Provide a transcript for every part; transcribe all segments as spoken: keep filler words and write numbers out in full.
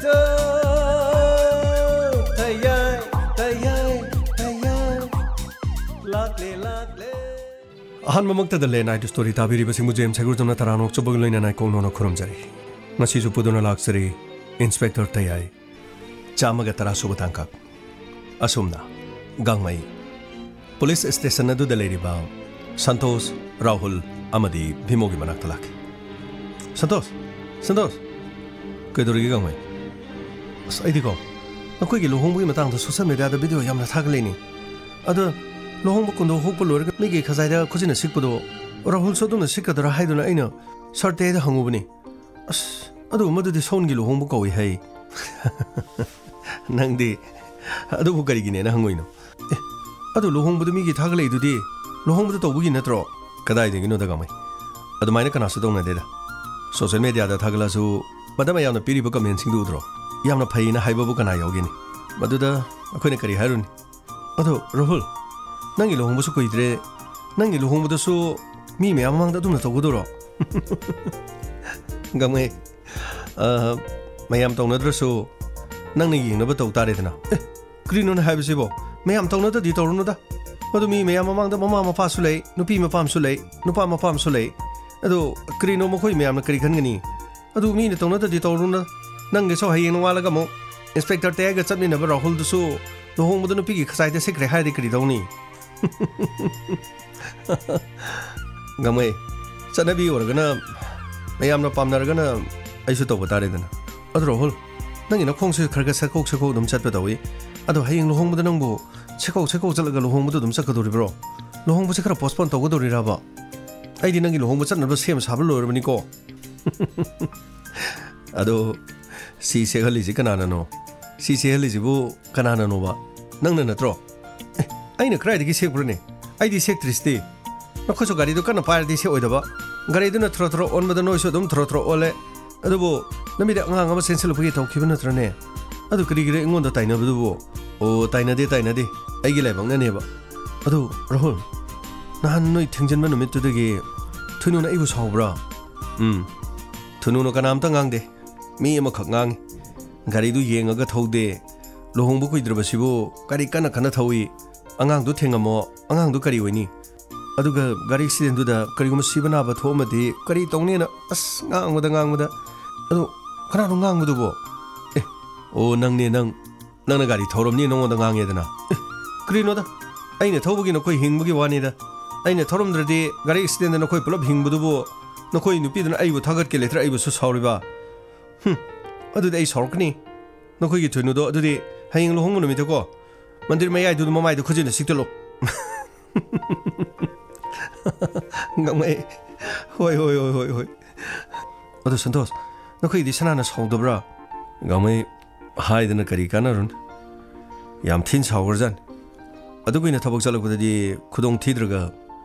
ꯇꯌꯥꯏ, ꯇꯌꯥꯏ, ꯇꯌꯥꯏ, ꯂꯥꯛꯂꯦ, ꯂꯥꯛꯂꯦ꯫ ꯑꯍꯥꯟꯕꯃꯛꯇꯗ ꯂꯦꯟ ꯑꯥꯏꯗ ꯁ꯭ꯇꯣꯔꯤ ꯇꯥꯕꯤꯔꯤꯕꯁꯤꯡꯕꯨ ꯖꯦꯝꯁ ꯍꯩꯒ꯭ꯔꯨꯖꯝꯅ ꯇꯔꯥꯅ ꯑꯣꯛꯆꯕꯒ ꯂꯣꯏꯅꯅ ꯏꯀꯣꯛ ꯅꯧꯅ ꯈꯨꯔꯨꯝꯖꯔꯤ꯫ ꯉꯁꯤꯁꯨ ꯄꯨꯗꯨꯅ ꯂꯥꯛꯆꯔꯤ ꯏꯟꯁꯄꯦꯛꯇꯔ ꯇꯌꯥꯏ꯫ ꯆꯥꯝꯃꯒ ꯇꯔꯥ ꯁꯨꯕ ꯇꯥꯡꯀꯛ꯫ ꯑꯁꯨꯝꯅ ꯒꯥꯡꯃꯩ ꯄꯨꯂꯤꯁ ꯁ꯭ꯇꯦꯁꯟ ꯑꯗꯨꯗ ꯂꯩꯔꯤꯕ ꯁꯟꯇꯣꯁ, ꯔꯥꯍꯨꯜ ꯑꯃꯗꯤ ꯚꯤꯃꯣꯒꯤ ꯃꯅꯥꯛꯇ ꯂꯥꯛꯈꯤ꯫ "ꯁꯟꯇꯣꯁ! ꯁꯟꯇꯣꯁ!" "ꯀꯩꯗꯧꯔꯤꯒꯦ ꯒꯥꯡꯃꯩ?" "ꯑꯁ, ꯑꯩꯗꯤꯀꯣ, ꯅꯈꯣꯏꯒꯤ ꯂꯨꯍꯣꯡꯕꯒꯤ ꯃꯇꯥꯡꯗ ꯁꯣꯁꯦꯜ ꯃꯦꯗꯤꯌꯥꯗ ꯚꯤꯗꯤꯑꯣ ꯌꯥꯝꯅ ꯊꯥꯒꯠꯂꯛꯏꯅꯦ꯫ ꯑꯗꯣ ꯂꯨꯍꯣꯡꯕ ꯀꯨꯟꯗꯣ ꯍꯨꯛꯄ ꯂꯣꯏꯔꯒ ꯃꯤꯒꯤ ꯈꯖꯥꯏꯗ ꯈꯨꯖꯤꯟꯅ ꯁꯤꯛꯄꯗꯣ ꯔꯥꯍꯨꯜꯁꯨ ꯑꯗꯨꯝꯅ ꯁꯤꯛꯀꯗ꯭ꯔꯥ ꯍꯥꯏꯗꯨꯅ ꯑꯩꯅ ꯁꯥꯔ ꯇꯌꯥꯏꯗ ꯍꯪꯉꯨꯕꯅꯤ꯫ ꯑꯁ, ꯑꯗꯨ ꯃꯗꯨꯗꯤ ꯁꯣꯟꯒꯤ ꯂꯨꯍꯣꯡꯕ ꯀꯧꯏ ꯍꯥꯏ꯫" "ꯅꯪꯗꯤ ꯑꯗꯨꯕꯨ ꯀꯔꯤꯒꯤꯅꯦꯅ ꯍꯪꯉꯨꯏꯅꯣ?" "ꯑꯦ, ꯑꯗꯨ ꯂꯨꯍꯣꯡꯕꯗꯨ ꯃꯤꯒꯤ ꯊꯥꯒꯠꯂꯛꯏꯗꯨꯗꯤ ꯂꯨꯍꯣꯡꯕꯗꯨ ꯇꯧꯕꯒꯤ ꯅꯠꯇ꯭ꯔꯣ?" "ꯀꯗꯥꯏꯗꯒꯤꯅꯣꯗ ꯒꯥꯡꯃꯩ, ꯑꯗꯨꯃꯥꯏꯅ ꯀꯅꯥꯁꯨ ꯇꯧꯅꯗꯦꯗ꯫ ꯁꯣꯁꯦꯜ ꯃꯦꯗꯤꯌꯥꯗ ꯊꯥꯒꯠꯂꯁꯨ ꯃꯗꯨ ꯃꯌꯥꯝꯅ ꯄꯤꯔꯤꯕ ꯀꯃꯦꯟꯁꯤꯡꯗꯨ ꯎꯗ꯭ꯔꯣ? ꯌꯥꯝꯅ ꯐꯩꯅ ꯍꯥꯏꯕꯕꯨ ꯀꯅꯥ ꯌꯥꯎꯒꯦꯅꯤ? ꯃꯗꯨꯗ ꯑꯩꯈꯣꯏꯅ ꯀꯔꯤ ꯍꯥꯏꯔꯨꯅꯤ? ꯑꯗꯣ ꯔꯥꯍꯨꯜ, ꯅꯪꯒꯤ ꯂꯨꯍꯣꯡꯕꯁꯨ ꯀꯨꯏꯗ꯭ꯔꯦ, ꯅꯪꯒꯤ ꯂꯨꯍꯣꯡꯕꯗꯁꯨ ꯃꯤ ꯃꯌꯥꯝ ꯃꯃꯥꯡꯗ ꯑꯗꯨꯝꯅ ꯇꯧꯒꯗꯧꯔꯣ?" "ꯒꯥꯡꯃꯩ, ꯑ, ꯃꯌꯥꯝ ꯇꯧꯅꯗ꯭ꯔꯁꯨ ꯅꯪꯅ ꯌꯦꯡꯅꯕ ꯇꯧ ꯇꯥꯔꯦꯗꯅ꯫" "ꯑꯦ, ꯀꯔꯤꯅꯣꯅꯦ ꯍꯥꯏꯕꯁꯤꯕꯣ? ꯃꯌꯥꯝ ꯇꯧꯅꯗ꯭ꯔꯗꯤ ꯇꯧꯔꯨꯅꯨꯗ꯫ ꯃꯗꯨ ꯃꯤ ꯃꯌꯥꯝ ꯃꯃꯥꯡꯗ ꯃꯃꯥ ꯃꯄꯥꯁꯨ ꯂꯩ, ꯅꯨꯄꯤ ꯃꯄꯥ ꯑꯃꯁꯨ ꯂꯩ, ꯅꯨꯄꯥ ꯃꯄꯥ ꯑꯃꯁꯨ ꯂꯩ꯫ ꯑꯗꯨ ꯀꯔꯤꯅꯣ ꯃꯈꯣꯏ ꯃꯌꯥꯝꯅ ꯀꯔꯤ ꯈꯟꯒꯅꯤ? ꯑꯗꯨ ꯃꯤꯅ ꯇꯧꯅꯗ꯭ꯔꯗꯤ ꯇꯧꯔꯨꯅꯨ꯫ ꯅꯪꯒꯤꯁꯨ ꯍꯌꯦꯡ ꯅꯣꯡꯉꯥꯜꯂꯒ ꯑꯃꯨꯛ ꯏꯟꯁꯄꯦꯛꯇꯔ ꯇꯌꯥꯏꯒ ꯆꯠꯃꯤꯟꯅꯕ ꯔꯥꯍꯨꯜꯗꯨꯁꯨ ꯂꯨꯍꯣꯡꯕꯗ ꯅꯨꯄꯤꯒꯤ ꯈꯖꯥꯏꯗ ꯁꯤꯛꯈ꯭ꯔꯦ ꯍꯥꯏꯔꯗꯤ ꯀꯔꯤ ꯇꯧꯅꯤ?" "ꯒꯥꯡꯃꯩ, ꯆꯠꯅꯕꯤ ꯑꯣꯏꯔꯒꯅ, ꯃꯌꯥꯝꯅ ꯄꯥꯝꯅꯔꯒꯅ ꯑꯩꯁꯨ ꯇꯧꯕ ꯇꯥꯔꯦꯗꯅ꯫ ꯑꯗꯨ ꯔꯥꯍꯨꯜ, ꯅꯪꯒꯤ ꯅꯈꯣꯡꯁꯦ ꯈꯔ ꯈꯔ ꯁꯦꯀꯣꯛ ꯁꯦꯀꯣꯛ ꯑꯗꯨꯝ ꯆꯠꯄ ꯇꯧꯏ꯫ ꯑꯗꯣ ꯍꯌꯦꯡ ꯂꯨꯍꯣꯡꯕꯗ ꯅꯪꯕꯨ ꯁꯦꯀꯣꯛ ꯁꯦꯀꯣꯛ ꯆꯠꯂꯒ ꯂꯨꯍꯣꯡꯕꯗ ꯑꯗꯨꯝ ꯆꯠꯀꯗꯧꯔꯤꯕ꯭ꯔꯣ? ꯂꯨꯍꯣꯡꯕꯁꯦ ꯈꯔ ꯄꯣꯁꯄꯣꯟ ꯇꯧꯒꯗꯧꯔꯤꯔꯕ? ꯑꯩꯗꯤ ꯅꯪꯒꯤ ꯂꯨꯍꯣꯡꯕ ꯆꯠꯅꯕ ꯁꯦꯝ ꯁꯥꯕ ꯂꯣꯏꯔꯕꯅꯤꯀꯣ꯫" "ꯑꯗꯣ ꯁꯤ ꯁꯦꯛꯍꯜꯂꯤꯁꯤ ꯀꯅꯥꯅꯅꯣ? ꯁꯤ ꯁꯦꯛꯍꯜꯂꯤꯁꯤꯕꯨ ꯀꯅꯥꯅꯅꯣꯕ? ꯅꯪꯅ ꯅꯠꯇ꯭ꯔꯣ?" "ꯑꯦ, ꯑꯩꯅ ꯀꯗꯥꯏꯗꯒꯤ ꯁꯦꯛꯄ꯭ꯔꯅꯦ? ꯑꯩꯗꯤ ꯁꯦꯛꯇ꯭ꯔꯤꯁꯤꯗꯤ꯫ ꯅꯈꯣꯏꯁꯨ ꯒꯥꯔꯤꯗꯣ ꯀꯟꯅ ꯄꯥꯏꯔꯗꯤ ꯁꯦꯛꯑꯣꯏꯗꯕ꯫ ꯒꯥꯔꯤꯗꯨꯅ ꯊ꯭ꯔꯣ ꯊ꯭ꯔꯣ ꯑꯣꯟꯕꯗ ꯅꯣꯏꯁꯨ ꯑꯗꯨꯝ ꯊ꯭ꯔꯣ ꯊ꯭ꯔꯣ ꯑꯣꯜꯂꯦ꯫ ꯑꯗꯨꯕꯨ ꯂꯝꯕꯤꯗ ꯑꯉꯥꯡ ꯑꯃ ꯆꯦꯟꯁꯤꯜꯂꯛꯄꯒꯤ ꯇꯧꯈꯤꯕ ꯅꯠꯇ꯭ꯔꯅꯦ? ꯑꯗꯨ ꯀꯔꯤꯒꯤꯔ ꯑꯩꯉꯣꯟꯗ ꯇꯥꯏꯅꯕꯗꯨꯕꯨ?" "ꯑꯣ, ꯇꯥꯏꯅꯗꯦ, ꯇꯥꯏꯅꯗꯦ꯫ ꯑꯩꯒꯤ ꯂꯥꯏꯕꯛꯅꯅꯦꯕ꯫" "ꯑꯗꯨ ꯔꯥꯍꯨꯜ, ꯅꯍꯥꯟ ꯅꯣꯏ ꯊꯤꯡꯖꯤꯟꯕ ꯅꯨꯃꯤꯠꯇꯨꯗꯒꯤ ꯊꯨꯅꯨꯅ ꯑꯩꯕꯨ ꯁꯥꯎꯕ꯭ꯔꯥ?" "ꯎꯝ, ꯊꯨꯅꯨꯅ ꯀꯅꯥꯝꯇ ꯉꯥꯡꯗꯦ꯫ ꯃꯤ ꯑꯃꯈꯛ ꯉꯥꯡꯉꯤ꯫ ꯒꯥꯔꯤꯗꯨ ꯌꯦꯡꯉꯒ ꯊꯧꯗꯦ꯫ ꯂꯨꯍꯣꯡꯕ ꯀꯨꯏꯗ꯭ꯔꯕꯁꯤꯕꯨ ꯒꯥꯔꯤ ꯀꯟꯅ ꯀꯟꯅ ꯊꯧꯏ꯫ ꯑꯉꯥꯡꯗꯨ ꯊꯦꯡꯉꯝꯃꯣ, ꯑꯉꯥꯡꯗꯨ ꯀꯔꯤ ꯑꯣꯏꯅꯤ? ꯑꯗꯨꯒ ꯒꯥꯔꯤ ꯑꯦꯛꯁꯤꯗꯦꯟꯗꯨꯗ ꯀꯔꯤꯒꯨꯝꯕ ꯁꯤꯕ ꯅꯥꯕ ꯊꯣꯛꯑꯝꯃꯗꯤ ꯀꯔꯤ ꯇꯧꯅꯤꯅ ꯑꯁ ꯉꯥꯡꯕꯗ ꯉꯥꯡꯕꯗ꯫ ꯑꯗꯣ ꯀꯅꯥꯅꯣ ꯉꯥꯡꯕꯗꯨꯕꯣ? ꯑꯦ, ꯑꯣ, ꯅꯪꯅꯦ, ꯅꯪ꯫ ꯅꯪꯅ ꯒꯥꯔꯤ ꯊꯧꯔꯝꯅꯤ ꯅꯉꯣꯟꯗ ꯉꯥꯡꯉꯦꯗꯅ꯫ ꯑꯦ, ꯀꯔꯤꯅꯣꯗ? ꯑꯩꯅ ꯊꯧꯕꯒꯤ ꯅꯈꯣꯏ ꯍꯤꯡꯕꯒꯤ ꯋꯥꯅꯤꯗ꯫ ꯑꯩꯅ ꯊꯧꯔꯝꯗ꯭ꯔꯗꯤ ꯒꯥꯔꯤ ꯑꯦꯛꯁꯤꯗꯦꯟꯗ ꯅꯈꯣꯏ ꯄꯨꯂꯞ ꯍꯤꯡꯕꯗꯨꯕꯨ ꯅꯈꯣꯏ ꯅꯨꯄꯤꯗꯨꯅ ꯑꯩꯕꯨ ꯊꯥꯒꯠꯀꯦ ꯂꯩꯇ꯭ꯔ ꯑꯩꯕꯨꯁꯨ ꯁꯥꯎꯔꯤꯕ? ꯍꯨꯝ, ꯑꯗꯨꯗꯤ ꯑꯩ ꯁꯥꯎꯔꯛꯀꯅꯤ꯫ ꯅꯈꯣꯏꯒꯤ ꯊꯣꯏꯅꯨꯗꯣ ꯑꯗꯨꯗꯤ ꯍꯌꯦꯡ ꯂꯨꯍꯣꯡꯕ ꯅꯨꯃꯤꯠꯇꯀꯣ, ꯃꯟꯗꯤꯔ ꯃꯌꯥꯏꯗꯨꯗ ꯃꯃꯥꯏꯗ ꯈꯨꯖꯤꯟꯅ ꯁꯤꯛꯇꯠꯂꯣ꯫ ꯉꯝꯃꯩ꯫ ꯍꯣꯏ, ꯍꯣꯏ, ꯍꯣꯏ, ꯍꯣꯏ, ꯍꯣꯏ꯫ ꯑꯗꯣ ꯁꯟꯇꯣꯁ, ꯅꯈꯣꯏꯒꯤꯗꯤ ꯁꯅꯥꯅ ꯁꯥꯎꯗꯕ꯭ꯔꯥ? ꯉꯝꯃꯩ, ꯍꯥꯏꯗꯅ ꯀꯔꯤ ꯀꯥꯟꯅꯔꯨꯅꯤ? ꯌꯥꯝ ꯊꯤꯅ ꯁꯥꯎꯈ꯭ꯔꯖꯥꯠꯅꯤ꯫ ꯑꯗꯨ ꯀꯨꯏꯅ ꯊꯕꯛ ꯆꯠꯂꯛꯄꯗꯗꯤ ꯈꯨꯗꯣꯡ ꯊꯤꯗ꯭ꯔꯒ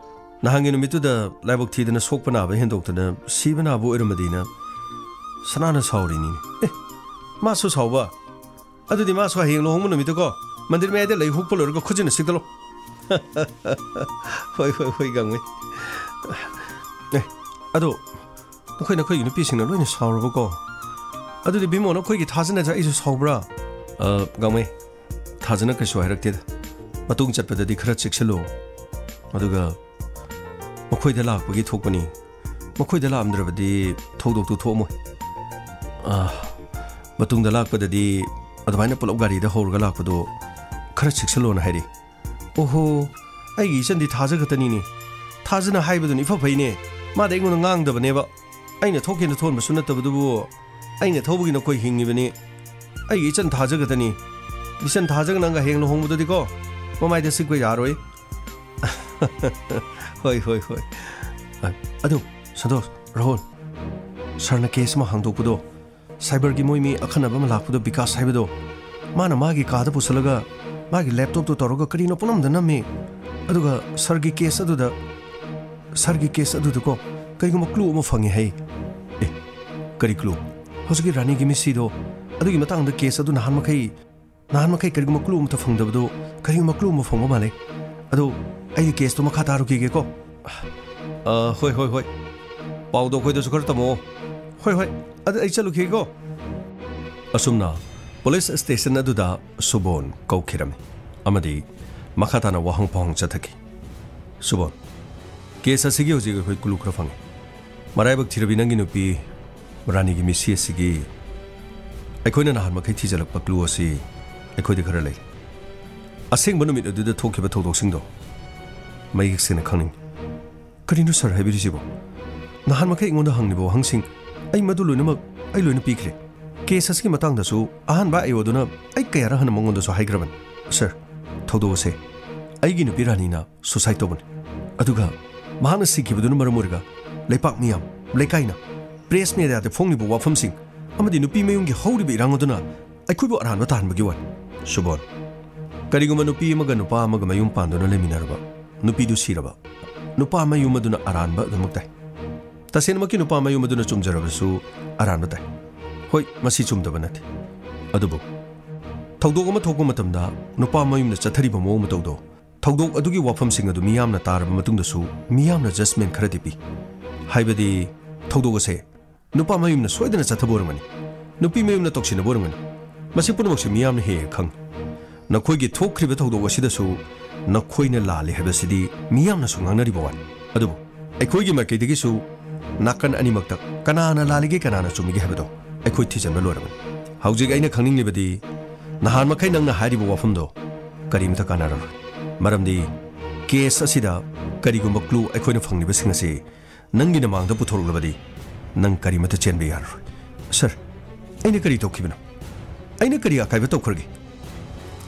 ꯅꯍꯥꯟꯒꯤ ꯅꯨꯃꯤꯠꯇꯨꯗ ꯂꯥꯏꯕꯛ ꯊꯤꯗꯅ ꯁꯣꯛꯄ ꯅꯥꯕ ꯍꯦꯟꯗꯣꯛꯇꯅ ꯁꯤꯕ ꯅꯥꯕ ꯑꯣꯏꯔꯝꯃꯗꯤꯅ ꯁꯅꯥꯅ ꯁꯥꯎꯔꯤꯅꯤꯅꯦ꯫ ꯑꯦ, ꯃꯥꯁꯨ ꯁꯥꯎꯕ? ꯑꯗꯨꯗꯤ ꯃꯥꯁꯨ ꯍꯌꯦꯡ ꯂꯨꯍꯣꯡꯕ ꯅꯨꯃꯤꯠꯇꯀꯣ, ꯃꯟꯗꯤꯔ ꯃꯌꯥꯏꯗ ꯂꯩ ꯍꯨꯛꯄ ꯂꯣꯏꯔꯒ ꯈꯨꯖꯤꯟꯅ ꯁꯤꯛꯇꯠꯂꯣ꯫ ꯍꯣꯏ, ꯍꯣꯏ, ꯍꯣꯏ, ꯒꯥꯡꯃꯩ꯫ ꯑꯦ, ꯑꯗꯣ ꯅꯈꯣꯏ, ꯅꯈꯣꯏꯒꯤ ꯅꯨꯄꯤꯁꯤꯡꯅ ꯂꯣꯏꯅ ꯁꯥꯎꯔꯕꯀꯣ? ꯑꯗꯨꯗꯤ ꯕꯤꯃꯣꯟ, ꯑꯩꯈꯣꯏꯒꯤ ꯊꯥꯖꯅꯗ꯭ꯔ ꯑꯩꯁꯨ ꯁꯥꯎꯕ꯭ꯔꯥ? ꯑ, ꯒꯥꯡꯃꯩ, ꯊꯥꯖꯅ ꯀꯩꯁꯨ ꯍꯥꯏꯔꯛꯇꯦꯗ꯫ ꯃꯇꯨꯡ ꯆꯠꯄꯗꯗꯤ ꯈꯔ ꯆꯦꯛꯁꯤꯜꯂꯨ꯫ ꯑꯗꯨꯒ ꯃꯈꯣꯏꯗ ꯂꯥꯛꯄꯒꯤ ꯊꯣꯛꯄꯅꯤ꯫ ꯃꯈꯣꯏꯗ ꯂꯥꯛꯑꯝꯗ꯭ꯔꯕꯗꯤ ꯊꯧꯗꯣꯛꯇꯨ ꯊꯣꯛꯑꯝꯃꯣꯏ꯫ ꯑ, ꯃꯇꯨꯡꯗ ꯂꯥꯛꯄꯗꯗꯤ ꯑꯗꯨꯃꯥꯏꯅ ꯄꯨꯂꯞ ꯒꯥꯔꯤꯗ ꯍꯧꯔꯒ ꯂꯥꯛꯄꯗꯣ ꯈꯔ ꯆꯦꯛꯁꯤꯜꯂꯣꯅ ꯍꯥꯏꯔꯤ꯫ ꯑꯣꯍꯣ, ꯑꯩꯒꯤ ꯏꯆꯟꯗꯤ ꯊꯥꯖ ꯈꯛꯇꯅꯤꯅꯦ꯫ ꯊꯥꯖꯅ ꯍꯥꯏꯕꯗꯨꯅ ꯏꯐ ꯐꯩꯅꯦ꯫ ꯃꯥꯗꯤ ꯑꯩꯉꯣꯟꯗ ꯉꯥꯡꯗꯕꯅꯦꯕ꯫ ꯑꯩꯅ ꯊꯣꯛꯀꯦꯅ ꯊꯣꯟꯕꯁꯨ ꯅꯠꯇꯕꯗꯨꯕꯨ, ꯑꯩꯅ ꯊꯧꯕꯒꯤ ꯅꯈꯣꯏ ꯍꯤꯡꯉꯤꯕꯅꯤ꯫ ꯑꯩꯒꯤ ꯏꯆꯟ ꯊꯥꯖ ꯈꯛꯇꯅꯤ꯫ ꯏꯆꯟ ꯊꯥꯖꯒ ꯅꯪꯒ ꯍꯌꯦꯡ ꯂꯨꯍꯣꯡꯕꯗꯗꯤꯀꯣ, ꯃꯃꯥꯏꯗ ꯁꯤꯛꯄ ꯌꯥꯔꯣꯏ꯫ ꯍꯣꯏ, ꯍꯣꯏ, ꯍꯣꯏ꯫ ꯑ, ꯑꯗꯨ, ꯁꯟꯇꯣꯁ, ꯔꯥꯍꯨꯜ, ꯁꯥꯔꯅ ꯀꯦꯁ ꯑꯃ ꯍꯥꯡꯗꯣꯛꯄꯗꯣ, ꯁꯥꯏꯕꯔꯒꯤ ꯃꯣꯏ ꯃꯤ ꯑꯈꯟꯅꯕ ꯑꯃ ꯂꯥꯛꯄꯗꯣ, ꯕꯤꯀꯥꯁ ꯍꯥꯏꯕꯗꯣ, ꯃꯥꯅ ꯃꯥꯒꯤ ꯀꯥꯗ ꯄꯨꯁꯜꯂꯒ ꯃꯥꯒꯤ ꯂꯦꯞꯇꯣꯞꯇꯣ ꯇꯧꯔꯒ ꯀꯔꯤꯅꯣ ꯄꯨꯝꯅꯝꯗ ꯅꯝꯃꯤ꯫ ꯑꯗꯨꯒ ꯁꯥꯔꯒꯤ ꯀꯦꯁ ꯑꯗꯨꯗ, ꯁꯥꯔꯒꯤ ꯀꯦꯁ ꯑꯗꯨꯗꯀꯣ ꯀꯔꯤꯒꯨꯝꯕ ꯀ꯭ꯂꯨ ꯑꯃ ꯐꯪꯉꯦ ꯍꯥꯏ꯫ ꯑꯦ, ꯀꯔꯤ ꯀ꯭ꯂꯨ? ꯍꯧꯖꯤꯛꯀꯤ ꯔꯥꯅꯤꯒꯤ ꯃꯤꯁꯤꯗꯣ, ꯑꯗꯨꯒꯤ ꯃꯇꯥꯡꯗ ꯀꯦꯁ ꯑꯗꯨ ꯅꯍꯥꯟ ꯃꯈꯩ, ꯅꯍꯥꯟ ꯃꯈꯩ ꯀꯔꯤꯒꯨꯝꯕ ꯀ꯭ꯂꯨ ꯑꯃꯠꯇ ꯐꯪꯗꯕꯗꯣ ꯀꯔꯤꯒꯨꯝꯕ ꯀ꯭ꯂꯨ ꯑꯃ ꯐꯪꯕ ꯃꯥꯜꯂꯦ꯫ ꯑꯗꯣ ꯑꯩꯗꯤ ꯀꯦꯁꯇꯣ ꯃꯈꯥ ꯇꯥꯔꯨꯈꯤꯒꯦꯀꯣ꯫ ꯑ, ꯍꯣꯏ, ꯍꯣꯏ, ꯍꯣꯏ꯫ ꯄꯥꯎꯗꯣ ꯑꯩꯈꯣꯏꯗꯁꯨ ꯈꯔ ꯇꯝꯃꯛꯑꯣ꯫ ꯍꯣꯏ, ꯍꯣꯏ꯫ ꯑꯗꯨ ꯑꯩ ꯆꯠꯂꯨꯈꯤꯒꯦꯀꯣ꯫ ꯑꯁꯨꯝꯅ ꯄꯨꯂꯤꯁ ꯁ꯭ꯇꯦꯁꯟ ꯑꯗꯨꯗ ꯁꯨꯕꯣꯟ ꯀꯧꯈꯤꯔꯝꯃꯤ ꯑꯃꯗꯤ ꯃꯈꯥ ꯇꯥꯅ ꯋꯥꯍꯪ ꯄꯥꯎꯍꯪ ꯆꯠꯊꯈꯤ꯫ ꯁꯨꯕꯣꯟ, ꯀꯦꯁ ꯑꯁꯤꯒꯤ ꯍꯧꯖꯤꯛ ꯑꯩꯈꯣꯏ ꯀ꯭ꯂꯨ ꯈꯔ ꯐꯪꯉꯤ꯫ ꯃꯔꯥꯏꯕꯛ ꯊꯤꯔꯕꯤ ꯅꯪꯒꯤ ꯅꯨꯄꯤ ꯔꯥꯅꯤꯒꯤ ꯃꯤꯠꯁꯤ ꯑꯁꯤꯒꯤ ꯑꯩꯈꯣꯏꯅ ꯅꯍꯥꯟ ꯃꯈꯩ ꯊꯤꯖꯤꯜꯂꯛꯄ ꯀ꯭ꯂꯨ ꯑꯁꯤ ꯑꯩꯈꯣꯏꯗ ꯈꯔ ꯂꯩ꯫ ꯑꯁꯦꯡꯕ ꯅꯨꯃꯤꯠ ꯑꯗꯨꯗ ꯊꯣꯛꯈꯤꯕ ꯊꯧꯗꯣꯛꯁꯤꯡꯗꯣ ꯃꯌꯦꯛ ꯁꯦꯡꯅ ꯈꯪꯅꯤꯡꯏ꯫ ꯀꯔꯤꯅꯣ ꯁꯥꯔ ꯍꯥꯏꯕꯤꯔꯤꯁꯤꯕꯣ? ꯅꯍꯥꯟ ꯃꯈꯩ ꯑꯩꯉꯣꯟꯗ ꯍꯪꯂꯤꯕ ꯋꯥꯍꯪꯁꯤꯡ ꯑꯩ ꯃꯗꯨ ꯂꯣꯏꯅꯃꯛ ꯑꯩ ꯂꯣꯏꯅ ꯄꯤꯈ꯭ꯔꯦ꯫ ꯀꯦꯁ ꯑꯁꯤꯒꯤ ꯃꯇꯥꯡꯗꯁꯨ ꯑꯍꯥꯟꯕ ꯑꯥꯏ ꯑꯣꯗꯨꯅ ꯑꯩ ꯀꯌꯥꯔꯛ ꯍꯟꯅ ꯃꯉꯣꯟꯗꯁꯨ ꯍꯥꯏꯈ꯭ꯔꯕꯅꯤ꯫ ꯁꯥꯔ, ꯊꯧꯗꯣꯛ ꯑꯁꯦ ꯑꯩꯒꯤ ꯅꯨꯄꯤ ꯔꯥꯅꯤꯅ ꯁꯨꯁꯥꯏꯗ ꯇꯧꯕꯅꯤ꯫ ꯑꯗꯨꯒ ꯃꯍꯥꯛꯅ ꯁꯤꯈꯤꯕꯗꯨꯅ ꯃꯔꯝ ꯑꯣꯏꯔꯒ ꯂꯩꯄꯥꯛ ꯃꯤꯌꯥꯝ, ꯂꯩꯀꯥꯏꯅ, ꯄ꯭ꯔꯦꯁ ꯃꯦꯗꯤꯌꯥꯗ ꯐꯣꯡꯂꯤꯕ ꯋꯥꯐꯝꯁꯤꯡ ꯑꯃꯗꯤ ꯅꯨꯄꯤ ꯃꯌꯨꯝꯒꯤ ꯍꯧꯔꯤꯕ ꯏꯔꯥꯡ ꯑꯗꯨꯅ ꯑꯩꯈꯣꯏꯕꯨ ꯑꯔꯥꯟꯕ ꯇꯥꯍꯟꯕꯒꯤ ꯋꯥꯅꯤ꯫ ꯁꯨꯕꯣꯟ, ꯀꯔꯤꯒꯨꯝꯕ ꯅꯨꯄꯤ ꯑꯃꯒ ꯅꯨꯄꯥ ꯑꯃꯒ ꯃꯌꯨꯝ ꯄꯥꯟꯗꯨꯅ ꯂꯩꯃꯤꯟꯅꯔꯕ, ꯅꯨꯄꯤꯗꯨ ꯁꯤꯔꯕ, ꯅꯨꯄꯥ ꯃꯌꯨꯝ ꯑꯗꯨꯅ ꯑꯔꯥꯟꯕ ꯑꯗꯨꯃꯛ ꯇꯥꯏ꯫ ꯇꯁꯦꯡꯅꯃꯛꯀꯤ ꯅꯨꯄꯥ ꯃꯌꯨꯝ ꯑꯗꯨꯅ ꯆꯨꯝꯖꯔꯕꯁꯨ ꯑꯔꯥꯟꯕ ꯇꯥꯏ꯫ ꯍꯣꯏ, ꯃꯁꯤ ꯆꯨꯝꯗꯕ ꯅꯠꯇꯦ꯫ ꯑꯗꯨꯕꯨ ꯊꯧꯗꯣꯛ ꯑꯃ ꯊꯣꯛꯄ ꯃꯇꯝꯗ ꯅꯨꯄꯥ ꯃꯌꯨꯝꯅ ꯆꯠꯊꯔꯤꯕ ꯃꯑꯣꯡ ꯃꯇꯧꯗꯣ, ꯊꯧꯗꯣꯛ ꯑꯗꯨꯒꯤ ꯋꯥꯐꯝꯁꯤꯡ ꯑꯗꯨ ꯃꯤꯌꯥꯝꯅ ꯇꯥꯔꯕ ꯃꯇꯨꯡꯗꯁꯨ ꯃꯤꯌꯥꯝꯅ ꯖꯖꯃꯦꯟ ꯈꯔꯗꯤ ꯄꯤ꯫ ꯍꯥꯏꯕꯗꯤ ꯊꯧꯗꯣꯛ ꯑꯁꯦ ꯅꯨꯄꯥ ꯃꯌꯨꯝꯅ ꯁꯣꯏꯗꯅ ꯆꯠꯊꯕ ꯑꯣꯏꯔꯝꯒꯅꯤ, ꯅꯨꯄꯤ ꯃꯌꯨꯝꯅ ꯇꯧꯁꯤꯟꯅꯕ ꯑꯣꯏꯔꯝꯒꯅꯤ꯫ ꯃꯁꯤ ꯄꯨꯝꯅꯃꯛꯁꯦ ꯃꯤꯌꯥꯝꯅ ꯍꯦꯛ ꯍꯦꯛ ꯈꯪꯏ꯫ ꯅꯈꯣꯏꯒꯤ ꯊꯣꯛꯈ꯭ꯔꯤꯕ ꯊꯧꯗꯣꯛ ꯑꯁꯤꯗꯁꯨ ꯅꯈꯣꯏꯅ ꯂꯥꯜꯂꯤ ꯍꯥꯏꯕꯁꯤꯗꯤ ꯃꯤꯌꯥꯝꯅꯁꯨ ꯉꯥꯡꯅꯔꯤꯕ ꯋꯥꯅꯤ꯫ ꯑꯗꯨꯕꯨ ꯑꯩꯈꯣꯏꯒꯤ ꯃꯥꯏꯀꯩꯗꯒꯤꯁꯨ ꯅꯥꯀꯟ ꯑꯅꯤꯃꯛꯇ ꯀꯅꯥꯅ ꯂꯥꯜꯂꯤꯒꯦ, ꯀꯅꯥꯅ ꯆꯨꯝꯃꯤꯒꯦ ꯍꯥꯏꯕꯗꯣ ꯑꯩꯈꯣꯏ ꯊꯤꯖꯤꯟꯕ ꯂꯣꯏꯔꯕꯅꯤ꯫ ꯍꯧꯖꯤꯛ ꯑꯩꯅ ꯈꯪꯅꯤꯡꯂꯤꯕꯗꯤ ꯅꯍꯥꯟ ꯃꯈꯩ ꯅꯪꯅ ꯍꯥꯏꯔꯤꯕ ꯋꯥꯐꯝꯗꯣ ꯀꯔꯤꯃꯇ ꯀꯥꯟꯅꯔꯔꯣꯏ꯫ ꯃꯔꯝꯗꯤ ꯀꯦꯁ ꯑꯁꯤꯗ ꯀꯔꯤꯒꯨꯝꯕ ꯀ꯭ꯂꯨ ꯑꯩꯈꯣꯏꯅ ꯐꯪꯂꯤꯕꯁꯤꯡ ꯑꯁꯤ ꯅꯪꯒꯤ ꯅꯃꯥꯡꯗ ꯄꯨꯊꯣꯔꯛꯂꯕꯗꯤ ꯅꯪ ꯀꯔꯤꯃꯇ ꯆꯦꯟꯕ ꯌꯥꯔꯔꯣꯏ꯫ ꯁꯥꯔ, ꯑꯩꯅ ꯀꯔꯤ ꯇꯧꯈꯤꯕꯅꯣ? ꯑꯩꯅ ꯀꯔꯤ ꯑꯀꯥꯏꯕ ꯇꯧꯈ꯭ꯔꯒꯦ?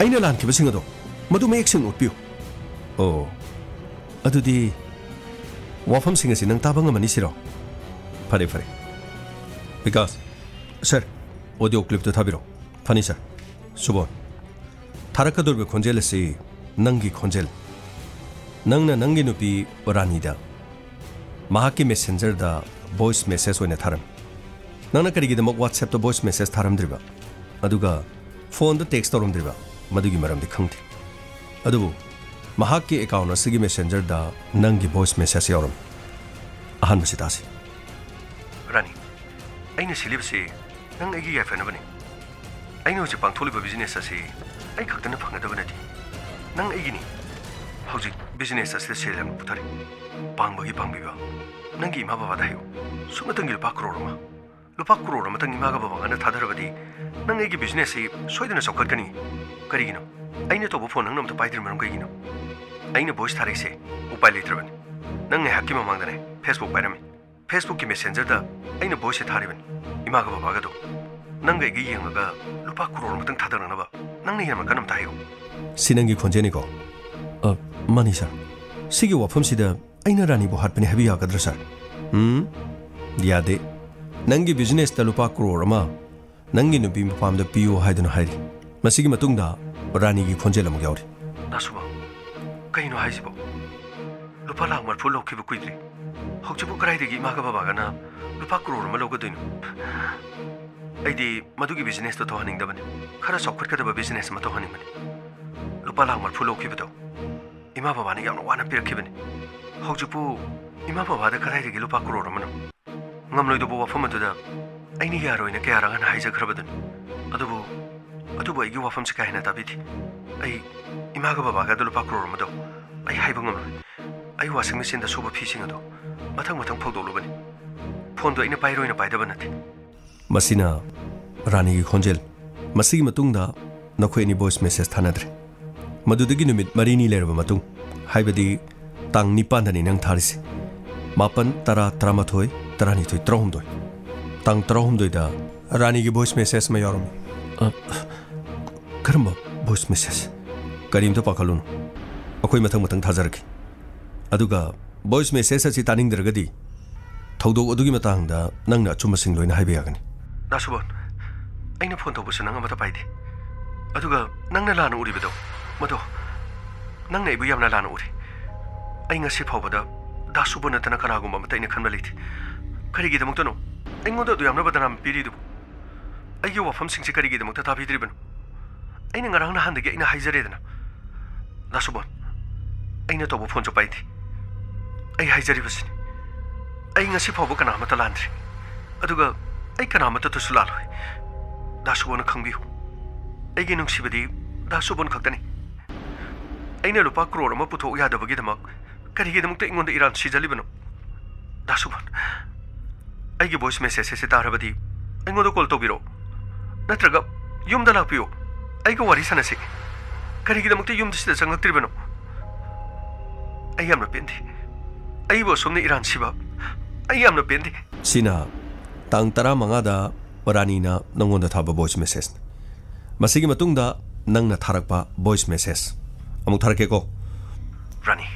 ꯑꯩꯅ ꯂꯥꯟꯈꯤꯕꯁꯤꯡ ꯑꯗꯣ ꯃꯗꯨ ꯃꯌꯦꯛ ꯁꯦꯡꯅ ꯎꯠꯄꯤꯌꯨ꯫ ꯑꯣ, ꯑꯗꯨꯗꯤ ꯋꯥꯐꯝꯁꯤꯡ ꯑꯁꯤ ꯅꯪ ꯇꯥꯕ ꯉꯝꯃꯅꯤ ꯁꯤꯔꯣ? ꯐꯔꯦ, ꯐꯔꯦ꯫ ꯕꯤꯀꯥꯁ꯫ ꯁꯥꯔ꯫ ꯑꯣꯗꯤꯑꯣ ꯀ꯭ꯂꯤꯞꯇꯨ ꯊꯥꯕꯤꯔꯣ꯫ ꯐꯅꯤ, ꯁꯥꯔ꯫ ꯁꯨꯕꯣꯟ, ꯊꯥꯔꯛꯀꯗꯧꯔꯤꯕ ꯈꯣꯟꯖꯦꯜ ꯑꯁꯤ ꯅꯪꯒꯤ ꯈꯣꯟꯖꯦꯜ꯫ ꯅꯪꯅ ꯅꯪꯒꯤ ꯅꯨꯄꯤ ꯔꯥꯅꯤꯗ ꯃꯍꯥꯛꯀꯤ ꯃꯦꯁꯦꯟꯖꯔꯗ ꯚꯣꯏꯁ ꯃꯦꯁꯦꯖ ꯑꯣꯏꯅ ꯊꯥꯔꯝꯃꯤ꯫ ꯅꯪꯅ ꯀꯔꯤꯒꯤꯗꯃꯛ WhatsAppꯇ ꯚꯣꯏꯁ ꯃꯦꯁꯦꯖ ꯊꯥꯔꯝꯗ꯭ꯔꯤꯕ? ꯑꯗꯨꯒ ꯐꯣꯟꯗ ꯇꯦꯛꯁ ꯇꯧꯔꯝꯗ꯭ꯔꯤꯕ? ꯃꯗꯨꯒꯤ ꯃꯔꯝꯗꯤ ꯈꯪꯗꯦ꯫ ꯑꯗꯨꯕꯨ ꯃꯍꯥꯛꯀꯤ ꯑꯦꯀꯥꯎꯟ ꯑꯁꯤꯒꯤ ꯃꯦꯁꯦꯟꯖꯔꯗ ꯅꯪꯒꯤ ꯚꯣꯏꯁ ꯃꯦꯁꯦꯖ ꯌꯥꯎꯔꯝꯃꯤ꯫ ꯑꯍꯥꯟꯕꯁꯤ ꯇꯥꯁꯤ꯫ ꯔꯥꯅꯤ, ꯑꯩꯅ ꯁꯤꯜꯂꯤꯕꯁꯤ ꯅꯪ ꯑꯩꯒꯤ ꯌꯥꯏꯐꯅꯕꯅꯤ꯫ ꯑꯩꯅ ꯍꯧꯖꯤꯛ ꯄꯥꯡꯊꯣꯛꯂꯤꯕ ꯕꯤꯖꯤꯅꯦꯁ ꯑꯁꯤ ꯑꯩ ꯈꯛꯇꯅ ꯐꯪꯒꯗꯕ ꯅꯠꯇꯦ꯫ ꯅꯪ ꯑꯩꯒꯤꯅꯤ꯫ ꯍꯧꯖꯤꯛ ꯕꯤꯖꯤꯅꯦꯁ ꯑꯁꯤꯗ ꯁꯦꯜ ꯌꯥꯝꯅ ꯄꯨꯊꯔꯤ꯫ ꯄꯥꯡꯕꯒꯤ ꯄꯥꯡꯕꯤꯕ꯫ ꯅꯪꯒꯤ ꯏꯃꯥ ꯕꯕꯥꯗ ꯍꯥꯏꯌꯨ꯫ ꯁꯨꯞꯅꯇꯪꯒꯤ ꯂꯨꯄꯥ ꯀ꯭ꯔꯣꯔ ꯑꯃ꯫ ꯂꯨꯄꯥ ꯀ꯭ꯔꯣꯔ ꯑꯃꯇꯪ ꯏꯃꯥꯒ ꯕꯕꯥꯒꯅ ꯊꯥꯗꯔꯕꯗꯤ ꯅꯪ ꯑꯩꯒꯤ ꯕꯤꯖꯤꯅꯦꯁ ꯑꯁꯤ ꯁꯣꯏꯗꯅ ꯆꯥꯎꯈꯠꯀꯅꯤ꯫ ꯀꯔꯤꯒꯤꯅꯣ? ꯑꯩꯅ ꯇꯧꯕ ꯐꯣꯟ ꯅꯪꯅ ꯑꯝꯇ ꯄꯥꯏꯗ꯭ꯔꯤ ꯃꯔꯝ ꯀꯩꯒꯤꯅꯣ? ꯑꯩꯅ ꯚꯣꯏꯁ ꯊꯥꯔꯛꯏꯁꯦ ꯎꯄꯥꯏ ꯂꯩꯇ꯭ꯔꯕꯅꯤ꯫ ꯅꯪ ꯉꯥꯏꯍꯥꯛꯀꯤ ꯃꯃꯥꯡꯗꯅꯦ ꯐꯦꯁꯕꯨꯛ ꯄꯥꯏꯔꯝꯃꯤ꯫ ꯐꯦꯁꯕꯨꯛꯀꯤ ꯃꯦꯁꯦꯟꯖꯔꯗ ꯑꯩꯅ ꯚꯣꯏꯁꯁꯦ ꯊꯥꯔꯤꯕꯅꯤ꯫ ꯏꯃꯥꯒ ꯕꯕꯥꯒꯗꯣ ꯅꯪꯒ ꯑꯩꯒ ꯌꯦꯡꯉꯒ ꯂꯨꯄꯥ ꯀ꯭ꯔꯣꯔ ꯑꯃꯇꯪ ꯊꯥꯗꯔꯛꯅꯕ ꯅꯪꯅ ꯍꯦꯟꯅ ꯀꯟꯅ ꯑꯝꯇ ꯍꯥꯏꯌꯨ꯫ ꯁꯤ ꯅꯪꯒꯤ ꯈꯣꯟꯖꯦꯜꯅꯤꯀꯣ? ꯑ, ꯃꯥꯅꯤ ꯁꯥꯔ꯫ ꯁꯤꯒꯤ ꯋꯥꯐꯝꯁꯤꯗ ꯑꯩꯅ ꯔꯥꯅꯤꯕꯨ ꯍꯥꯠꯄꯅꯤ ꯍꯥꯏꯕ ꯌꯥꯒꯗ꯭ꯔꯥ ꯁꯥꯔ? ꯎꯝ, ꯌꯥꯗꯦ꯫ ꯅꯪꯒꯤ ꯕꯤꯖꯤꯅꯦꯁꯇ ꯂꯨꯄꯥ ꯀ꯭ꯔꯣꯔ ꯑꯃ ꯅꯪꯒꯤ ꯅꯨꯄꯤ ꯃꯄꯥꯝꯗ ꯄꯤꯌꯨ ꯍꯥꯏꯗꯨꯅ ꯍꯥꯏꯔꯤ꯫ ꯃꯁꯤꯒꯤ ꯃꯇꯨꯡꯗ ꯔꯥꯅꯤꯒꯤ ꯈꯣꯟꯖꯦꯜ ꯑꯃꯨꯛ ꯌꯥꯎꯔꯤ꯫ ꯗꯥꯁꯨꯕ, ꯀꯩꯅꯣ ꯍꯥꯏꯁꯤꯕꯣ? ꯂꯨꯄꯥ ꯂꯥꯈ ꯃꯔꯤꯐꯨ ꯂꯧꯈꯤꯕ ꯀꯨꯏꯗ꯭ꯔꯤ꯫ ꯍꯧꯖꯤꯛꯄꯨ ꯀꯗꯥꯏꯗꯒꯤ ꯏꯃꯥꯒ ꯕꯕꯥꯒꯅ ꯂꯨꯄꯥ ꯀ꯭ꯔꯣꯔ ꯑꯃ ꯂꯧꯒꯗꯣꯏꯅꯣ? ꯑꯩꯗꯤ ꯃꯗꯨꯒꯤ ꯕꯤꯖꯤꯅꯦꯁꯇꯣ ꯇꯧꯍꯟꯅꯤꯡꯗꯕꯅꯤ꯫ ꯈꯔ ꯆꯥꯎꯈꯠꯀꯗꯕ ꯕꯤꯖꯤꯅꯦꯁ ꯑꯃ ꯇꯧꯍꯟꯅꯤꯡꯕꯅꯤ꯫ ꯂꯨꯄꯥ ꯂꯥꯈ ꯃꯔꯤꯐꯨ ꯂꯧꯈꯤꯕꯗꯣ ꯏꯃꯥ ꯕꯕꯥꯅ ꯌꯥꯝꯅ ꯋꯥꯅ ꯄꯤꯔꯛꯈꯤꯕꯅꯤ꯫ ꯍꯧꯖꯤꯛꯄꯨ ꯏꯃꯥ ꯕꯕꯥꯗ ꯀꯗꯥꯏꯗꯒꯤ ꯂꯨꯄꯥ ꯀ꯭ꯔꯣꯔ ꯑꯃꯅꯣ? ꯉꯝꯂꯣꯏꯗꯧꯕ ꯋꯥꯐꯝ ꯑꯗꯨꯗ ꯑꯩꯅ ꯌꯥꯔꯣꯏꯅ ꯀꯌꯥꯔꯛ ꯍꯟꯅ ꯍꯥꯏꯖꯈ꯭ꯔꯕꯗꯨꯅꯤ꯫ ꯑꯗꯨꯕꯨ, ꯑꯗꯨꯕꯨ ꯑꯩꯒꯤ ꯋꯥꯐꯝꯁꯤ ꯀꯥ ꯍꯦꯟꯅ ꯇꯥꯕꯤꯗꯦ꯫ ꯑꯩ ꯏꯃꯥꯒ ꯕꯕꯥꯒ ꯑꯗꯨ ꯂꯨꯄꯥ ꯀ꯭ꯔꯣꯔ ꯑꯃꯗꯣ ꯑꯩ ꯍꯥꯏꯕ ꯉꯝꯂꯣꯏ꯫ ꯑꯩ ꯋꯥꯁꯤꯡ ꯃꯦꯆꯤꯟꯗ ꯁꯨꯕ ꯐꯤꯁꯤꯡ ꯑꯗꯣ ꯃꯊꯪ ꯃꯊꯪ ꯐꯧꯗꯣꯛꯂꯨꯕꯅꯤ꯫ ꯐꯣꯟꯗꯣ ꯑꯩꯅ ꯄꯥꯏꯔꯣꯏꯅ ꯄꯥꯏꯗꯕ ꯅꯠꯇꯦ꯫ ꯃꯁꯤꯅ ꯔꯥꯅꯤꯒꯤ ꯈꯣꯟꯖꯦꯜ꯫ ꯃꯁꯤꯒꯤ ꯃꯇꯨꯡꯗ ꯅꯈꯣꯏ ꯑꯅꯤ ꯚꯣꯏꯁ ꯃꯦꯁꯦꯖ ꯊꯥꯅꯗ꯭ꯔꯦ꯫ ꯃꯗꯨꯗꯒꯤ ꯅꯨꯃꯤꯠ ꯃꯔꯤꯅꯤ ꯂꯩꯔꯕ ꯃꯇꯨꯡ, ꯍꯥꯏꯕꯗꯤ ꯇꯥꯡ ꯅꯤꯄꯥꯟꯗꯅꯤ ꯅꯪ ꯊꯥꯔꯤꯁꯦ꯫ ꯃꯥꯄꯟ, ꯇꯔꯥ, ꯇꯔꯥꯃꯥꯊꯣꯏ, ꯇꯔꯥꯅꯤꯊꯣꯏ, ꯇꯔꯥꯍꯨꯝꯗꯣꯏ꯫ ꯇꯥꯡ ꯇꯔꯥꯍꯨꯝꯗꯣꯏꯗ ꯔꯥꯅꯤꯒꯤ ꯚꯣꯏꯁ ꯃꯦꯁꯦꯖ ꯑꯃ ꯌꯥꯎꯔꯝꯃꯤ꯫ ꯑ, ꯀꯔꯝꯕ ꯚꯣꯏꯁ ꯃꯦꯁꯦꯖ? ꯀꯔꯤꯝꯇ ꯄꯥꯈꯠꯂꯨꯅꯨ꯫ ꯑꯩꯈꯣꯏ ꯃꯊꯪ ꯃꯊꯪ ꯊꯥꯖꯔꯛꯀꯦ꯫ ꯑꯗꯨꯒ ꯚꯣꯏꯁ ꯃꯦꯁꯦꯖ ꯑꯁꯤ ꯇꯥꯅꯤꯡꯗ꯭ꯔꯒꯗꯤ ꯊꯧꯗꯣꯛ ꯑꯗꯨꯒꯤ ꯃꯇꯥꯡꯗ ꯅꯪꯅ ꯑꯆꯨꯝꯕꯁꯤꯡ ꯂꯣꯏꯅ ꯍꯥꯏꯕ ꯌꯥꯒꯅꯤ꯫ ꯗꯥꯁꯨꯕꯣꯟ, ꯑꯩꯅ ꯐꯣꯟ ꯇꯧꯕꯁꯨ ꯅꯪ ꯑꯃꯠꯇ ꯄꯥꯏꯗꯦ꯫ ꯑꯗꯨꯒ ꯅꯪꯅ ꯂꯥꯟꯅ ꯎꯔꯤꯕꯗꯣ, ꯃꯗꯣ, ꯅꯪꯅ ꯑꯩꯕꯨ ꯌꯥꯝꯅ ꯂꯥꯟꯅ ꯎꯔꯤ꯫ ꯑꯩ ꯉꯁꯤ ꯐꯥꯎꯕꯗ ꯗꯥꯁꯨꯕꯣꯟ ꯅꯠꯇꯅ ꯀꯅꯥꯒꯨꯝꯕ ꯑꯃꯠꯇ ꯑꯩꯅ ꯈꯟꯕ ꯂꯩꯇꯦ꯫ ꯀꯔꯤꯒꯤꯗꯃꯛꯇꯅꯣ ꯑꯩꯉꯣꯟꯗ ꯑꯗꯨ ꯌꯥꯝꯅ ꯕꯗꯅꯥꯝ ꯄꯤꯔꯤꯗꯨꯕꯨ? ꯑꯩꯒꯤ ꯋꯥꯐꯝꯁꯤꯡꯁꯤ ꯀꯔꯤꯒꯤꯗꯃꯛꯇ ꯇꯥꯕꯤꯗ꯭ꯔꯤꯕꯅꯣ? ꯑꯩꯅ ꯉꯔꯥꯡ ꯅꯍꯥꯟꯗꯒꯤ ꯑꯩꯅ ꯍꯥꯏꯖꯔꯦꯗꯅ꯫ ꯗꯥꯁꯨꯕꯣꯟ, ꯑꯩꯅ ꯇꯧꯕ ꯐꯣꯟꯁꯨ ꯄꯥꯏꯗꯦ꯫ ꯑꯩ ꯍꯥꯏꯖꯔꯤꯕꯁꯤꯅꯤ, ꯑꯩ ꯉꯁꯤ ꯐꯥꯎꯕ ꯀꯅꯥ ꯑꯃꯠꯇ ꯂꯥꯟꯗ꯭ꯔꯤ꯫ ꯑꯗꯨꯒ ꯑꯩ ꯀꯅꯥ ꯑꯃꯠꯇꯗꯁꯨ ꯂꯥꯜꯂꯣꯏ꯫ ꯗꯥꯁꯨꯕꯣꯟꯅ ꯈꯪꯕꯤꯌꯨ, ꯑꯩꯒꯤ ꯅꯨꯡꯁꯤꯕꯗꯤ ꯗꯥ ꯁꯨꯕꯣꯟ ꯈꯛꯇꯅꯤ꯫ ꯑꯩꯅ ꯂꯨꯄꯥ ꯀ꯭ꯔꯣꯔ ꯑꯃ ꯄꯨꯊꯣꯛ ꯌꯥꯗꯕꯒꯤꯗꯃꯛ ꯀꯔꯤꯒꯤꯗꯃꯛꯇ ꯑꯩꯉꯣꯟꯗ ꯏꯔꯥꯟ ꯁꯤꯖꯜꯂꯤꯕꯅꯣ? ꯗꯥ ꯁꯨꯕꯣꯟ, ꯑꯩꯒꯤ ꯚꯣꯏꯁ ꯃꯦꯁꯦꯖ ꯑꯁꯤ ꯇꯥꯔꯕꯗꯤ ꯑꯩꯉꯣꯟꯗ ꯀꯣꯜ ꯇꯧꯕꯤꯔꯛꯑꯣ, ꯅꯠꯇ꯭ꯔꯒ ꯌꯨꯝꯗ ꯂꯥꯛꯄꯤꯌꯨ, ꯑꯩꯒ ꯋꯥꯔꯤ ꯁꯥꯟꯅꯁꯤ꯫ ꯀꯔꯤꯒꯤꯗꯃꯛꯇ ꯌꯨꯝꯁꯤꯗ ꯆꯪꯂꯛꯇ꯭ꯔꯤꯕꯅꯣ? ꯑꯩ ꯌꯥꯝꯅ ꯄꯦꯟꯗꯦ꯫ ꯑꯩꯕꯨ ꯑꯁꯨꯝꯅ ꯏꯔꯥꯟ ꯁꯤꯕ ꯑꯩ ꯌꯥꯝꯅ ꯄꯦꯟꯗꯦ꯫ ꯁꯤꯅ ꯇꯥꯡ ꯇꯔꯥꯃꯉꯥꯗ ꯔꯥꯅꯤꯅ ꯅꯪꯉꯣꯟꯗ ꯊꯥꯕ ꯚꯣꯏꯁ ꯃꯦꯁꯦꯖꯅꯤ꯫ ꯃꯁꯤꯒꯤ ꯃꯇꯨꯡꯗ ꯅꯪꯅ ꯊꯥꯔꯛꯄ ꯚꯣꯏꯁ ꯃꯦꯁꯦꯖ ꯑꯃꯨꯛ ꯊꯥꯔꯛꯀꯦꯀꯣ꯫ ꯔꯥꯅꯤ,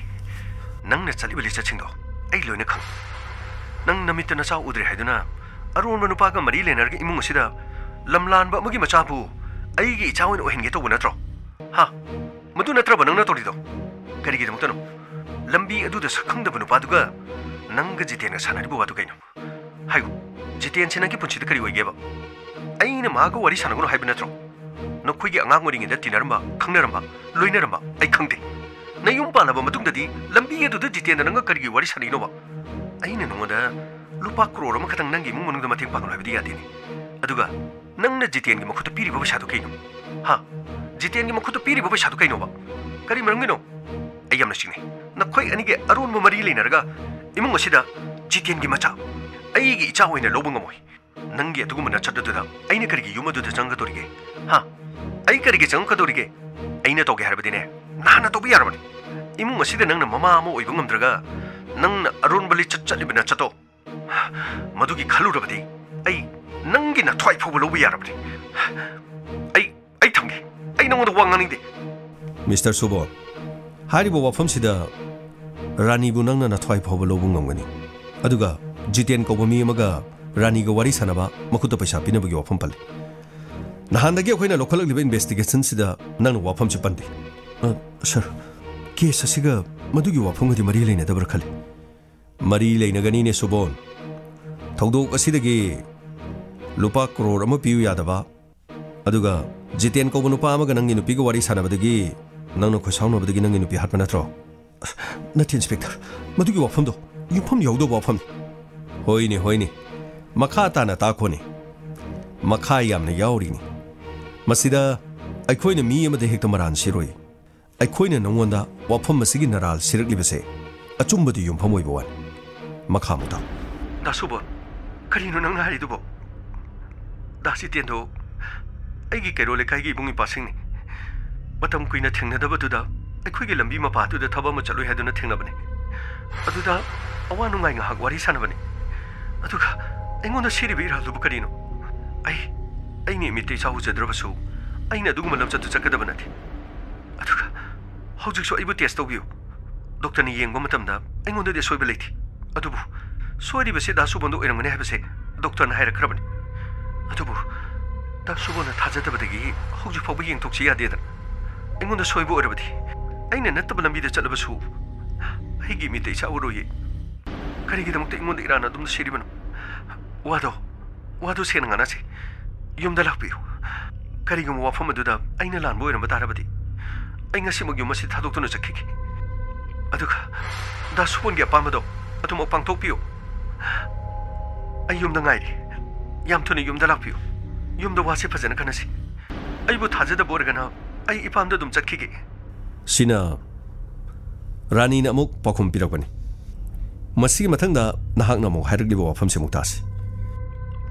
ꯅꯪꯅ ꯆꯠꯂꯤꯕ ꯂꯤꯆꯠꯁꯤꯡꯗꯣ ꯑꯩ ꯂꯣꯏꯅ ꯈꯪꯉꯤ꯫ ꯅꯪ ꯅꯃꯤꯠꯇ ꯅꯆꯥ ꯎꯗ꯭ꯔꯦ ꯍꯥꯏꯗꯨꯅ ꯑꯔꯣꯟꯕ ꯅꯨꯄꯥꯒ ꯃꯔꯤ ꯂꯩꯅꯔꯒ ꯏꯃꯨꯡ ꯑꯁꯤꯗ ꯂꯝꯂꯥꯟꯕ ꯑꯃꯒꯤ ꯃꯆꯥꯕꯨ ꯑꯩꯒꯤ ꯏꯆꯥ ꯑꯣꯏꯅ ꯑꯣꯏꯍꯟꯒꯦ ꯇꯧꯕ ꯅꯠꯇ꯭ꯔꯣ? ꯍꯥ? ꯃꯗꯨ ꯅꯠꯇ꯭ꯔꯕ ꯅꯪꯅ ꯇꯧꯔꯤꯗꯣ? ꯀꯔꯤꯒꯤꯗꯃꯛꯇꯅꯣ? ꯂꯝꯕꯤ ꯑꯗꯨꯗ ꯁꯛ ꯈꯪꯗꯕ ꯅꯨꯄꯥꯗꯨꯒ ꯅꯪꯒ ꯖꯤꯇꯦꯟꯒ ꯁꯥꯟꯅꯔꯤꯕ ꯋꯥꯗꯨ ꯀꯩꯅꯣ? ꯍꯥꯏꯌꯨ, ꯖꯤꯇꯦꯟꯁꯦ ꯅꯪꯒꯤ ꯄꯨꯟꯁꯤꯗ ꯀꯔꯤ ꯑꯣꯏꯒꯦꯕ? ꯑꯩꯅ ꯃꯥꯒ ꯋꯥꯔꯤ ꯁꯥꯟꯅꯒꯅꯨ ꯍꯥꯏꯕ ꯅꯠꯇ꯭ꯔꯣ? ꯅꯈꯣꯏꯒꯤ ꯑꯉꯥꯡ ꯑꯣꯏꯔꯤꯉꯩꯗ ꯇꯤꯟꯅꯔꯝꯕ, ꯈꯪꯅꯔꯝꯕ, ꯂꯣꯏꯅꯔꯝꯕ ꯑꯩ ꯈꯪꯗꯦ꯫ ꯅꯌꯨꯝ ꯄꯥꯜꯂꯕ ꯃꯇꯨꯡꯗꯗꯤ ꯂꯝꯕꯤ ꯑꯗꯨꯗ ꯖꯤꯇꯦꯟꯗ ꯅꯪꯒ ꯀꯔꯤꯒꯤ ꯋꯥꯔꯤ ꯁꯥꯟꯅꯩꯅꯣꯕ? ꯑꯩꯅ ꯅꯉꯣꯟꯗ ꯂꯨꯄꯥ ꯀ꯭ꯔꯣꯔ ꯑꯃꯈꯛꯇꯪ ꯅꯪꯒꯤ ꯏꯃꯨꯡ ꯃꯅꯨꯡꯗ ꯃꯇꯦꯡ ꯄꯥꯡꯒꯅꯨ ꯍꯥꯏꯕꯗꯤ ꯌꯥꯗꯦꯅꯦ꯫ ꯑꯗꯨꯒ ꯅꯪꯅ ꯖꯤꯇꯦꯟꯒꯤ ꯃꯈꯨꯠꯇ ꯄꯤꯔꯤꯕ ꯄꯩꯁꯥꯗꯨ ꯀꯩꯅꯣ? ꯍꯥ? ꯖꯤꯇꯦꯟꯒꯤ ꯃꯈꯨꯠꯇ ꯄꯤꯔꯤꯕ ꯄꯩꯁꯥꯗꯨ ꯀꯩꯅꯣꯕ? ꯀꯔꯤ ꯃꯔꯝꯒꯤꯅꯣ? ꯑꯩ ꯌꯥꯝꯅ ꯆꯤꯡꯅꯩ꯫ ꯅꯈꯣꯏ ꯑꯅꯤꯒꯤ ꯑꯔꯣꯟꯕ ꯃꯔꯤ ꯂꯩꯅꯔꯒ ꯏꯃꯨꯡ ꯑꯁꯤꯗ ꯖꯤꯇꯦꯟꯒꯤ ꯃꯆꯥ ꯑꯩꯒꯤ ꯏꯆꯥ ꯑꯣꯏꯅ ꯂꯧꯕ ꯉꯝꯃꯣꯏ꯫ ꯅꯪꯒꯤ ꯑꯗꯨꯒꯨꯝꯕ ꯅꯆꯠ ꯑꯗꯨꯗ ꯑꯩꯅ ꯀꯔꯤꯒꯤ ꯌꯨꯝ ꯑꯗꯨꯗ ꯆꯪꯒꯗꯧꯔꯤꯒꯦ? ꯍꯥ? ꯑꯩ ꯀꯔꯤꯒꯤ ꯆꯪꯉꯛꯀꯗꯧꯔꯤꯒꯦ? ꯑꯩꯅ ꯇꯧꯒꯦ ꯍꯥꯏꯔꯕꯗꯤꯅꯦ, ꯅꯍꯥꯟꯅ ꯇꯧꯕ ꯌꯥꯔꯕꯅꯤ꯫ ꯏꯃꯨꯡ ꯑꯁꯤꯗ ꯅꯪꯅ ꯃꯃꯥ ꯑꯃ ꯑꯣꯏꯕ ꯉꯝꯗ꯭ꯔꯒ ꯅꯪꯅ ꯑꯔꯣꯟꯕ ꯂꯤꯆꯠ ꯆꯠꯂꯤꯕ ꯅꯆꯠꯇꯣ, ꯃꯗꯨꯒꯤ ꯈꯜꯂꯨꯔꯕꯗꯤ ꯑꯩ ꯅꯪꯒꯤ ꯅꯊ꯭ꯋꯥꯏ ꯐꯥꯎꯕ ꯂꯧꯕ ꯌꯥꯔꯕꯅꯤ꯫ ꯑꯩ, ꯑꯩ ꯊꯝꯒꯦ꯫ ꯑꯩ ꯅꯉꯣꯟꯗ ꯋꯥ ꯉꯥꯡꯅꯤꯡꯗꯦ꯫ ꯃꯤꯁꯇꯔ ꯁꯨꯕꯣꯟ, ꯍꯥꯏꯔꯤꯕ ꯋꯥꯐꯝꯁꯤꯗ ꯔꯥꯅꯤꯕꯨ ꯅꯪꯅ ꯅꯊ꯭ꯋꯥꯏ ꯐꯥꯎꯕ ꯂꯧꯕ ꯉꯝꯒꯅꯤ? ꯑꯗꯨꯒ ꯖꯤꯇꯦꯟ ꯀꯧꯕ ꯃꯤ ꯑꯃꯒ ꯔꯥꯅꯤꯒ ꯋꯥꯔꯤ ꯁꯥꯟꯅꯕ, ꯃꯈꯨꯠꯇ ꯄꯩꯁꯥ ꯄꯤꯅꯕꯒꯤ ꯋꯥꯐꯝ ꯄꯜꯂꯤ꯫ ꯅꯍꯥꯟꯗꯒꯤ ꯑꯩꯈꯣꯏꯅ ꯂꯧꯈꯠꯂꯛꯂꯤꯕ ꯏꯟꯚꯦꯁꯇꯤꯒꯦꯁꯟꯁꯤꯗ ꯅꯪꯅ ꯋꯥꯐꯝꯁꯤ ꯄꯟꯗꯦ꯫ ꯑ, ꯁꯔ, ꯀꯦꯁ ꯑꯁꯤꯒ ꯃꯗꯨꯒꯤ ꯋꯥꯐꯝꯒꯗꯤ ꯃꯔꯤ ꯂꯩꯅꯗꯕ꯭ꯔꯥ ꯈꯜꯂꯤ꯫ ꯃꯔꯤ ꯂꯩꯅꯒꯅꯤꯅꯦ ꯁꯨꯕꯣꯟ꯫ ꯊꯧꯗꯣꯛ ꯑꯁꯤꯗꯒꯤ ꯂꯨꯄꯥ ꯀ꯭ꯔꯣꯔ ꯑꯃ ꯄꯤꯌꯨ ꯌꯥꯗꯕ? ꯑꯗꯨꯒ ꯖꯤꯇꯦꯟ ꯀꯧꯕ ꯅꯨꯄꯥ ꯑꯃꯒ ꯅꯪꯒꯤ ꯅꯨꯄꯤꯒ ꯋꯥꯔꯤ ꯁꯥꯟꯅꯕꯗꯒꯤ ꯅꯪꯅ ꯈꯣꯏꯁꯥꯎꯅꯕꯗꯒꯤ ꯅꯪꯒꯤ ꯅꯨꯄꯤ ꯍꯥꯠꯄ ꯅꯠꯇ꯭ꯔꯣ? ꯅꯠꯇꯦ, ꯏꯟꯁꯄꯦꯛꯇꯔ꯫ ꯃꯗꯨꯒꯤ ꯋꯥꯐꯝꯗꯣ ꯌꯨꯝꯐꯝ ꯌꯥꯎꯗꯕ ꯋꯥꯐꯝꯅꯤ꯫ ꯍꯣꯏꯅꯦ, ꯍꯣꯏꯅꯦ꯫ ꯃꯈꯥ ꯇꯥꯅ ꯇꯥꯈꯣꯅꯦ꯫ ꯃꯈꯥ ꯌꯥꯝꯅ ꯌꯥꯎꯔꯤꯅꯤ꯫ ꯃꯁꯤꯗ ꯑꯩꯈꯣꯏꯅ ꯃꯤ ꯑꯃꯗ ꯍꯦꯛꯇ ꯃꯔꯥꯜ ꯁꯤꯔꯣꯏ꯫ ꯑꯩꯈꯣꯏꯅ ꯅꯉꯣꯟꯗ ꯋꯥꯐꯝ ꯑꯁꯤꯒꯤ ꯅꯔꯥꯜ ꯁꯤꯔꯛꯂꯤꯕꯁꯦ ꯑꯆꯨꯝꯕꯗ ꯌꯨꯝꯐꯝ ꯑꯣꯏꯕ ꯋꯥꯅꯤ꯫ ꯃꯈꯥ ꯑꯃꯨꯛ ꯇꯥꯎ꯫ ꯗꯥ ꯁꯨꯕꯣꯟ, ꯀꯔꯤꯅꯣ ꯅꯪꯅ ꯍꯥꯏꯔꯤꯗꯨꯕꯣ? ꯗꯥ ꯖꯤꯇꯦꯟꯗꯣ ꯑꯩꯒꯤ ꯀꯩꯔꯣꯜ ꯂꯩꯀꯥꯏꯒꯤ ꯏꯕꯨꯡ ꯏꯄ꯭ꯋꯥꯁꯤꯡꯅꯤ꯫ ꯃꯇꯝ ꯀꯨꯏꯅ ꯊꯦꯡꯅꯗꯕꯗꯨꯗ ꯑꯩꯈꯣꯏꯒꯤ ꯂꯝꯕꯤ ꯃꯄꯥꯗꯨꯗ ꯊꯕꯛ ꯑꯃ ꯆꯠꯂꯨꯏ ꯍꯥꯏꯗꯨꯅ ꯊꯦꯡꯅꯕꯅꯤ꯫ ꯑꯗꯨꯗ ꯑꯋꯥ ꯅꯨꯡꯉꯥꯏ ꯉꯥꯏꯍꯥꯛ ꯋꯥꯔꯤ ꯁꯥꯟꯅꯕꯅꯤ꯫ ꯑꯗꯨꯒ ꯑꯩꯉꯣꯟꯗ ꯁꯤꯔꯤꯕ ꯏꯔꯥꯜꯗꯨꯕꯨ ꯀꯔꯤꯅꯣ? ꯑꯩ, ꯑꯩꯅ ꯏꯃꯤꯠꯇ ꯏꯆꯥ ꯎꯖꯗ꯭ꯔꯕꯁꯨ ꯑꯩꯅ ꯑꯗꯨꯒꯨꯝꯕ ꯂꯝꯆꯠꯇꯨ ꯆꯠꯀꯗꯕ ꯅꯠꯇꯦ꯫ ꯑꯗꯨꯒ ꯍꯧꯖꯤꯛꯁꯨ ꯑꯩꯕꯨ ꯇꯦꯁ ꯇꯧꯕꯤꯌꯨ꯫ ꯗꯣꯛꯇꯔꯅ ꯌꯦꯡꯕ ꯃꯇꯝꯗ ꯑꯩꯉꯣꯟꯗꯗꯤ ꯑꯁꯣꯏꯕ ꯂꯩꯇꯦ꯫ ꯑꯗꯨꯕꯨ ꯁꯣꯏꯔꯤꯕꯁꯤ ꯗꯥ ꯁꯨꯕꯣꯟꯗ ꯑꯣꯏꯔꯝꯒꯅꯤ ꯍꯥꯏꯕꯁꯦ ꯗꯣꯛꯇꯔꯅ ꯍꯥꯏꯔꯛꯈ꯭ꯔꯕꯅꯤ꯫ ꯑꯗꯨꯕꯨ ꯗꯥ ꯁꯨꯕꯣꯟꯅ ꯊꯥꯖꯗꯕꯗꯒꯤ ꯍꯧꯖꯤꯛ ꯐꯥꯎꯕ ꯌꯦꯡꯊꯣꯛꯁꯤ ꯌꯥꯗꯦꯗꯅ꯫ ꯑꯩꯉꯣꯟꯗ ꯁꯣꯏꯕ ꯑꯣꯏꯔꯕꯗꯤ ꯑꯩꯅ ꯅꯠꯇꯕ ꯂꯝꯕꯤꯗ ꯆꯠꯂꯕꯁꯨ ꯑꯩꯒꯤ ꯃꯤꯠꯇ ꯏꯆꯥ ꯎꯔꯣꯏꯌꯦ꯫ ꯀꯔꯤꯒꯤꯗꯃꯛꯇ ꯑꯩꯉꯣꯟꯗ ꯏꯔꯥꯟꯅ ꯑꯗꯨꯝꯅ ꯁꯤꯔꯤꯕꯅꯣ? ꯋꯥꯗꯣ, ꯋꯥꯗꯣ ꯁꯦꯡꯅ ꯉꯥꯡꯅꯁꯤ꯫ ꯌꯨꯝꯗ ꯂꯥꯛꯄꯤꯌꯨ꯫ ꯀꯔꯤꯒꯨꯝꯕ ꯋꯥꯐꯝ ꯑꯗꯨꯗ ꯑꯩꯅ ꯂꯥꯟꯕ ꯑꯣꯏꯔꯝꯕ ꯇꯥꯔꯕꯗꯤ ꯑꯩ ꯉꯁꯤꯃꯛ ꯌꯨꯝ ꯑꯁꯤ ꯊꯥꯗꯣꯛꯇꯨꯅ ꯆꯠꯈꯤꯒꯦ꯫ ꯑꯗꯨꯒ ꯗꯥ ꯁꯨꯕꯣꯟꯒꯤ ꯑꯄꯥꯝꯕꯗꯣ ꯑꯗꯨꯃꯛ ꯄꯥꯡꯊꯣꯛꯄꯤꯌꯨ꯫ ꯑꯩ ꯌꯨꯝꯗ ꯉꯥꯏꯔꯤ꯫ ꯌꯥꯝ ꯊꯨꯅ ꯌꯨꯝꯗ ꯂꯥꯛꯄꯤꯌꯨ꯫ ꯌꯨꯝꯗ ꯋꯥꯁꯤ ꯐꯖꯅ ꯈꯟꯅꯁꯤ꯫ ꯑꯩꯕꯨ ꯊꯥꯖꯗꯕ ꯑꯣꯏꯔꯒꯅ ꯑꯩ ꯏꯄꯥꯝꯗ ꯑꯗꯨꯝ ꯆꯠꯈꯤꯒꯦ꯫ ꯁꯤꯅ ꯔꯥꯅꯤꯅ ꯑꯃꯨꯛ ꯄꯥꯎꯈꯨꯝ ꯄꯤꯔꯛꯄꯅꯤ꯫ ꯃꯁꯤꯒꯤ ꯃꯊꯪꯗ ꯅꯍꯥꯛꯅ ꯑꯃꯨꯛ ꯍꯥꯏꯔꯛꯂꯤꯕ ꯋꯥꯐꯝꯁꯤ ꯑꯃꯨꯛ ꯇꯥꯁꯤ꯫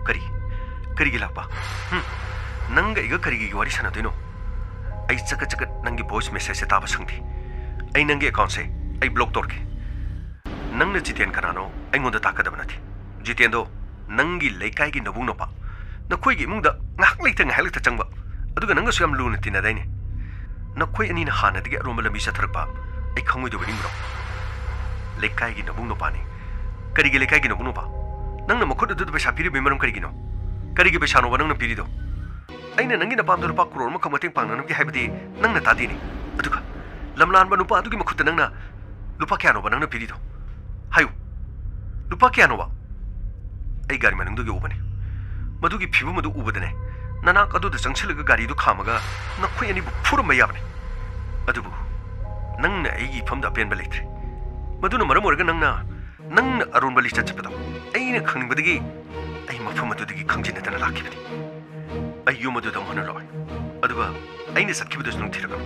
ꯀꯔꯤ? ꯀꯔꯤꯒꯤ ꯂꯥꯛꯄ? ꯍꯨꯝ? ꯅꯪꯒ ꯑꯩꯒ ꯀꯔꯤꯒꯤ ꯋꯥꯔꯤ ꯁꯥꯟꯅꯗꯣꯏꯅꯣ? ꯑꯩ ꯆꯀꯠ ꯆꯀꯠ ꯅꯪꯒꯤ ꯚꯣꯏꯁ ꯃꯦꯁꯦꯖꯁꯦ ꯇꯥꯕ ꯁꯪꯗꯦ꯫ ꯑꯩ ꯅꯪꯒꯤ ꯑꯦꯀꯥꯎꯟꯁꯦ ꯑꯩ ꯕ꯭ꯂꯣꯛ ꯇꯧꯔꯒꯦ꯫ ꯅꯪꯅ ꯖꯤꯇꯦꯟ ꯀꯅꯥꯅꯣ ꯑꯩꯉꯣꯟꯗ ꯇꯥꯛꯀꯗꯕ ꯅꯠꯇꯦ꯫ ꯖꯤꯇꯦꯟꯗꯣ ꯅꯪꯒꯤ ꯂꯩꯀꯥꯏꯒꯤ ꯅꯕꯨꯡ ꯅꯨꯄꯥ, ꯅꯈꯣꯏꯒꯤ ꯏꯃꯨꯡꯗ ꯉꯥꯏꯍꯥꯛ ꯂꯩꯇ ꯉꯥꯏꯍꯥꯛ ꯂꯩꯇ ꯆꯪꯕ, ꯑꯗꯨꯒ ꯅꯪꯒꯁꯨ ꯌꯥꯝ ꯂꯨꯅ ꯇꯤꯟꯅꯗꯥꯏꯅꯦ? ꯅꯈꯣꯏ ꯑꯅꯤꯅ ꯍꯥꯟꯅꯗꯒꯤ ꯑꯔꯣꯟꯕ ꯂꯝꯕꯤ ꯆꯠꯊꯔꯛꯄ ꯑꯩ ꯈꯪꯉꯣꯏꯗꯕ ꯅꯤꯡꯕ꯭ꯔꯣ? ꯂꯩꯀꯥꯏꯒꯤ ꯅꯕꯨꯡ ꯅꯨꯄꯥꯅꯤ꯫ ꯀꯔꯤꯒꯤ ꯂꯩꯀꯥꯏꯒꯤ ꯅꯕꯨꯡ ꯅꯨꯄꯥ? ꯅꯪꯅ ꯃꯈꯨꯠ ꯑꯗꯨꯗ ꯄꯩꯁꯥ ꯄꯤꯔꯤꯕꯒꯤ ꯃꯔꯝ ꯀꯔꯤꯒꯤꯅꯣ? ꯀꯔꯤꯒꯤ ꯄꯩꯁꯥꯅꯣꯕ ꯅꯪꯅ ꯄꯤꯔꯤꯗꯣ? ꯑꯩꯅ ꯅꯪꯒꯤ ꯅꯄꯥꯝꯗ ꯂꯨꯄꯥ ꯀ꯭ꯔꯣꯔ ꯑꯃꯈꯛ ꯃꯇꯦꯡ ꯄꯥꯡꯅꯅꯕꯒꯤ ꯍꯥꯏꯕꯗꯤ ꯅꯪꯅ ꯇꯥꯗꯦꯅꯦ꯫ ꯑꯗꯨꯒ ꯂꯝꯂꯥꯟꯕ ꯅꯨꯄꯥ ꯑꯗꯨꯒꯤ ꯃꯈꯨꯠꯇ ꯅꯪꯅ ꯂꯨꯄꯥ ꯀꯌꯥꯅꯣꯕ ꯅꯪꯅ ꯄꯤꯔꯤꯗꯣ? ꯍꯥꯏꯌꯨ, ꯂꯨꯄꯥ ꯀꯌꯥꯅꯣꯕ? ꯑꯩ ꯒꯥꯔꯤ ꯃꯅꯨꯡꯗꯒꯤ ꯎꯕꯅꯤ꯫ ꯃꯗꯨꯒꯤ ꯐꯤꯕꯝ ꯑꯗꯨ ꯎꯕꯗꯅꯦ, ꯅꯅꯥꯛ ꯑꯗꯨꯗ ꯆꯪꯁꯤꯜꯂꯒ ꯒꯥꯔꯤꯗꯨ ꯈꯥꯝꯃꯒ ꯅꯈꯣꯏ ꯑꯅꯤꯕꯨ ꯐꯨꯔꯝꯕ ꯌꯥꯕꯅꯤ꯫ ꯑꯗꯨꯕꯨ ꯅꯪꯅ ꯑꯩꯒꯤ ꯏꯐꯝꯗ ꯑꯄꯦꯟꯕ ꯂꯩꯇ꯭ꯔꯦ꯫ ꯃꯗꯨꯅ ꯃꯔꯝ ꯑꯣꯏꯔꯒ ꯅꯪꯅ, ꯅꯪꯅ ꯑꯔꯣꯟꯕ ꯂꯤꯆꯠ ꯆꯠꯄꯗꯣ ꯑꯩꯅ ꯈꯪꯅꯤꯡꯕꯗꯒꯤ ꯑꯩ ꯃꯐꯝ ꯑꯗꯨꯗꯒꯤ ꯈꯪꯖꯤꯟꯅꯗꯅ ꯂꯥꯛꯈꯤꯕꯅꯤ꯫ ꯑꯩ ꯌꯨꯝ ꯑꯗꯨꯗ ꯑꯃꯨꯛ ꯍꯟꯅ ꯂꯥꯛꯑꯣꯏ꯫ ꯑꯗꯨꯒ ꯑꯩꯅ ꯆꯠꯈꯤꯕꯗꯨꯁꯨ ꯅꯪ ꯊꯤꯔꯛꯀꯅꯨ꯫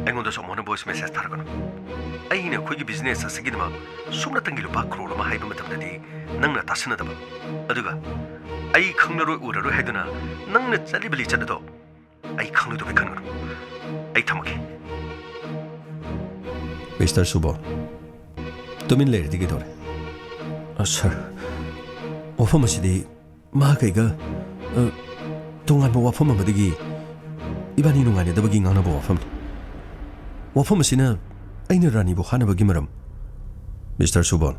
ꯑꯩꯉꯣꯟꯗꯁꯨ ꯑꯃꯨꯛ ꯍꯟꯅ ꯚꯣꯏꯁ ꯃꯦꯁꯦꯖ ꯊꯥꯔꯛꯀꯅꯨ꯫ ꯑꯩꯅ ꯑꯩꯈꯣꯏꯒꯤ ꯕꯤꯖꯤꯅꯦꯁ ꯑꯁꯤꯒꯤꯗꯃꯛ ꯁꯨꯞꯅꯇꯪꯒꯤ ꯂꯨꯄꯥ ꯀ꯭ꯔꯣꯔ ꯑꯃ ꯍꯥꯏꯕ ꯃꯇꯝꯗꯗꯤ ꯅꯪꯅ ꯇꯥꯁꯤꯟꯅꯗꯕ꯫ ꯑꯗꯨꯒ ꯑꯩ ꯈꯪꯂꯔꯣꯏ ꯎꯔꯔꯣꯏ ꯍꯥꯏꯗꯨꯅ ꯅꯪꯅ ꯆꯠꯂꯤꯕ ꯂꯤꯆꯠ ꯑꯗꯣ ꯑꯩ ꯈꯪꯂꯣꯏꯗꯕꯩ ꯈꯟꯒꯅꯨ꯫ ꯑꯩ ꯊꯝꯃꯒꯦ꯫ ꯃꯤꯁꯇꯔ ꯁꯨꯕꯣꯜ, ꯇꯨꯃꯤꯟ ꯂꯩꯔꯗꯤ ꯀꯩꯗꯧꯔꯦ? ꯑ, ꯁꯥꯔ, ꯋꯥꯐꯝ ꯑꯁꯤꯗꯤ ꯃꯍꯥꯛ ꯑꯩꯒ, ꯑ, ꯇꯣꯉꯥꯟꯕ ꯋꯥꯐꯝ ꯑꯃꯗꯒꯤ ꯏꯕꯥꯅꯤ ꯅꯨꯡꯉꯥꯏꯅꯗꯕꯒꯤ ꯉꯥꯡꯅꯕ ꯋꯥꯐꯝꯅꯤ꯫ ꯋꯥꯐꯝ ꯑꯁꯤꯅ ꯑꯩꯅ ꯔꯥꯅꯤꯕꯨ ꯍꯥꯠꯅꯕꯒꯤ ꯃꯔꯝ꯫ ꯃꯤꯁꯇꯔ ꯁꯨꯕꯣꯜ,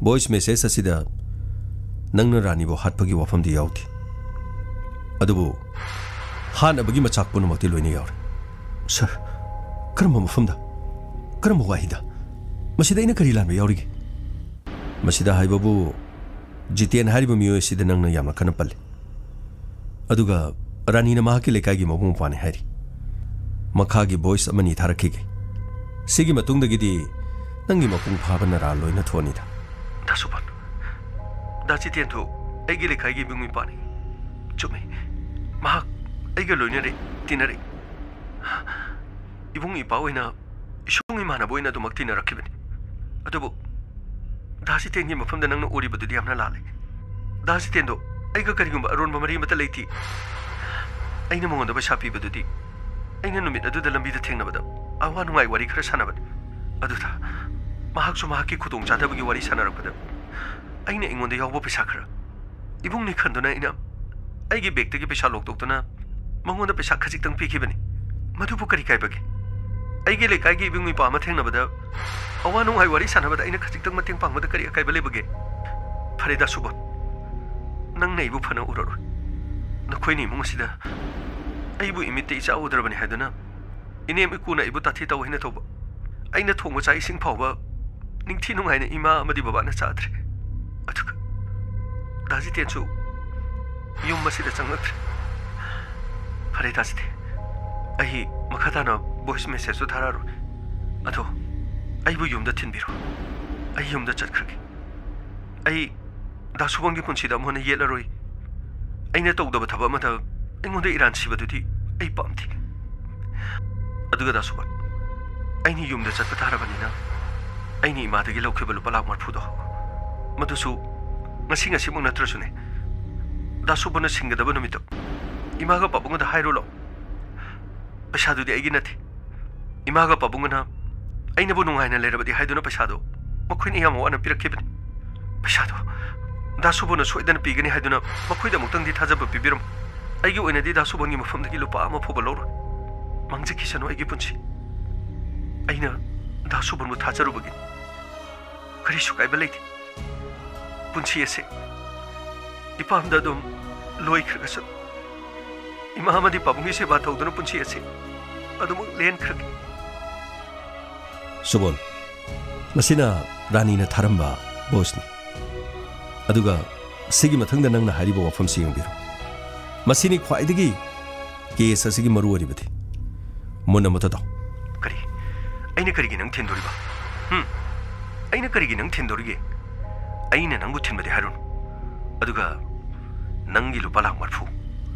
ꯚꯣꯏꯁ ꯃꯦꯁꯦꯖ ꯑꯁꯤꯗ ꯅꯪꯅ ꯔꯥꯅꯤꯕꯨ ꯍꯥꯠꯄꯒꯤ ꯋꯥꯐꯝꯗꯤ ꯌꯥꯎꯗꯦ, ꯑꯗꯨꯕꯨ ꯍꯥꯠꯅꯕꯒꯤ ꯃꯆꯥꯛ ꯄꯨꯝꯅꯃꯛꯇꯤ ꯂꯣꯏꯅ ꯌꯥꯎꯔꯦ꯫ ꯁꯥꯔ, ꯀꯔꯝꯕ ꯃꯐꯝꯗ? ꯀꯔꯝꯕ ꯋꯥꯍꯩꯗ? ꯃꯁꯤꯗ ꯑꯩꯅ ꯀꯔꯤ ꯂꯥꯟꯕ ꯌꯥꯎꯔꯤꯒꯦ? ꯃꯁꯤꯗ ꯍꯥꯏꯕꯕꯨ, ꯖꯤꯇꯦꯟ ꯍꯥꯏꯔꯤꯕ ꯃꯤꯑꯣꯏ ꯑꯁꯤꯗ ꯅꯪꯅ ꯌꯥꯝꯅ ꯀꯟꯅ ꯄꯜꯂꯤ꯫ ꯑꯗꯨꯒ ꯔꯥꯅꯤꯅ ꯃꯍꯥꯛꯀꯤ ꯂꯩꯀꯥꯏꯒꯤ ꯃꯕꯨꯡ ꯃꯧꯄ꯭ꯋꯥꯅꯤ ꯍꯥꯏꯔꯤ꯫ ꯃꯈꯥꯒꯤ ꯚꯣꯏꯁ ꯑꯃꯅꯤ ꯊꯥꯔꯛꯈꯤꯒꯦ꯫ ꯁꯤꯒꯤ ꯃꯇꯨꯡꯗꯒꯤꯗꯤ ꯅꯪꯒꯤ ꯃꯄꯨꯡ ꯐꯥꯕ ꯅꯔꯥ ꯂꯣꯏꯅ ꯊꯣꯛꯑꯅꯤꯗ꯫ ꯗꯥ ꯁꯨꯕꯣꯜ, ꯗꯥ ꯖꯤꯇꯦꯟꯗꯨ ꯑꯩꯒꯤ ꯂꯩꯀꯥꯏꯒꯤ ꯏꯕꯨꯡ ꯏꯄ꯭ꯋꯥꯅꯤ꯫ ꯆꯨꯝꯃꯤ, ꯃꯍꯥꯛ ꯑꯩꯒ ꯂꯣꯏꯅꯔꯦ, ꯇꯤꯟꯅꯔꯦ꯫ ꯏꯕꯨꯡ ꯏꯄ꯭ꯋꯥ ꯑꯣꯏꯅ, ꯏꯁꯨꯡ ꯏꯃꯥꯟꯅꯕ ꯑꯣꯏꯅ ꯑꯗꯨꯃꯛ ꯇꯤꯟꯅꯔꯛꯈꯤꯕꯅꯤ꯫ ꯑꯗꯨꯕꯨ ꯗꯥ ꯖꯤꯇꯦꯟꯒꯤ ꯃꯐꯝꯗ ꯅꯪꯅ ꯎꯔꯤꯕꯗꯨꯗꯤ ꯌꯥꯝꯅ ꯂꯥꯜꯂꯦ꯫ ꯗꯥ ꯖꯤꯇꯦꯟꯗꯣ ꯑꯩꯒ ꯀꯔꯤꯒꯨꯝꯕ ꯑꯔꯣꯟꯕ ꯃꯔꯤ ꯑꯃꯠꯇ ꯂꯩꯇꯦ꯫ ꯑꯩꯅ ꯃꯉꯣꯟꯗ ꯄꯩꯁꯥ ꯄꯤꯕꯗꯨꯗꯤ ꯑꯩꯅ ꯅꯨꯃꯤꯠ ꯑꯗꯨꯗ ꯂꯝꯕꯤꯗ ꯊꯦꯡꯅꯕꯗ ꯑꯋꯥ ꯅꯨꯡꯉꯥꯏ ꯋꯥꯔꯤ ꯈꯔ ꯁꯥꯟꯅꯕꯅꯤ꯫ ꯑꯗꯨꯗ ꯃꯍꯥꯛꯁꯨ ꯃꯍꯥꯛꯀꯤ ꯈꯨꯗꯣꯡꯆꯥꯗꯕꯒꯤ ꯋꯥꯔꯤ ꯁꯥꯟꯅꯔꯛꯄꯗ ꯑꯩꯅ ꯑꯩꯉꯣꯟꯗ ꯌꯥꯎꯕ ꯄꯩꯁꯥ ꯈꯔ ꯏꯕꯨꯡꯅꯤ ꯈꯟꯗꯨꯅ ꯑꯩꯅ ꯑꯩꯒꯤ ꯕꯦꯒꯇꯒꯤ ꯄꯩꯁꯥ ꯂꯧꯊꯣꯛꯇꯨꯅ ꯃꯉꯣꯟꯗ ꯄꯩꯁꯥ ꯈꯖꯤꯛꯇꯪ ꯄꯤꯈꯤꯕꯅꯤ꯫ ꯃꯗꯨꯕꯨ ꯀꯔꯤ ꯀꯥꯏꯕꯒꯦ? ꯑꯩꯒꯤ ꯂꯩꯀꯥꯏꯒꯤ ꯏꯕꯨꯡ ꯏꯄ꯭ꯋꯥ ꯑꯃ ꯊꯦꯡꯅꯕꯗ, ꯑꯋꯥ ꯅꯨꯡꯉꯥꯏ ꯋꯥꯔꯤ ꯁꯥꯟꯅꯕꯗ ꯑꯩꯅ ꯈꯖꯤꯛꯇꯪ ꯃꯇꯦꯡ ꯄꯥꯡꯕꯗ ꯀꯔꯤ ꯑꯀꯥꯏꯕ ꯂꯩꯕꯒꯦ? ꯐꯔꯦ ꯗꯥ ꯁꯨꯕꯣꯜ, ꯅꯪꯅ ꯑꯩꯕꯨ ꯐꯅ ꯎꯔꯔꯣꯏ꯫ ꯅꯈꯣꯏꯅ ꯏꯃꯨꯡ ꯑꯁꯤꯗ ꯑꯩꯕꯨ ꯏꯃꯤꯠꯇ ꯏꯆꯥ ꯎꯗ꯭ꯔꯕꯅꯤ ꯍꯥꯏꯗꯨꯅ ꯏꯅꯦꯝ ꯏꯀꯨꯅ ꯑꯩꯕꯨ ꯇꯥꯊꯤ ꯇꯧ ꯍꯥꯏꯅ ꯇꯧꯕ, ꯑꯩꯅ ꯊꯣꯡꯕ ꯆꯥꯛ ꯏꯁꯤꯡ ꯐꯥꯎꯕ ꯅꯤꯡꯊꯤ ꯅꯨꯡꯉꯥꯏꯅ ꯏꯃꯥ ꯑꯃꯗꯤ ꯕꯕꯥꯅ ꯆꯥꯗ꯭ꯔꯦ꯫ ꯑꯗꯨꯒ ꯗꯥ ꯖꯤꯇꯦꯟꯁꯨ ꯌꯨꯝ ꯑꯁꯤꯗ ꯆꯪꯂꯛꯇ꯭ꯔꯦ꯫ ꯐꯔꯦ ꯗꯥ ꯖꯤꯇꯦꯟ, ꯑꯩ ꯃꯈꯥ ꯇꯥꯅ ꯚꯣꯏꯁ ꯃꯦꯁꯦꯖꯁꯨ ꯊꯥꯔꯛꯑꯔꯣꯏ꯫ ꯑꯗꯣ ꯑꯩꯕꯨ ꯌꯨꯝꯗ ꯊꯤꯟꯕꯤꯔꯣ꯫ ꯑꯩ ꯌꯨꯝꯗ ꯆꯠꯈ꯭ꯔꯒꯦ꯫ ꯑꯩ ꯗꯥ ꯁꯨꯕꯣꯜꯒꯤ ꯄꯨꯟꯁꯤꯗ ꯑꯃꯨꯛ ꯍꯟꯅ ꯌꯦꯠꯂꯔꯣꯏ꯫ ꯑꯩꯅ ꯇꯧꯗꯕ ꯊꯕꯛ ꯑꯃꯗ ꯑꯩꯉꯣꯟꯗ ꯏꯔꯥꯟ ꯁꯤꯕꯗꯨꯗꯤ ꯑꯩ ꯄꯥꯝꯗꯦ꯫ ꯑꯗꯨꯒ ꯗꯥ ꯁꯨꯕꯟ, ꯑꯩꯅ ꯌꯨꯝꯗ ꯆꯠꯄ ꯇꯥꯔꯕꯅꯤꯅ ꯑꯩꯅ ꯏꯃꯥꯗꯒꯤ ꯂꯧꯈꯤꯕ ꯂꯨꯄꯥ ꯂꯥꯛ ꯃꯔꯤꯐꯨꯗꯣ, ꯃꯗꯨꯁꯨ ꯉꯁꯤ ꯉꯁꯤꯃꯛ ꯅꯠꯇ꯭ꯔꯁꯨꯅꯦ, ꯗꯥ ꯁꯨꯕꯟꯅ ꯁꯤꯡꯒꯗꯕ ꯅꯨꯃꯤꯠꯇꯣ ꯏꯃꯥꯒ ꯄꯥꯕꯨꯡꯒꯗ ꯍꯥꯏꯔꯨ ꯂꯥꯎ꯫ ꯄꯩꯁꯥꯗꯨꯗꯤ ꯑꯩꯒꯤ ꯅꯠꯇꯦ꯫ ꯏꯃꯥꯒ ꯄꯥꯕꯨꯡꯒꯅ ꯑꯩꯅꯕꯨ ꯅꯨꯡꯉꯥꯏꯅ ꯂꯩꯔꯕꯗꯤ ꯍꯥꯏꯗꯨꯅ ꯄꯩꯁꯥꯗꯣ ꯃꯈꯣꯏꯅ ꯌꯥꯝ ꯋꯥꯅ ꯄꯤꯔꯛꯈꯤꯕꯅꯤ꯫ ꯄꯩꯁꯥꯗꯣ ꯗꯥ ꯁꯨꯕꯣꯟꯅ ꯁꯣꯏꯗꯅ ꯄꯤꯒꯅꯤ ꯍꯥꯏꯗꯨꯅ ꯃꯈꯣꯏꯗ ꯑꯃꯨꯛꯇꯪꯗꯤ ꯊꯥꯖꯕ ꯄꯤꯕꯤꯔꯝꯃꯨ꯫ ꯑꯩꯒꯤ ꯑꯣꯏꯅꯗꯤ ꯗꯥ ꯁꯨꯕꯣꯟꯒꯤ ꯃꯐꯝꯗꯒꯤ ꯂꯨꯄꯥ ꯑꯃ ꯐꯥꯎꯕ ꯂꯧꯔꯣꯏ꯫ ꯃꯥꯡꯖꯈꯤꯁꯅꯨ ꯑꯩꯒꯤ ꯄꯨꯟꯁꯤ꯫ ꯑꯩꯅ ꯗꯥ ꯁꯨꯕꯣꯟꯕꯨ ꯊꯥꯖꯔꯨꯕꯒꯤ ꯀꯔꯤꯁꯨ ꯀꯥꯏꯕ ꯂꯩꯇꯦ꯫ ꯄꯨꯟꯁꯤ ꯑꯁꯤ ꯏꯄꯥꯝꯗ ꯑꯗꯨꯝ ꯂꯣꯏꯈ꯭ꯔꯒꯁꯨ, ꯏꯃꯥ ꯑꯃꯗꯤ ꯄꯥꯕꯨꯡꯒꯤ ꯁꯦꯕꯥ ꯇꯧꯗꯨꯅ ꯄꯨꯟꯁꯤ ꯑꯁꯤ ꯑꯗꯨꯃꯛ ꯂꯦꯟꯈ꯭ꯔꯒꯦ꯫ ꯁꯨꯕꯣꯟ, ꯃꯁꯤꯅ ꯔꯥꯅꯤꯅ ꯊꯥꯔꯝꯕ ꯚꯣꯏꯁꯅꯤ꯫ ꯑꯗꯨꯒ ꯁꯤꯒꯤ ꯃꯊꯪꯗ ꯅꯪꯅ ꯍꯥꯏꯔꯤꯕ ꯋꯥꯐꯝꯁꯤ ꯌꯦꯡꯕꯤꯔꯣ꯫ ꯃꯁꯤꯅꯤ ꯈ꯭ꯋꯥꯏꯗꯒꯤ ꯀꯦꯁ ꯑꯁꯤꯒꯤ ꯃꯔꯨ ꯑꯣꯏꯔꯤꯕꯗꯤ꯫ ꯃꯨꯟꯅ ꯃꯨꯠꯇ ꯇꯥꯎ꯫ ꯀꯔꯤ? ꯑꯩꯅ ꯀꯔꯤꯒꯤ ꯅꯪ ꯊꯤꯟꯗꯣꯔꯤꯕ? ꯍꯨꯝ? ꯑꯩꯅ ꯀꯔꯤꯒꯤ ꯅꯪ ꯊꯤꯟꯗꯣꯔꯤꯒꯦ? ꯑꯩꯅ ꯅꯪꯕꯨ ꯊꯤꯟꯕꯗꯤ ꯍꯥꯏꯔꯨꯅꯨ꯫ ꯑꯗꯨꯒ ꯅꯪꯒꯤ ꯂꯨꯄꯥ ꯂꯥꯛ ꯃꯔꯤꯐꯨ,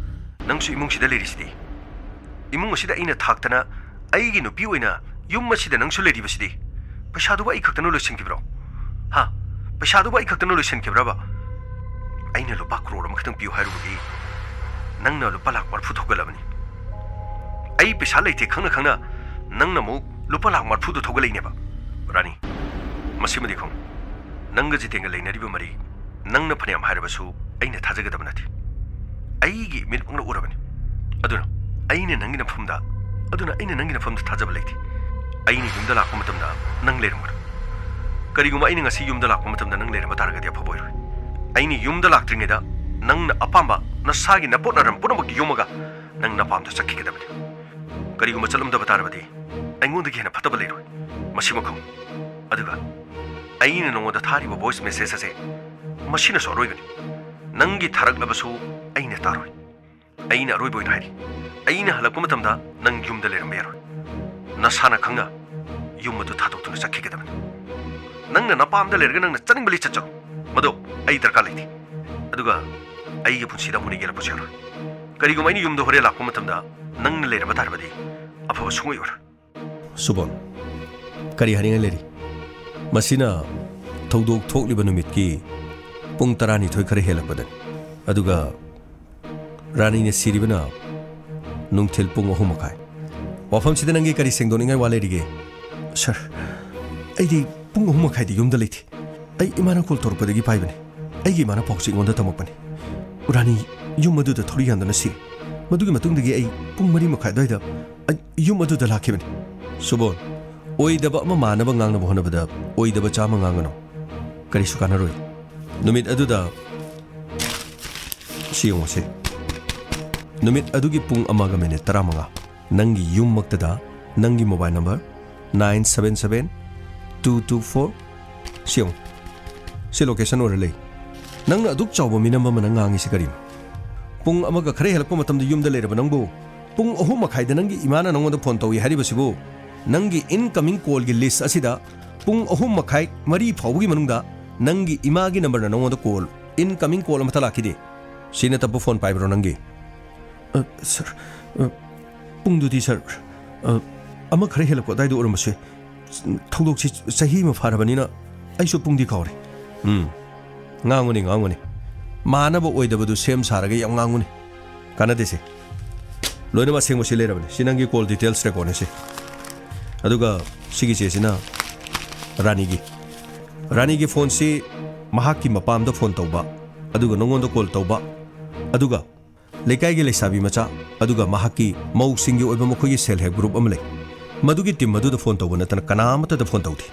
ꯅꯪꯁꯨ ꯏꯃꯨꯡꯁꯤꯗ ꯂꯩꯔꯤꯁꯤꯗꯤ꯫ ꯏꯃꯨꯡ ꯑꯁꯤꯗ ꯑꯩꯅ ꯊꯥꯛꯇꯅ ꯑꯩꯒꯤ ꯅꯨꯄꯤ ꯑꯣꯏꯅ ꯌꯨꯝ ꯑꯁꯤꯗ ꯅꯪꯁꯨ ꯂꯩꯔꯤꯕꯁꯤꯗꯤ꯫ ꯄꯩꯁꯥꯗꯨꯕꯨ ꯑꯩ ꯈꯛꯇꯅ ꯂꯣꯏꯁꯤꯟꯈꯤꯕ꯭ꯔꯣ? ꯍꯥ? ꯄꯩꯁꯥꯗꯨꯕꯨ ꯑꯩ ꯈꯛꯇꯅ ꯂꯣꯏꯁꯤꯟꯈꯤꯕ꯭ꯔꯕ? ꯑꯩꯅ ꯂꯨꯄꯥ ꯀ꯭ꯔꯣꯔ ꯑꯃꯈꯛꯇꯪ ꯄꯤꯌꯨ ꯍꯥꯏꯔꯨꯕꯒꯤ ꯅꯪꯅ ꯂꯨꯄꯥ ꯂꯥꯛ ꯃꯔꯤꯐꯨ ꯊꯧꯒꯠꯂꯕꯅꯤ꯫ ꯑꯩ ꯄꯩꯁꯥ ꯂꯩꯇꯦ ꯈꯪꯅ ꯈꯪꯅ ꯅꯪꯅ ꯑꯃꯨꯛ ꯂꯨꯄꯥ ꯂꯥꯛ ꯃꯔꯤꯐꯨꯗꯨ ꯊꯧꯒꯠꯂꯛꯏꯅꯦꯕ꯫ ꯔꯥꯅꯤ, ꯃꯁꯤꯃꯗꯤ ꯈꯪꯉꯨ, ꯅꯪꯒ ꯖꯤꯇꯦꯟꯒ ꯂꯩꯅꯔꯤꯕ ꯃꯔꯤ ꯅꯪꯅ ꯐꯅꯌꯥꯝ ꯍꯥꯏꯔꯕꯁꯨ ꯑꯩꯅ ꯊꯥꯖꯒꯗꯕ ꯅꯠꯇꯦ꯫ ꯑꯩꯒꯤ ꯃꯤꯠꯃꯛꯅ ꯎꯔꯕꯅꯤ꯫ ꯑꯗꯨꯅ ꯑꯩꯅ ꯅꯪꯒꯤ ꯅꯐꯝꯗ, ꯑꯗꯨꯅ ꯑꯩꯅ ꯅꯪꯒꯤ ꯅꯐꯝꯗ ꯊꯥꯖꯕ ꯂꯩꯇꯦ꯫ ꯑꯩꯅ ꯌꯨꯝꯗ ꯂꯥꯛꯄ ꯃꯇꯝꯗ ꯅꯪ ꯂꯩꯔꯝꯒꯅꯨ꯫ ꯀꯔꯤꯒꯨꯝꯕ ꯑꯩꯅ ꯉꯁꯤ ꯌꯨꯝꯗ ꯂꯥꯛꯄ ꯃꯇꯝꯗ ꯅꯪ ꯂꯩꯔꯝꯕ ꯇꯥꯔꯒꯗꯤ ꯑꯐꯕ ꯑꯣꯏꯔꯣꯏ꯫ ꯑꯩꯅ ꯌꯨꯝꯗ ꯂꯥꯛꯇ꯭ꯔꯤꯉꯩꯗ ꯅꯪꯅ ꯑꯄꯥꯝꯕ ꯅꯁꯥꯒꯤ ꯅꯄꯣꯠ ꯅꯔꯝ ꯄꯨꯝꯅꯃꯛ ꯌꯣꯝꯃꯒ ꯅꯪ ꯅꯄꯥꯝꯗ ꯆꯠꯈꯤꯒꯗꯕꯅꯤ꯫ ꯀꯔꯤꯒꯨꯝꯕ ꯆꯠꯂꯝꯗꯕ ꯇꯥꯔꯕꯗꯤ ꯑꯩꯉꯣꯟꯗꯒꯤ ꯍꯦꯟꯅ ꯐꯠꯇꯕ ꯂꯩꯔꯣꯏ꯫ ꯃꯁꯤꯃꯛ ꯈꯪꯉꯨ꯫ ꯑꯗꯨꯒ ꯑꯩꯅ ꯅꯉꯣꯟꯗ ꯊꯥꯔꯤꯕ ꯚꯣꯏꯁ ꯃꯦꯁꯦꯖ ꯑꯁꯦ ꯃꯁꯤꯅꯁꯨ ꯑꯔꯣꯏꯕꯅꯤ꯫ ꯅꯪꯒꯤ ꯊꯥꯔꯛꯂꯕꯁꯨ ꯑꯩꯅ ꯇꯥꯔꯣꯏ꯫ ꯑꯩꯅ ꯑꯔꯣꯏꯕ ꯑꯣꯏꯅ ꯍꯥꯏꯔꯤ, ꯑꯩꯅ ꯍꯜꯂꯛꯄ ꯃꯇꯝꯗ ꯅꯪ ꯌꯨꯝꯗ ꯂꯩꯔꯝꯕ ꯌꯥꯔꯣꯏ꯫ ꯅꯁꯥꯅ ꯈꯪꯅ ꯌꯨꯝ ꯑꯗꯨ ꯊꯥꯗꯣꯛꯇꯨꯅ ꯆꯠꯈꯤꯒꯗꯕꯅꯤ꯫ ꯅꯪꯅ ꯅꯄꯥꯝꯗ ꯂꯩꯔꯒ ꯅꯪꯅ ꯆꯠꯅꯤꯡꯕ ꯂꯩ ꯆꯠꯆꯔꯣ, ꯃꯗꯨ ꯑꯩ ꯗꯔꯀꯥꯔ ꯂꯩꯇꯦ꯫ ꯑꯗꯨꯒ ꯑꯩꯒꯤ ꯄꯨꯟꯁꯤꯗ ꯑꯃꯨꯛ ꯍꯟꯅ ꯌꯦꯜꯂꯛꯄꯁꯨ ꯌꯥꯔꯣꯏ꯫ ꯀꯔꯤꯒꯨꯝꯕ ꯑꯩꯅ ꯌꯨꯝꯗ ꯍꯣꯔꯦꯟ ꯂꯥꯛꯄ ꯃꯇꯝꯗ ꯅꯪꯅ ꯂꯩꯔꯝꯕ ꯇꯥꯔꯕꯗꯤ ꯑꯐꯕ ꯁꯨꯡꯑꯣꯏ ꯑꯣꯏꯔꯣꯏ꯫ ꯁꯨꯕꯣꯟ, ꯀꯔꯤ ꯍꯥꯏꯅꯤꯡꯉꯥꯏ ꯂꯩꯔꯤ? ꯃꯁꯤꯅ ꯊꯧꯗꯣꯛ ꯊꯣꯛꯂꯤꯕ ꯅꯨꯃꯤꯠꯀꯤ ꯄꯨꯡ ꯇꯔꯥꯅꯤꯊꯣꯏ ꯈꯔ ꯍꯦꯜꯂꯛꯄꯗꯅꯤ꯫ ꯑꯗꯨꯒ ꯔꯥꯅꯤꯅ ꯁꯤꯔꯤꯕꯅ ꯅꯨꯡꯊꯤꯜ ꯄꯨꯡ ꯑꯍꯨꯝ ꯃꯈꯥꯏ꯫ ꯋꯥꯐꯝꯁꯤꯗ ꯅꯪꯒꯤ ꯀꯔꯤ ꯁꯦꯡꯗꯣꯛꯅꯤꯡꯉꯥꯏ ꯋꯥ ꯂꯩꯔꯤꯒꯦ? ꯁꯥꯔ, ꯑꯩꯗꯤ ꯄꯨꯡ ꯑꯍꯨꯝ ꯃꯈꯥꯏꯗ ꯌꯨꯝꯗ ꯂꯩꯇꯦ꯫ ꯑꯩ ꯏꯃꯥꯅ ꯀꯣꯜ ꯇꯧꯔꯛꯄꯗꯒꯤ ꯄꯥꯏꯕꯅꯤ꯫ ꯑꯩꯒꯤ ꯏꯃꯥꯅ ꯄꯥꯎꯁꯦ ꯑꯩꯉꯣꯟꯗ ꯇꯝꯃꯛꯄꯅꯤ꯫ ꯔꯥꯅꯤ ꯌꯨꯝ ꯑꯗꯨꯗ ꯊꯧꯔꯤ ꯌꯥꯟꯗꯨꯅ ꯁꯤꯔꯦ꯫ ꯃꯗꯨꯒꯤ ꯃꯇꯨꯡꯗꯒꯤ ꯑꯩ ꯄꯨꯡ ꯃꯔꯤ ꯃꯈꯥꯏ ꯑꯗꯨꯋꯥꯏꯗ ꯑꯩ ꯌꯨꯝ ꯑꯗꯨꯗ ꯂꯥꯛꯈꯤꯕꯅꯤ꯫ ꯁꯨꯕꯣꯟ, ꯑꯣꯏꯗꯕ ꯑꯃ ꯃꯥꯟꯅꯕ ꯉꯥꯡꯅꯕ ꯍꯣꯠꯅꯕꯗ ꯑꯣꯏꯗꯕ ꯆꯥꯝꯃ ꯉꯥꯡꯒꯅꯨ꯫ ꯀꯔꯤꯁꯨ ꯀꯥꯟꯅꯔꯣꯏ꯫ ꯅꯨꯃꯤꯠ ꯑꯗꯨꯗ ꯁꯤ ꯌꯦꯡꯉꯨꯁꯦ꯫ ꯅꯨꯃꯤꯠ ꯑꯗꯨꯒꯤ ꯄꯨꯡ ꯑꯃꯒ ꯃꯤꯅꯤꯠ ꯇꯔꯥꯃꯉꯥ꯫ ꯅꯪꯒꯤ ꯌꯨꯝꯃꯛꯇꯗ ꯅꯪꯒꯤ mobile number nine seven seven two two four, ꯁꯤ ꯌꯦꯡꯉꯨ꯫ ꯁꯤ location ꯑꯣꯏꯔ ꯂꯩ꯫ ꯅꯪꯅ ꯑꯗꯨꯛ ꯆꯥꯎꯕ ꯃꯤꯅꯝ ꯑꯃꯅ ꯉꯥꯡꯉꯤꯁꯤ ꯀꯔꯤꯅꯣ? ꯄꯨꯡ ꯑꯃꯒ ꯈꯔ ꯍꯦꯜꯂꯛꯄ ꯃꯇꯝꯗ ꯌꯨꯝꯗ ꯂꯩꯔꯕ ꯅꯪꯕꯨ, ꯄꯨꯡ ꯑꯍꯨꯝ ꯃꯈꯥꯏꯗ ꯅꯪꯒꯤ ꯏꯃꯥꯅ ꯅꯪꯉꯣꯟꯗ ꯐꯣꯟ ꯇꯧꯏ ꯍꯥꯏꯔꯤꯕꯁꯤꯕꯨ, ꯅꯪꯒꯤ incoming callꯒꯤ list ꯑꯁꯤꯗ ꯄꯨꯡ ꯑꯍꯨꯝ ꯃꯈꯥꯏ, ꯃꯔꯤ ꯐꯥꯎꯕꯒꯤ ꯃꯅꯨꯡꯗ ꯅꯪꯒꯤ ꯏꯃꯥꯒꯤ numberꯅ ꯅꯪꯉꯣꯟꯗ call, incoming call ꯑꯃꯠꯇ ꯂꯥꯛꯈꯤꯗꯦ꯫ ꯁꯤ ꯅꯠꯇꯕ ꯐꯣꯟ ꯄꯥꯏꯕ꯭ꯔꯣ ꯅꯪꯒꯤ? ꯑ, ꯁꯥꯔ, ꯑ, ꯄꯨꯡꯗꯨꯗꯤ, ꯁꯥꯔ, ꯑ, ꯑꯃ ꯈꯔ ꯍꯦꯜꯂꯛꯄ ꯑꯗꯨꯋꯥꯏꯗ ꯑꯣꯏꯔꯝꯕꯁꯨ ꯌꯥꯏ꯫ ꯊꯧꯗꯣꯛꯁꯤ ꯆꯍꯤ ꯑꯃ ꯐꯥꯔꯕꯅꯤꯅ ꯑꯩꯁꯨ ꯄꯨꯡꯗꯤ ꯀꯥꯎꯔꯦ꯫ ꯎꯝ, ꯉꯥꯡꯉꯨꯅꯦ, ꯉꯥꯡꯉꯨꯅꯦ꯫ ꯃꯥꯟꯅꯕ ꯑꯣꯏꯗꯕꯗꯨ ꯁꯦꯝ ꯁꯥꯔꯒ ꯌꯥꯝ ꯉꯥꯡꯉꯨꯅꯦ꯫ ꯀꯥꯟꯅꯗꯦꯁꯦ꯫ ꯂꯣꯏꯅꯃꯛ ꯑꯁꯦꯡꯕꯁꯤ ꯂꯩꯔꯕꯅꯤ꯫ ꯁꯤ ꯅꯪꯒꯤ call details recordꯅꯤ ꯁꯤ꯫ ꯑꯗꯨꯒ ꯁꯤꯒꯤ ꯆꯦꯁꯤꯅ ꯔꯥꯅꯤꯒꯤ꯫ ꯔꯥꯅꯤꯒꯤ ꯐꯣꯟꯁꯤ ꯃꯍꯥꯛꯀꯤ ꯃꯄꯥꯝꯗ ꯐꯣꯟ ꯇꯧꯕ, ꯑꯗꯨꯒ ꯅꯉꯣꯟꯗ call ꯇꯧꯕ, ꯑꯗꯨꯒ ꯂꯩꯀꯥꯏꯒꯤ ꯂꯩꯁꯥꯕꯤ ꯃꯆꯥ, ꯑꯗꯨꯒ ꯃꯍꯥꯛꯀꯤ ꯃꯧꯁꯤꯡꯒꯤ ꯑꯣꯏꯕ ꯃꯈꯣꯏꯒꯤ self help group ꯑꯃ ꯂꯩ꯫ ꯃꯗꯨꯒꯤ team ꯑꯗꯨꯗ ꯐꯣꯟ ꯇꯧꯕ ꯅꯠꯇꯅ ꯀꯅꯥ ꯑꯃꯠꯇꯗ ꯐꯣꯟ ꯇꯧꯗꯦ꯫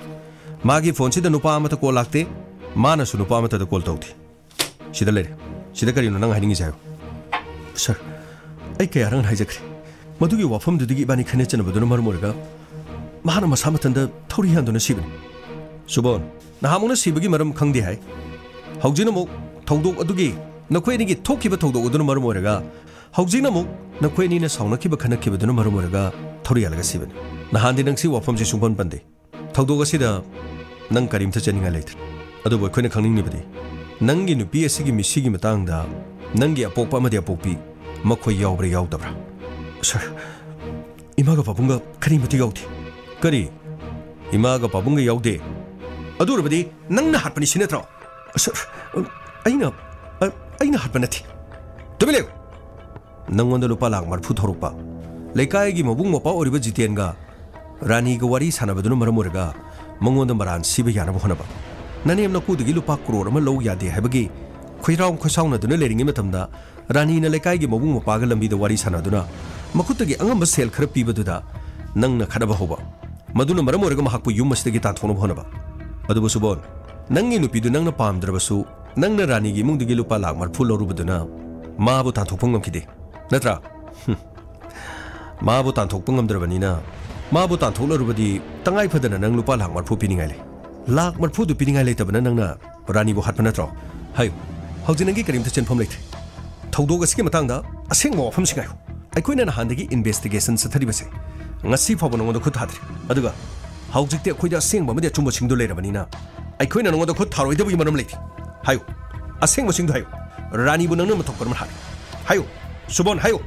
ꯃꯥꯒꯤ ꯐꯣꯟꯁꯤꯗ ꯅꯨꯄꯥ ꯑꯃꯠꯇ call ꯂꯥꯛꯇꯦ, ꯃꯥꯅꯁꯨ ꯅꯨꯄꯥ ꯑꯃꯠꯇꯗ call ꯇꯧꯗꯦ꯫ ꯁꯤꯗ ꯂꯩꯔꯦ꯫ ꯁꯤꯗ ꯀꯔꯤꯅꯣ ꯅꯪ ꯍꯥꯏꯅꯤꯡꯉꯤꯁꯦ ꯍꯥꯏꯌꯨ꯫ ꯁꯥꯔ, ꯑꯩ ꯀꯌꯥꯔꯛ ꯍꯥꯏꯖꯈ꯭ꯔꯦ꯫ ꯃꯗꯨꯒꯤ ꯋꯥꯐꯝꯗꯨꯗꯒꯤ ꯏꯕꯥꯅꯤ ꯈꯠꯅ ꯆꯩꯅꯕꯗꯨꯅ ꯃꯔꯝ ꯑꯣꯏꯔꯒ ꯃꯍꯥꯛꯅ ꯃꯁꯥ ꯃꯊꯟꯇ ꯊꯧꯔꯤ ꯌꯥꯟꯗꯨꯅ ꯁꯤꯕꯅꯤ꯫ ꯁꯨꯕꯣꯟ, ꯅꯍꯥꯟꯃꯨꯛꯅ ꯁꯤꯕꯒꯤ ꯃꯔꯝ ꯈꯪꯗꯦ ꯍꯥꯏ꯫ ꯍꯧꯖꯤꯛꯅ ꯑꯃꯨꯛ ꯊꯧꯗꯣꯛ ꯑꯗꯨꯒꯤ, ꯅꯈꯣꯏ ꯑꯅꯤꯒꯤ ꯊꯣꯛꯈꯤꯕ ꯊꯧꯗꯣꯛ ꯑꯗꯨꯅ ꯃꯔꯝ ꯑꯣꯏꯔꯒ, ꯍꯧꯖꯤꯛꯅ ꯑꯃꯨꯛ ꯅꯈꯣꯏ ꯑꯅꯤꯅ ꯁꯥꯎꯅꯈꯤꯕ ꯈꯠꯅꯈꯤꯕꯗꯨꯅ ꯃꯔꯝ ꯑꯣꯏꯔꯒ ꯊꯧꯔꯤ ꯌꯥꯜꯂꯒ ꯁꯤꯕꯅꯤ꯫ ꯅꯍꯥꯟꯗꯤ ꯅꯪ ꯁꯤ ꯋꯥꯐꯝꯁꯤ ꯁꯨꯡꯄꯟ ꯄꯟꯗꯦ꯫ ꯊꯧꯗꯣꯛ ꯑꯁꯤꯗ ꯅꯪ ꯀꯔꯤꯝꯇ ꯆꯦꯟꯅꯤꯡꯉꯥꯏ ꯂꯩꯇ꯭ꯔꯦ꯫ ꯑꯗꯨꯕꯨ ꯑꯩꯈꯣꯏꯅ ꯈꯪꯅꯤꯡꯂꯤꯕꯗꯤ ꯅꯪꯒꯤ ꯅꯨꯄꯤ ꯑꯁꯤꯒꯤ ꯃꯤꯁꯤꯒꯤ ꯃꯇꯥꯡꯗ ꯅꯪꯒꯤ ꯑꯄꯣꯛꯄ ꯑꯃꯗꯤ ꯑꯄꯣꯛꯄꯤ ꯃꯈꯣꯏ ꯌꯥꯎꯕ꯭ꯔꯥ ꯌꯥꯎꯗꯕ꯭ꯔꯥ? ꯁꯥꯔ, ꯏꯃꯥꯒ ꯄꯥꯕꯨꯡꯒ ꯀꯔꯤꯃꯠꯇ ꯌꯥꯎꯗꯦ꯫ ꯀꯔꯤ? ꯏꯃꯥꯒ ꯄꯥꯕꯨꯡꯒ ꯌꯥꯎꯗꯦ? ꯑꯗꯨ ꯑꯣꯏꯔꯕꯗꯤ ꯅꯪꯅ ꯍꯥꯠꯄꯅꯤ ꯁꯤ ꯅꯠꯇ꯭ꯔꯣ? ꯁꯥꯔ, ꯑꯩꯅ, ꯑ, ꯑꯩꯅ ꯍꯥꯠꯄ ꯅꯠꯇꯦ꯫ ꯇꯨꯃꯤꯟ ꯂꯩꯌꯨ꯫ ꯅꯪꯉꯣꯟꯗ ꯂꯨꯄꯥ ꯂꯥꯈ ꯃꯔꯤꯐꯨ ꯊꯧꯔꯛꯄ, ꯂꯩꯀꯥꯏꯒꯤ ꯃꯕꯨꯡ ꯃꯧꯄ꯭ꯋꯥ ꯑꯣꯏꯔꯤꯕ ꯖꯤꯇꯦꯟꯒ ꯔꯥꯅꯤꯒ ꯋꯥꯔꯤ ꯁꯥꯟꯅꯕꯗꯨꯅ ꯃꯔꯝ ꯑꯣꯏꯔꯒ ꯃꯉꯣꯟꯗ ꯃꯔꯥꯟ ꯁꯤꯕ ꯌꯥꯅꯕ ꯍꯣꯠꯅꯕ꯫ ꯅꯅꯦꯝ ꯅꯀꯨꯗꯒꯤ ꯂꯨꯄꯥ ꯀ꯭ꯔꯣꯔ ꯑꯃ ꯂꯧ ꯌꯥꯗꯦ ꯍꯥꯏꯕꯒꯤ ꯈꯣꯏꯔꯥꯎ ꯈꯣꯏꯁꯥꯎꯅꯗꯨꯅ ꯂꯩꯔꯤꯉꯩ ꯃꯇꯝꯗ ꯔꯥꯅꯤꯅ ꯂꯩꯀꯥꯏꯒꯤ ꯃꯕꯨꯡ ꯃꯧꯄ꯭ꯋꯥꯒ ꯂꯝꯕꯤꯗ ꯋꯥꯔꯤ ꯁꯥꯟꯅꯗꯨꯅ ꯃꯈꯨꯠꯇꯒꯤ ꯑꯉꯝꯕ ꯁꯦꯜ ꯈꯔ ꯄꯤꯕꯗꯨꯗ ꯅꯪꯅ ꯈꯠꯅꯕ ꯍꯧꯕ꯫ ꯃꯗꯨꯅ ꯃꯔꯝ ꯑꯣꯏꯔꯒ ꯃꯍꯥꯛꯄꯨ ꯌꯨꯝ ꯑꯁꯤꯗꯒꯤ ꯇꯥꯟꯊꯣꯛꯅꯕ ꯍꯣꯠꯅꯕ꯫ ꯑꯗꯨꯕꯨ ꯁꯨꯕꯣꯟ, ꯅꯪꯒꯤ ꯅꯨꯄꯤꯗꯨ ꯅꯪꯅ ꯄꯥꯝꯗ꯭ꯔꯕꯁꯨ, ꯅꯪꯅ ꯔꯥꯅꯤꯒꯤ ꯏꯃꯨꯡꯗꯒꯤ ꯂꯨꯄꯥ ꯂꯥꯈ ꯃꯔꯤꯐꯨ ꯂꯧꯔꯨꯕꯗꯨꯅ ꯃꯥꯕꯨ ꯇꯥꯟꯊꯣꯛꯄ ꯉꯝꯈꯤꯗꯦ, ꯅꯠꯇ꯭ꯔꯥ? ꯍꯨꯝ꯫ ꯃꯥꯕꯨ ꯇꯥꯟꯊꯣꯛꯄ ꯉꯝꯗ꯭ꯔꯕꯅꯤꯅ, ꯃꯥꯕꯨ ꯇꯥꯟꯊꯣꯛꯂꯔꯨꯕꯗꯤ ꯇꯉꯥꯏ ꯐꯗꯅ ꯅꯪ ꯂꯨꯄꯥ ꯂꯥꯈ ꯃꯔꯤꯐꯨ ꯄꯤꯅꯤꯡꯉꯥꯏ ꯂꯩ꯫ ꯂꯥꯈ ꯃꯔꯤꯐꯨꯗꯨ ꯄꯤꯅꯤꯡꯉꯥꯏ ꯂꯩꯇꯕꯅ ꯅꯪꯅ ꯔꯥꯅꯤꯕꯨ ꯍꯥꯠꯄ ꯅꯠꯇ꯭ꯔꯣ? ꯍꯥꯏꯌꯨ꯫ ꯍꯧꯖꯤꯛ ꯅꯪꯒꯤ ꯀꯔꯤꯝꯇ ꯆꯦꯟꯐꯝ ꯂꯩꯇ꯭ꯔꯦ꯫ ꯊꯧꯗꯣꯛ ꯑꯁꯤꯒꯤ ꯃꯇꯥꯡꯗ ꯑꯁꯦꯡꯕ ꯋꯥꯐꯝꯁꯤꯡ ꯍꯥꯏꯌꯨ꯫ ꯑꯩꯈꯣꯏꯅ ꯅꯍꯥꯟꯗꯒꯤ ꯏꯟꯚꯦꯁꯇꯤꯒꯦꯁꯟ ꯆꯠꯊꯔꯤꯕꯁꯦ ꯉꯁꯤ ꯐꯥꯎꯕ ꯅꯉꯣꯟꯗ ꯈꯨꯠ ꯊꯥꯗ꯭ꯔꯤ꯫ ꯑꯗꯨꯒ ꯍꯧꯖꯤꯛꯇꯤ ꯑꯩꯈꯣꯏꯗ ꯑꯁꯦꯡꯕ ꯑꯃꯗꯤ ꯑꯆꯨꯝꯕꯁꯤꯡꯗꯨ ꯂꯩꯔꯕꯅꯤꯅ ꯑꯩꯈꯣꯏꯅ ꯅꯉꯣꯟꯗ ꯈꯨꯠ ꯊꯥꯔꯣꯏꯗꯕꯒꯤ ꯃꯔꯝ ꯂꯩꯇꯦ꯫ ꯍꯥꯏꯌꯨ, ꯑꯁꯦꯡꯕꯁꯤꯡꯗꯨ ꯍꯥꯏꯌꯨ꯫ ꯔꯥꯅꯤꯕꯨ ꯅꯪꯅ ꯃꯇꯧ ꯀꯔꯝꯅ ꯍꯥꯠꯂꯤ? ꯍꯥꯏꯌꯨ, ꯁꯨꯕꯣꯟ, ꯍꯥꯏꯌꯨ꯫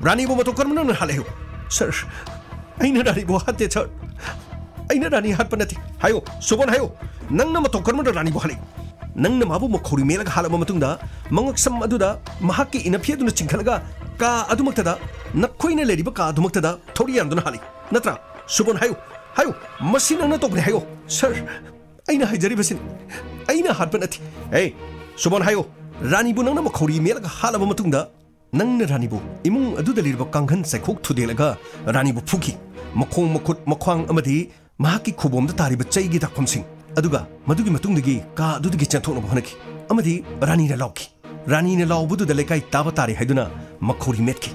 ꯔꯥꯅꯤꯕꯨ ꯃꯇꯧ ꯀꯔꯝꯅ ꯅꯪꯅ ꯍꯥꯠꯂꯦ? ꯍꯥꯏꯌꯨ꯫ ꯁꯥꯔ, ꯑꯩꯅ ꯔꯥꯅꯤꯕꯨ ꯍꯥꯠꯇꯦ, ꯁꯥꯔ꯫ ꯑꯩꯅ ꯔꯥꯅꯤ ꯍꯥꯠꯄ ꯅꯠꯇꯦ꯫ ꯍꯥꯏꯌꯨ, ꯁꯨꯕꯣꯟ, ꯍꯥꯏꯌꯨ꯫ ꯅꯪꯅ ꯃꯇꯧ ꯀꯔꯝꯅ ꯔꯥꯅꯤꯕꯨ ꯍꯥꯠꯂꯤ? ꯅꯪꯅ ꯃꯥꯕꯨ ꯃꯈꯧꯔꯤ ꯃꯦꯠꯂꯒ ꯍꯥꯠꯂꯕ ꯃꯇꯨꯡꯗ ꯃꯉꯛꯁꯝ ꯑꯗꯨꯗ ꯃꯍꯥꯛꯀꯤ ꯏꯅꯐꯤ ꯑꯗꯨꯅ ꯆꯤꯡꯈꯠꯂꯒ ꯀꯥ ꯑꯗꯨꯃꯛꯇꯗ, ꯅꯈꯣꯏꯅ ꯂꯩꯔꯤꯕ ꯀꯥ ꯑꯗꯨꯃꯛꯇꯗ ꯊꯧꯔꯤ ꯌꯥꯟꯗꯨꯅ ꯍꯥꯠꯂꯤ꯫ ꯅꯠꯇ꯭ꯔꯥ? ꯁꯨꯕꯣꯟ, ꯍꯥꯏꯌꯨ, ꯍꯥꯏꯌꯨ꯫ ꯃꯁꯤ ꯅꯪꯅ ꯇꯧꯕꯅꯤ, ꯍꯥꯏꯌꯨ꯫ ꯁꯥꯔ, ꯑꯩꯅ ꯍꯥꯏꯖꯔꯤꯕꯁꯤꯅꯤ꯫ ꯑꯩꯅ ꯍꯥꯠꯄ ꯅꯠꯇꯦ꯫ ꯑꯦ, ꯁꯨꯕꯣꯟ, ꯍꯥꯏꯌꯨ꯫ ꯔꯥꯅꯤꯕꯨ ꯅꯪꯅ ꯃꯈꯧꯔꯤ ꯃꯦꯠꯂꯒ ꯍꯥꯠꯂꯕ ꯃꯇꯨꯡꯗ ꯅꯪꯅ ꯔꯥꯅꯤꯕꯨ ꯏꯃꯨꯡ ꯑꯗꯨꯗ ꯂꯩꯔꯤꯕ ꯀꯥꯡꯈꯟ ꯆꯩꯈꯣꯛ ꯊꯨꯗꯦꯛꯂꯒ ꯔꯥꯅꯤꯕꯨ ꯐꯨꯈꯤ꯫ ꯃꯈꯣꯡ, ꯃꯈꯨꯠ, ꯃꯈ꯭ꯋꯥꯡ ꯑꯃꯗꯤ ꯃꯍꯥꯛꯀꯤ ꯈꯨꯕꯣꯝꯗ ꯇꯥꯔꯤꯕ ꯆꯩꯒꯤ ꯗꯥꯛꯐꯝꯁꯤꯡ, ꯑꯗꯨꯒ ꯃꯗꯨꯒꯤ ꯃꯇꯨꯡꯗꯒꯤ ꯀꯥ ꯑꯗꯨꯗꯒꯤ ꯆꯦꯟꯊꯣꯛꯅꯕ ꯍꯣꯠꯅꯈꯤ꯫ ꯑꯃꯗꯤ ꯔꯥꯅꯤꯅ ꯂꯥꯎꯈꯤ꯫ ꯔꯥꯅꯤꯅ ꯂꯥꯎꯕꯗꯨꯗ ꯂꯩꯀꯥꯏ ꯇꯥꯕ ꯇꯥꯔꯦ ꯍꯥꯏꯗꯨꯅ ꯃꯈꯧꯔꯤ ꯃꯦꯠꯈꯤ꯫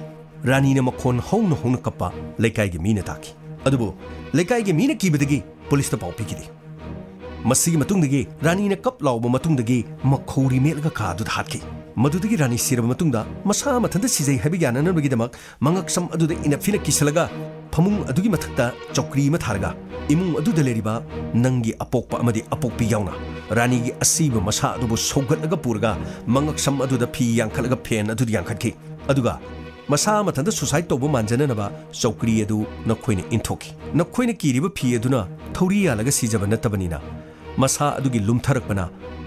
ꯔꯥꯅꯤꯅ ꯃꯈꯣꯟ ꯍꯧꯅ ꯍꯧꯅ ꯀꯞꯄ ꯂꯩꯀꯥꯏꯒꯤ ꯃꯤꯅ ꯇꯥꯈꯤ꯫ ꯑꯗꯨꯕꯨ ꯂꯩꯀꯥꯏꯒꯤ ꯃꯤꯅ ꯀꯤꯕꯗꯒꯤ ꯄꯨꯂꯤꯁꯇ ꯄꯥꯎ ꯄꯤꯈꯤꯗꯦ꯫ ꯃꯁꯤꯒꯤ ꯃꯇꯨꯡꯗꯒꯤ ꯔꯥꯅꯤꯅ ꯀꯞ ꯂꯥꯎꯕ ꯃꯇꯨꯡꯗꯒꯤ ꯃꯈꯧꯔꯤ ꯃꯦꯠꯂꯒ ꯀꯥ ꯑꯗꯨꯗ ꯍꯥꯠꯈꯤ꯫ ꯃꯗꯨꯗꯒꯤ ꯔꯥꯅꯤ ꯁꯤꯔꯕ ꯃꯇꯨꯡꯗ ꯃꯁꯥ ꯃꯊꯟꯇ ꯁꯤꯖꯩ ꯍꯥꯏꯕ ꯌꯥꯅꯅꯕꯒꯤꯗꯃꯛ ꯃꯉꯛꯁꯝ ꯑꯗꯨꯗ ꯏꯅꯞꯐꯤꯅ ꯀꯤꯁꯜꯂꯒ ꯐꯃꯨꯡ ꯑꯗꯨꯒꯤ ꯃꯊꯛꯇ ꯆꯧꯀ꯭ꯔꯤ ꯑꯃ ꯊꯥꯔꯒ ꯏꯃꯨꯡ ꯑꯗꯨꯗ ꯂꯩꯔꯤꯕ ꯅꯪꯒꯤ ꯑꯄꯣꯛꯄ ꯑꯃꯗꯤ ꯑꯄꯣꯛꯄꯤ ꯌꯥꯎꯅ ꯔꯥꯅꯤꯒꯤ ꯑꯁꯤꯕ ꯃꯁꯥ ꯑꯗꯨꯕꯨ ꯁꯧꯒꯠꯂꯒ ꯄꯨꯔꯒ ꯃꯉꯛꯁꯝ ꯑꯗꯨꯗ ꯐꯤ ꯌꯥꯟꯈꯠꯂꯒ ꯐꯦꯟ ꯑꯗꯨꯗ ꯌꯥꯟꯈꯠꯈꯤ꯫ ꯑꯗꯨꯒ ꯃꯁꯥ ꯃꯊꯟꯇ ꯁꯨꯁꯥꯏꯗ ꯇꯧꯕ ꯃꯥꯟꯖꯅꯅꯕ ꯆꯧꯀ꯭ꯔꯤ ꯑꯗꯨ ꯅꯈꯣꯏꯅ ꯏꯟꯊꯣꯛꯈꯤ꯫ ꯅꯈꯣꯏꯅ ꯀꯤꯔꯤꯕ ꯐꯤ ꯑꯗꯨꯅ ꯊꯧꯔꯤ ꯌꯥꯜꯂꯒ ꯁꯤꯖꯕ ꯅꯠꯇꯕꯅꯤꯅ, ꯃꯁꯥ ꯑꯗꯨꯒꯤ ꯂꯨꯝꯊꯔꯛꯄꯅ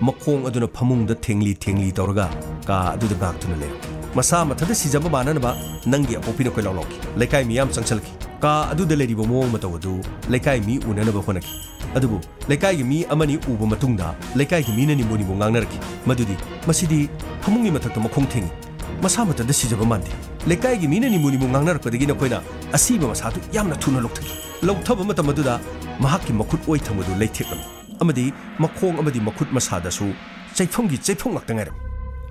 ꯃꯈꯣꯡ ꯑꯗꯨꯅ ꯐꯃꯨꯡꯗ ꯊꯦꯡꯂꯤ ꯊꯦꯡꯂꯤ ꯇꯧꯔꯒ ꯀꯥ ꯑꯗꯨꯗ ꯉꯥꯛꯇꯨꯅ ꯂꯩꯔꯝꯃꯤ꯫ ꯃꯁꯥ ꯃꯊꯟꯇ ꯁꯤꯖꯕ ꯃꯥꯟꯅꯅꯕ ꯅꯪꯒꯤ ꯑꯄꯣꯛꯄꯤꯅ ꯀꯣꯏꯂꯥꯎ ꯂꯥꯎꯈꯤ꯫ ꯂꯩꯀꯥꯏ ꯃꯤꯌꯥꯝ ꯆꯪꯁꯤꯜꯂꯛꯈꯤ꯫ ꯀꯥ ꯑꯗꯨꯗ ꯂꯩꯔꯤꯕ ꯃꯑꯣꯡ ꯃꯇꯧ ꯑꯗꯨ ꯂꯩꯀꯥꯏ ꯃꯤ ꯎꯅꯅꯕ ꯍꯣꯠꯅꯈꯤ꯫ ꯑꯗꯨꯕꯨ ꯂꯩꯀꯥꯏꯒꯤ ꯃꯤ ꯑꯃꯅꯤ ꯎꯕ ꯃꯇꯨꯡꯗ ꯂꯩꯀꯥꯏꯒꯤ ꯃꯤꯅ ꯅꯤꯝꯕꯨ ꯅꯤꯝꯕꯨ ꯉꯥꯡꯅꯔꯛꯈꯤ, ꯃꯗꯨꯗꯤ, "ꯃꯁꯤꯗꯤ ꯐꯃꯨꯡꯒꯤ ꯃꯊꯛꯇ ꯃꯈꯣꯡ ꯊꯦꯡꯉꯤ, ꯃꯁꯥ ꯃꯊꯟꯇ ꯁꯤꯖꯕ ꯃꯥꯟꯗꯦ"꯫ ꯂꯩꯀꯥꯏꯒꯤ ꯃꯤꯅ ꯅꯤꯝꯕꯨ ꯅꯤꯝꯕꯨ ꯉꯥꯡꯅꯔꯛꯄꯗꯒꯤ ꯅꯈꯣꯏꯅ ꯑꯁꯤꯕ ꯃꯁꯥꯗꯨ ꯌꯥꯝꯅ ꯊꯨꯅ ꯂꯧꯊꯈꯤ꯫ ꯂꯧꯊꯕ ꯃꯇꯝ ꯑꯗꯨꯗ ꯃꯍꯥꯛꯀꯤ ꯃꯈꯨꯠ ꯑꯣꯏ ꯊꯪꯕꯗꯨ ꯂꯩꯊꯦꯛꯂꯝꯃꯤ ꯑꯃꯗꯤ ꯃꯈꯣꯡ ꯑꯃꯗꯤ ꯃꯈꯨꯠ ꯃꯁꯥꯗꯁꯨ ꯆꯩꯐꯝꯒꯤ ꯆꯩꯐꯝ ꯉꯥꯛꯇ ꯉꯥꯏꯔꯝꯃꯤ꯫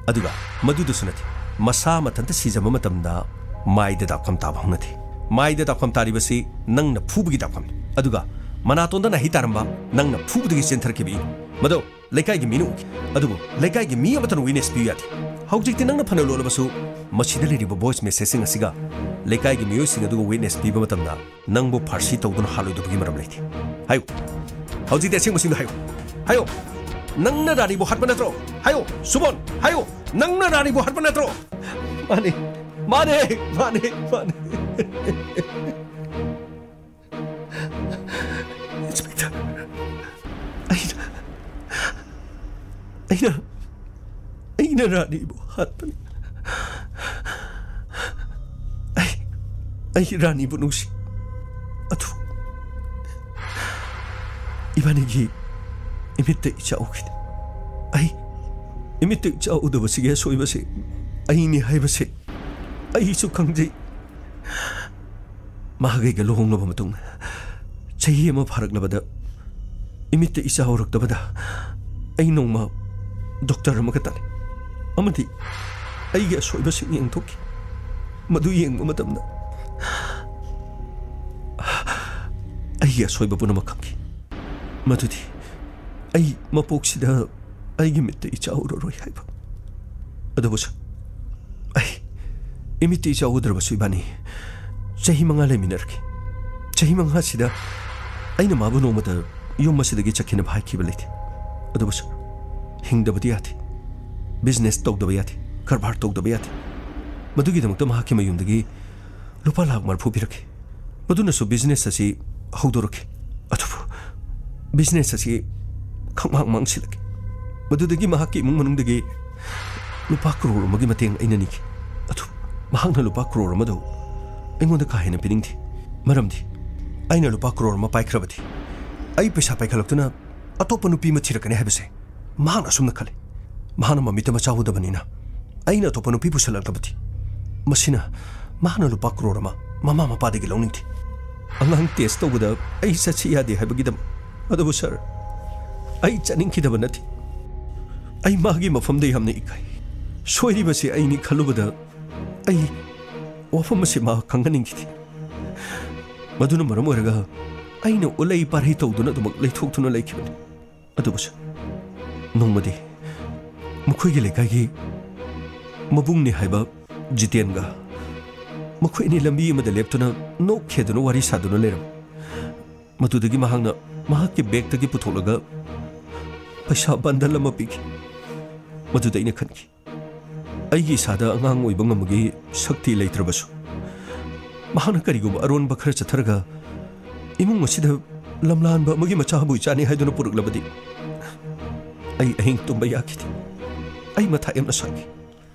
ꯑꯗꯨꯒ ꯃꯗꯨꯗꯁꯨ ꯅꯠꯇꯦ, ꯃꯁꯥ ꯃꯊꯟꯇ ꯁꯤꯖꯕ ꯃꯇꯝꯗ ꯃꯥꯏꯗ ꯗꯥꯛꯐꯝ ꯇꯥꯕ ꯍꯧꯅꯗꯦ꯫ ꯃꯥꯏꯗ ꯗꯥꯛꯐꯝ ꯇꯥꯔꯤꯕꯁꯤ ꯅꯪꯅ ꯐꯨꯕꯒꯤ ꯗꯥꯛꯐꯝꯅꯤ꯫ ꯑꯗꯨꯒ ꯃꯅꯥꯇꯣꯟꯗ ꯅꯥꯍꯤ ꯇꯥꯔꯝꯕ ꯅꯪꯅ ꯐꯨꯕꯗꯒꯤ ꯆꯦꯟꯊꯔꯛꯈꯤꯕ ꯏꯅꯤ꯫ ꯃꯗꯨ ꯂꯩꯀꯥꯏꯒꯤ ꯃꯤꯅ ꯎꯈꯤ꯫ ꯑꯗꯨꯕꯨ ꯂꯩꯀꯥꯏꯒꯤ ꯃꯤ ꯑꯃꯠꯇꯅ ꯋꯤꯠꯅꯦꯁ ꯄꯤꯌꯨ ꯌꯥꯗꯦ꯫ ꯍꯧꯖꯤꯛꯇꯤ ꯅꯪꯅ ꯐꯅ ꯂꯣꯠꯂꯕꯁꯨ, ꯃꯁꯤꯗ ꯂꯩꯔꯤꯕ ꯚꯣꯏꯁ ꯃꯦꯁꯦꯖꯁꯤꯡ ꯑꯁꯤꯒ ꯂꯩꯀꯥꯏꯒꯤ ꯃꯤꯑꯣꯏꯁꯤꯡ ꯑꯗꯨꯒ ꯋꯤꯠꯅꯦꯁ ꯄꯤꯕ ꯃꯇꯝꯗ ꯅꯪꯕꯨ ꯐꯥꯔꯁꯤ ꯇꯧꯗꯨꯅ ꯍꯥꯠꯂꯣꯏꯗꯕꯒꯤ ꯃꯔꯝ ꯂꯩꯇꯦ꯫ ꯍꯥꯏꯌꯨ꯫ ꯍꯧꯖꯤꯛꯇꯤ ꯑꯁꯦꯡꯕꯁꯤꯡꯗꯣ ꯍꯥꯏꯌꯨ꯫ ꯍꯥꯏꯌꯨ꯫ ꯅꯪꯅ ꯔꯥꯅꯤꯕꯨ ꯍꯥꯠꯄ ꯅꯠꯇ꯭ꯔꯣ? ꯍꯥꯏꯌꯨ꯫ ꯁꯨꯕꯣꯟ, ꯍꯥꯏꯌꯨ꯫ ꯅꯪꯅ ꯔꯥꯅꯤꯕꯨ ꯍꯥꯠꯄ ꯅꯠꯇ꯭ꯔꯣ? ꯃꯥꯅꯦ꯫ ꯃꯥꯅꯦ꯫ ꯃꯥꯅꯦ꯫ ꯃꯥꯅꯦ꯫ ꯏꯟꯁꯄꯦꯛꯇꯔ, ꯑꯩꯅ, ꯑꯩꯅ, ꯑꯩꯅ ꯔꯥꯅꯤꯕꯨ ꯍꯥꯠꯄꯅꯤ꯫ ꯑꯩ, ꯑꯩ ꯔꯥꯅꯤꯕꯨ ꯅꯨꯡꯁꯤ꯫ ꯑꯗꯨ ꯏꯕꯥꯅꯤꯒꯤ ꯏꯃꯤꯠꯇ ꯏꯆꯥ ꯎꯈꯤꯗꯦ꯫ ꯑꯩ ꯏꯃꯤꯠꯇ ꯏꯆꯥ ꯎꯗꯕꯁꯤꯒꯤ ꯑꯁꯣꯏꯕꯁꯤ ꯑꯩꯅꯤ ꯍꯥꯏꯕꯁꯤ ꯑꯩꯁꯨ ꯈꯪꯖꯩ꯫ ꯃꯍꯥꯛ ꯑꯩꯒ ꯂꯨꯍꯣꯡꯂꯕ ꯃꯇꯨꯡ ꯆꯍꯤ ꯑꯃ ꯐꯥꯔꯛꯂꯕꯗ ꯏꯃꯤꯠꯇ ꯏꯆꯥ ꯎꯔꯛꯇꯕꯗ ꯑꯩ ꯅꯣꯡꯃ ꯗꯣꯛꯇꯔ ꯑꯃꯒ ꯇꯥꯟꯅꯩ ꯑꯃꯗꯤ ꯑꯩꯒꯤ ꯑꯁꯣꯏꯕꯁꯤꯡ ꯌꯦꯡꯊꯣꯛꯈꯤ꯫ ꯃꯗꯨ ꯌꯦꯡꯕ ꯃꯇꯝꯗ ꯑꯩꯒꯤ ꯑꯁꯣꯏꯕ ꯄꯨꯝꯅꯃꯛ ꯈꯪꯈꯤ꯫ ꯃꯗꯨꯗꯤ ꯑꯩ ꯃꯄꯣꯛꯁꯤꯗ ꯑꯩꯒꯤ ꯃꯤꯠꯇ ꯏꯆꯥ ꯎꯔꯔꯣꯏ ꯍꯥꯏꯕ꯫ ꯑꯗꯨꯕꯨ ꯁꯥꯔ, ꯑꯩ ꯏꯃꯤꯠꯇ ꯏꯆꯥ ꯎꯗ꯭ꯔꯕꯁꯨ ꯏꯕꯥꯅꯤ ꯆꯍꯤ ꯃꯉꯥ ꯂꯩꯃꯤꯟꯅꯔꯛꯈꯤ꯫ ꯆꯍꯤ ꯃꯉꯥꯁꯤꯗ ꯑꯩꯅ ꯃꯥꯕꯨ ꯅꯣꯡꯃꯇ ꯌꯨꯝ ꯑꯁꯤꯗꯒꯤ ꯆꯠꯈꯤꯅꯕ ꯍꯥꯏꯈꯤꯕ ꯂꯩꯇꯦ꯫ ꯑꯗꯨꯕꯨ ꯁꯥꯔ, ꯍꯤꯡꯗꯕꯗꯤ ꯌꯥꯗꯦ, ꯕꯤꯖꯤꯅꯦꯁ ꯇꯧꯗꯕ ꯌꯥꯗꯦ, ꯀꯔꯕꯥꯔ ꯇꯧꯗꯕ ꯌꯥꯗꯦ꯫ ꯃꯗꯨꯒꯤꯗꯃꯛꯇ ꯃꯍꯥꯛꯀꯤ ꯃꯌꯨꯝꯗꯒꯤ ꯂꯨꯄꯥ ꯂꯥꯈ ꯃꯔꯤꯐꯨ ꯄꯤꯔꯛꯈꯤ꯫ ꯃꯗꯨꯅꯁꯨ ꯕꯤꯖꯤꯅꯦꯁ ꯑꯁꯤ ꯍꯧꯗꯣꯔꯛꯈꯤ꯫ ꯑꯗꯨꯕꯨ ꯕꯤꯖꯤꯅꯦꯁ ꯑꯁꯤ ꯈꯪꯃꯥꯡ ꯃꯥꯡꯁꯤꯜꯂꯛꯈꯤ꯫ ꯃꯗꯨꯗꯒꯤ ꯃꯍꯥꯛꯀꯤ ꯏꯃꯨꯡ ꯃꯅꯨꯡꯗꯒꯤ ꯂꯨꯄꯥ ꯀ꯭ꯔꯣꯔ ꯑꯃꯒꯤ ꯃꯇꯦꯡ ꯑꯩꯅ ꯅꯤꯈꯤ꯫ ꯑꯗꯨ ꯃꯍꯥꯛꯅ ꯂꯨꯄꯥ ꯀ꯭ꯔꯣꯔ ꯑꯃꯗꯨ ꯑꯩꯉꯣꯟꯗ ꯀꯥ ꯍꯦꯟꯅ ꯄꯤꯅꯤꯡꯗꯦ꯫ ꯃꯔꯝꯗꯤ ꯑꯩꯅ ꯂꯨꯄꯥ ꯀ꯭ꯔꯣꯔ ꯑꯃ ꯄꯥꯏꯈ꯭ꯔꯕꯗꯤ ꯑꯩ ꯄꯩꯁꯥ ꯄꯥꯏꯈꯠꯂꯛꯇꯨꯅ ꯑꯇꯣꯞꯄ ꯅꯨꯄꯤ ꯑꯃ ꯊꯤꯔꯛꯀꯅꯤ ꯍꯥꯏꯕꯁꯦ ꯃꯍꯥꯛꯅ ꯑꯁꯨꯝꯅ ꯈꯜꯂꯤ꯫ ꯃꯍꯥꯛꯅ ꯃꯃꯤꯠꯇ ꯃꯆꯥ ꯎꯗꯕꯅꯤꯅ ꯑꯩꯅ ꯑꯇꯣꯞꯄ ꯅꯨꯄꯤ ꯄꯨꯁꯜꯂꯛꯂꯕꯗꯤ ꯃꯁꯤꯅ ꯃꯍꯥꯛꯅ ꯂꯨꯄꯥ ꯀ꯭ꯔꯣꯔ ꯑꯃ ꯃꯃꯥ ꯃꯄꯥꯗꯒꯤ ꯂꯧꯅꯤꯡꯗꯦ꯫ ꯑꯉꯥꯡ ꯇꯦꯁ ꯇꯧꯕꯗ ꯑꯩ ꯆꯠꯁꯤ ꯌꯥꯗꯦ ꯍꯥꯏꯕꯒꯤꯗꯃꯛ꯫ ꯑꯗꯨꯕꯨ ꯁꯥꯔ, ꯑꯩ ꯆꯠꯅꯤꯡꯈꯤꯗꯕ ꯅꯠꯇꯦ꯫ ꯑꯩ ꯃꯥꯒꯤ ꯃꯐꯝꯗ ꯌꯥꯝꯅ ꯏꯀꯥꯏ꯫ ꯁꯣꯏꯔꯤꯕꯁꯤ ꯑꯩꯅꯤ ꯈꯜꯂꯨꯕꯗ ꯑꯩ ꯋꯥꯐꯝ ꯑꯁꯤ ꯃꯥ ꯈꯪꯍꯟꯅꯤꯡꯈꯤꯗꯦ꯫ ꯃꯗꯨꯅ ꯃꯔꯝ ꯑꯣꯏꯔꯒ ꯑꯩꯅ ꯎꯂꯩ ꯄꯥꯔꯩ ꯇꯧꯗꯨꯅ ꯑꯗꯨꯃꯛ ꯂꯩꯊꯣꯛꯇꯨꯅ ꯂꯩꯈꯤꯕꯅꯤ꯫ ꯑꯗꯨꯕꯨ ꯁꯥꯔ, ꯅꯣꯡꯃꯗꯤ ꯃꯈꯣꯏꯒꯤ ꯂꯩꯀꯥꯏꯒꯤ ꯃꯕꯨꯡꯅꯤ ꯍꯥꯏꯕ ꯖꯤꯇꯦꯟꯒ ꯃꯈꯣꯏ ꯑꯅꯤ ꯂꯝꯕꯤ ꯑꯃꯗ ꯂꯦꯞꯇꯨꯅ ꯅꯣꯛ ꯈꯦꯗꯨꯅ ꯋꯥꯔꯤ ꯁꯥꯗꯨꯅ ꯂꯩꯔꯝꯃꯤ꯫ ꯃꯗꯨꯗꯒꯤ ꯃꯍꯥꯛꯅ ꯃꯍꯥꯛꯀꯤ ꯕꯦꯒꯇꯒꯤ ꯄꯨꯊꯣꯛꯂꯒ ꯄꯩꯁꯥ ꯕꯟꯗꯜ ꯑꯃ ꯄꯤꯈꯤ꯫ ꯃꯗꯨꯗ ꯑꯩꯅ ꯈꯟꯈꯤ, ꯑꯩꯒꯤ ꯏꯁꯥꯗ ꯑꯉꯥꯡ ꯑꯣꯏꯕ ꯉꯝꯕꯒꯤ ꯁꯛꯇꯤ ꯂꯩꯇ꯭ꯔꯕꯁꯨ, ꯃꯍꯥꯛꯅ ꯀꯔꯤꯒꯨꯝꯕ ꯑꯔꯣꯟꯕ ꯈꯔ ꯆꯠꯊꯔꯒ ꯏꯃꯨꯡ ꯑꯁꯤꯗ ꯂꯝꯂꯥꯟꯕ ꯑꯃꯒꯤ ꯃꯆꯥꯕꯨ ꯏꯆꯥꯅꯤ ꯍꯥꯏꯗꯨꯅ ꯄꯨꯔꯛꯂꯕꯗꯤ, ꯑꯩ ꯑꯍꯤꯡ ꯇꯨꯝꯕ ꯌꯥꯈꯤꯗꯦ꯫ ꯑꯩ ꯃꯊꯥ ꯌꯥꯝꯅ ꯁꯥꯈꯤ꯫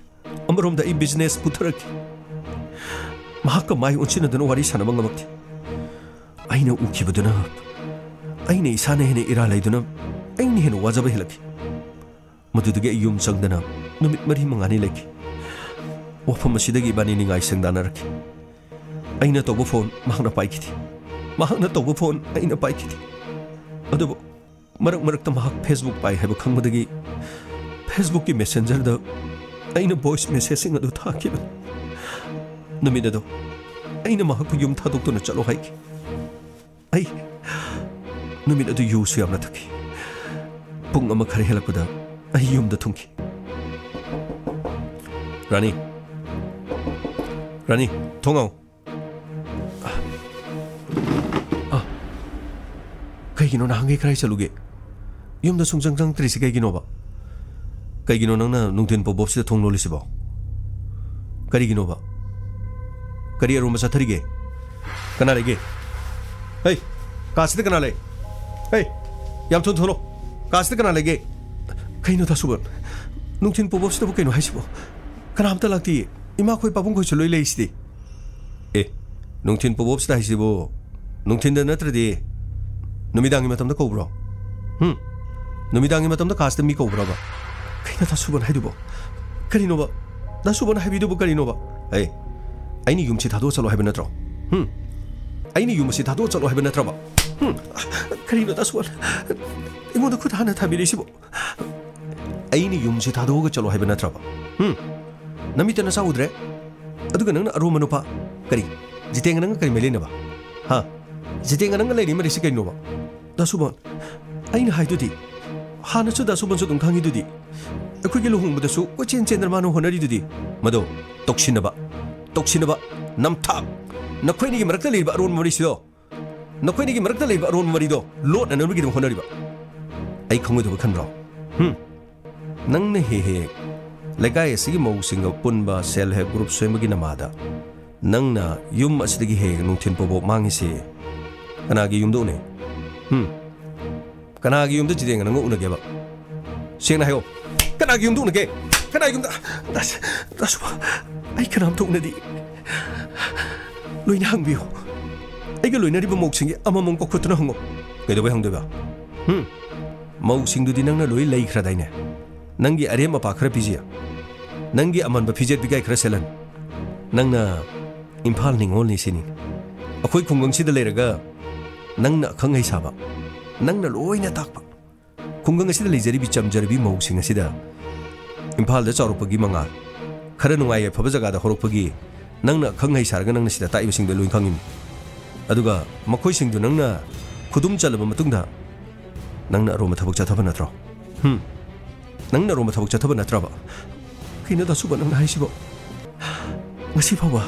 ꯑꯃꯔꯣꯝꯗ ꯑꯩ ꯕꯤꯖꯤꯅꯦꯁ ꯄꯨꯊꯔꯛꯈꯤ꯫ ꯃꯍꯥꯛꯀ ꯃꯥꯏ ꯑꯣꯟꯁꯤꯟꯅꯗꯨꯅ ꯋꯥꯔꯤ ꯁꯥꯟꯅꯕ ꯉꯝꯃꯛꯇꯦ꯫ ꯑꯩꯅ ꯎꯈꯤꯕꯗꯨꯅ ꯑꯩꯅ ꯏꯁꯥꯅ ꯍꯦꯟꯅ ꯏꯔꯥ ꯂꯩꯗꯨꯅ ꯑꯩꯅ ꯍꯦꯟꯅ ꯋꯥꯖꯕ ꯍꯦꯜꯂꯛꯈꯤ꯫ ꯃꯗꯨꯗꯒꯤ ꯑꯩ ꯌꯨꯝ ꯆꯪꯗꯅ ꯅꯨꯃꯤꯠ ꯃꯔꯤ ꯃꯉꯥꯅꯤ ꯂꯩꯈꯤ꯫ ꯋꯥꯐꯝ ꯑꯁꯤꯗꯒꯤ ꯏꯕꯥꯅꯤ ꯅꯤꯡꯉꯥꯏ ꯁꯪꯗꯥꯅꯔꯛꯈꯤ꯫ ꯑꯩꯅ ꯇꯧꯕ ꯐꯣꯟ ꯃꯍꯥꯛꯅ ꯄꯥꯏꯈꯤꯗꯦ꯫ ꯃꯍꯥꯛꯅ ꯇꯧꯕ ꯐꯣꯟ ꯑꯩꯅ ꯄꯥꯏꯈꯤꯗꯦ꯫ ꯑꯗꯨꯕꯨ ꯃꯔꯛ ꯃꯔꯛꯇ ꯃꯍꯥꯛ ꯐꯦꯁꯕꯨꯛ ꯄꯥꯏ ꯍꯥꯏꯕ ꯈꯪꯕꯗꯒꯤ ꯐꯦꯁꯕꯨꯛꯀꯤ ꯃꯦꯁꯦꯟꯖꯔꯗ ꯑꯩꯅ ꯚꯣꯏꯁ ꯃꯦꯁꯦꯖꯁꯤꯡ ꯑꯗꯨ ꯊꯥꯈꯤꯕꯅꯤ꯫ ꯅꯨꯃꯤꯠ ꯑꯗꯨ ꯑꯩꯅ ꯃꯍꯥꯛꯄꯨ ꯌꯨꯝ ꯊꯥꯗꯣꯛꯇꯨꯅ ꯆꯠꯂꯣ ꯍꯥꯏꯈꯤ꯫ ꯑꯩ ꯅꯨꯃꯤꯠ ꯑꯗꯨ ꯌꯨꯁꯨ ꯌꯥꯝꯅ ꯊꯛꯈꯤ꯫ ꯄꯨꯡ ꯑꯃ ꯈꯔ ꯍꯦꯜꯂꯛꯄꯗ ꯑꯩ ꯌꯨꯝꯗ ꯊꯨꯡꯈꯤ꯫ ꯔꯥꯅꯤ, ꯔꯥꯅꯤ, ꯊꯣꯡ ꯍꯥꯡꯉꯨ꯫ ꯑ, ꯀꯩꯒꯤꯅꯣ ꯅꯍꯥꯟꯈꯩ ꯀꯗꯥꯏ ꯆꯠꯂꯨꯒꯦ? ꯌꯨꯝꯗ ꯁꯨꯡꯆꯪ ꯆꯪꯉꯛꯇ꯭ꯔꯤꯁꯤ ꯀꯩꯒꯤꯅꯣꯕ? ꯀꯩꯒꯤꯅꯣ ꯅꯪꯅ ꯅꯨꯡꯊꯤꯟ ꯄꯣꯞ ꯄꯣꯞꯁꯤꯗ ꯊꯣꯡ ꯂꯣꯜꯂꯤꯁꯤꯕꯣ? ꯀꯔꯤꯒꯤꯅꯣꯕ? ꯀꯔꯤ ꯑꯔꯣꯟꯕ ꯆꯠꯊꯔꯤꯒꯦ? ꯀꯅꯥ ꯂꯩꯒꯦ? ꯍꯩ, ꯀꯥꯁꯤꯗ ꯀꯅꯥ ꯂꯩ? ꯍꯩ, ꯌꯥꯝ ꯊꯨꯅ ꯊꯣꯛꯂꯛꯑꯣ꯫ ꯀꯥꯁꯤꯗ ꯀꯅꯥ ꯂꯩꯒꯦ? ꯀꯩꯅꯣ ꯗꯥ ꯁꯨꯕꯟ? ꯅꯨꯡꯊꯤꯟ ꯄꯣꯕꯣꯞꯁꯤꯗꯕꯨ ꯀꯩꯅꯣ ꯍꯥꯏꯁꯤꯕꯣ? ꯀꯅꯥꯝꯇ ꯂꯥꯛꯇꯤꯌꯦ꯫ ꯏꯃꯥꯈꯣꯏ ꯄꯥꯕꯨꯡꯈꯣꯏꯁꯨ ꯂꯣꯏ ꯂꯩꯁꯤꯗꯤ꯫ ꯑꯦ, ꯅꯨꯡꯊꯤꯟ ꯄꯣꯕꯣꯞꯁꯤꯗ ꯍꯥꯏꯁꯤꯕꯨ ꯅꯨꯡꯊꯤꯟꯗ ꯅꯠꯇ꯭ꯔꯗꯤ ꯅꯨꯃꯤꯗꯥꯡꯒꯤ ꯃꯇꯝꯗ ꯀꯧꯕ꯭ꯔꯣ? ꯍꯨꯝ? ꯅꯨꯃꯤꯗꯥꯡꯒꯤ ꯃꯇꯝꯗ ꯀꯥꯁꯤꯗ ꯃꯤ ꯀꯧꯕ꯭ꯔꯕ? ꯀꯩꯅꯣ ꯗꯥ ꯁꯨꯕꯟ ꯍꯥꯏꯗꯨꯕꯣ? ꯀꯔꯤꯅꯣꯕ? ꯗꯥ ꯁꯨꯕꯟ ꯍꯥꯏꯕꯤꯗꯨꯕꯨ ꯀꯔꯤꯅꯣꯕ? ꯑꯦ, ꯑꯩꯅ ꯌꯨꯝꯁꯤ ꯊꯥꯗꯣꯛꯑ ꯆꯠꯂꯣ ꯍꯥꯏꯕ ꯅꯠꯇ꯭ꯔꯣ? ꯍꯨꯝ? ꯑꯩꯅ ꯌꯨꯝ ꯑꯁꯤ ꯊꯥꯗꯣꯛꯑ ꯆꯠꯂꯣ ꯍꯥꯏꯕ ꯅꯠꯇ꯭ꯔꯕ? ꯍꯨꯝ? ꯀꯔꯤꯅꯣ ꯗꯥ ꯁꯨꯕꯟ? ꯑꯩꯉꯣꯟꯗ ꯈꯨꯠ ꯍꯥꯟꯅ ꯊꯥꯕꯤꯔꯛꯏꯁꯤꯕꯨ? ꯑꯩꯅ ꯌꯨꯝꯁꯤ ꯊꯥꯗꯣꯛꯑꯒ ꯆꯠꯂꯣ ꯍꯥꯏꯕ ꯅꯠꯇ꯭ꯔꯕ? ꯍꯨꯝ? ꯅꯃꯤꯠꯇ ꯅꯆꯥ ꯎꯗ꯭ꯔꯦ? ꯑꯗꯨꯒ ꯅꯪꯅ ꯑꯔꯣꯟꯕ ꯅꯨꯄꯥ, ꯀꯔꯤ? ꯖꯤꯇꯦꯟꯒ ꯅꯪꯒ ꯀꯔꯤ ꯃꯔꯤ ꯂꯩꯅꯕ? ꯍꯥ? ꯖꯤꯇꯦꯟꯒ ꯅꯪꯒ ꯂꯩꯔꯤ ꯃꯔꯤꯁꯤ ꯀꯩꯅꯣꯕ? ꯗꯥ ꯁꯨꯕꯟ, ꯑꯩꯅ ꯍꯥꯏꯗꯨꯗꯤ, ꯍꯥꯟꯅꯁꯨ ꯗꯥ ꯁꯨꯕꯟꯁꯨ ꯑꯗꯨꯝ ꯈꯪꯉꯤꯗꯨꯗꯤ, ꯑꯩꯈꯣꯏꯒꯤ ꯂꯨꯍꯣꯡꯕꯗꯁꯨ ꯀꯣꯏꯆꯦꯟ ꯆꯦꯟꯗꯅ ꯃꯥꯅ ꯍꯣꯠꯅꯔꯤꯗꯨꯗꯤ꯫ ꯃꯗꯣ ꯇꯧꯁꯤꯟꯅꯕ, ꯇꯧꯁꯤꯟꯅꯕ, ꯅꯝꯊꯥꯛ, ꯅꯈꯣꯏꯅꯤꯒꯤ ꯃꯔꯛꯇ ꯂꯩꯔꯤꯕ ꯑꯔꯣꯟꯕ ꯃꯔꯤꯁꯤꯗꯣ, ꯅꯈꯣꯏꯅꯤꯒꯤ ꯃꯔꯛꯇ ꯂꯩꯔꯤꯕ ꯑꯔꯣꯟꯕ ꯃꯔꯤꯗꯣ ꯂꯣꯠꯅꯅꯕꯒꯤꯗꯃꯛ ꯍꯣꯠꯅꯔꯤꯕ꯫ ꯑꯩ ꯈꯪꯉꯣꯏꯗꯕ ꯈꯟꯕ꯭ꯔꯣ? ꯍꯨꯝ? ꯅꯪꯅ ꯍꯦꯛ ꯍꯦꯛ ꯂꯩꯀꯥꯏ ꯑꯁꯤꯒꯤ ꯃꯧꯁꯤꯡꯒ ꯄꯨꯟꯕ self help group ꯁꯦꯝꯕꯒꯤ ꯅꯃꯥꯗ ꯅꯪꯅ ꯌꯨꯝ ꯑꯁꯤꯗꯒꯤ ꯍꯦꯛ ꯍꯦꯛ ꯅꯨꯡꯊꯤꯟ ꯄꯣꯕꯣꯞ ꯃꯥꯡꯉꯤꯁꯤ ꯀꯅꯥꯒꯤ ꯌꯨꯝꯗ ꯎꯅꯩ? ꯍꯨꯝ? ꯀꯅꯥꯒꯤ ꯌꯨꯝꯗ ꯖꯤꯇꯦꯟꯒ ꯅꯪꯒ ꯎꯅꯒꯦꯕ? ꯁꯦꯡꯅ ꯍꯥꯏꯌꯣ꯫ ꯀꯅꯥꯒꯤ ꯌꯨꯝꯗ ꯎꯅꯒꯦ? ꯀꯅꯥꯒꯤ ꯌꯨꯝꯗ? ꯗꯥꯁ-, ꯗꯥꯁꯨꯕ, ꯑꯩ ꯀꯅꯥꯝꯇ ꯎꯅꯗꯦ꯫ ꯂꯣꯏꯅ ꯍꯪꯕꯤꯌꯨ꯫ ꯑꯩꯒ ꯂꯣꯏꯅꯔꯤꯕ ꯃꯧꯁꯤꯡꯒꯤ ꯑꯃꯃꯝ ꯀꯧꯈꯠꯇꯨꯅ ꯍꯪꯉꯣ꯫ ꯀꯩꯗꯧꯕꯩ ꯍꯪꯗꯣꯏꯕ? ꯍꯨꯝ? ꯃꯧꯁꯤꯡꯗꯨꯗꯤ ꯅꯪꯅ ꯂꯣꯏ ꯂꯩꯈ꯭ꯔꯗꯥꯏꯅꯦ? ꯅꯪꯒꯤ ꯑꯔꯦꯝ ꯑꯄꯥ ꯈꯔ ꯄꯤꯖ, ꯅꯪꯒꯤ ꯑꯃꯟꯕ ꯐꯤꯖꯦꯠ ꯐꯤꯒꯥꯏ ꯈꯔ ꯁꯦꯠꯍꯟ꯫ ꯅꯪꯅ ꯏꯝꯐꯥꯜ ꯅꯤꯉꯣꯜꯅꯤ ꯁꯤꯅꯤ꯫ ꯑꯩꯈꯣꯏ ꯈꯨꯡꯒꯪꯁꯤꯗ ꯂꯩꯔꯒ ꯅꯪꯅ ꯑꯈꯪ ꯑꯍꯩ ꯁꯥꯕ, ꯅꯪꯅ ꯂꯣꯏꯅ ꯇꯥꯛꯄ꯫ ꯈꯨꯡꯒꯪ ꯑꯁꯤꯗ ꯂꯩꯖꯔꯤꯕꯤ ꯆꯝꯖꯔꯕꯤ ꯃꯧꯁꯤꯡ ꯑꯁꯤꯗ ꯏꯝꯐꯥꯜꯗ ꯆꯥꯎꯔꯛꯄꯒꯤ ꯃꯉꯥꯜ, ꯈꯔ ꯅꯨꯡꯉꯥꯏ ꯌꯥꯏꯐꯕ ꯖꯒꯥꯗ ꯍꯧꯔꯛꯄꯒꯤ ꯅꯪꯅ ꯑꯈꯪ ꯑꯍꯩ ꯁꯥꯔꯒ ꯅꯪꯅ ꯁꯤꯗ ꯇꯥꯛꯏꯕꯁꯤꯡꯗꯣ ꯂꯣꯏ ꯈꯪꯉꯤꯅꯤ꯫ ꯑꯗꯨꯒ ꯃꯈꯣꯏꯁꯤꯡꯗꯨ ꯅꯪꯅ ꯈꯨꯗꯨꯝ ꯆꯜꯂꯕ ꯃꯇꯨꯡꯗ ꯅꯪꯅ ꯑꯔꯣꯟꯕ ꯊꯕꯛ ꯆꯠꯊꯕ ꯅꯠꯇ꯭ꯔꯣ? ꯍꯨꯝ? ꯅꯪꯅ ꯑꯔꯣꯟꯕ ꯊꯕꯛ ꯆꯠꯊꯕ ꯅꯠꯇ꯭ꯔꯕ? ꯀꯩꯅꯣ ꯗꯥꯁꯨꯕ ꯅꯪꯅ ꯍꯥꯏꯁꯤꯕꯣ? ꯉꯁꯤ ꯐꯥꯎꯕ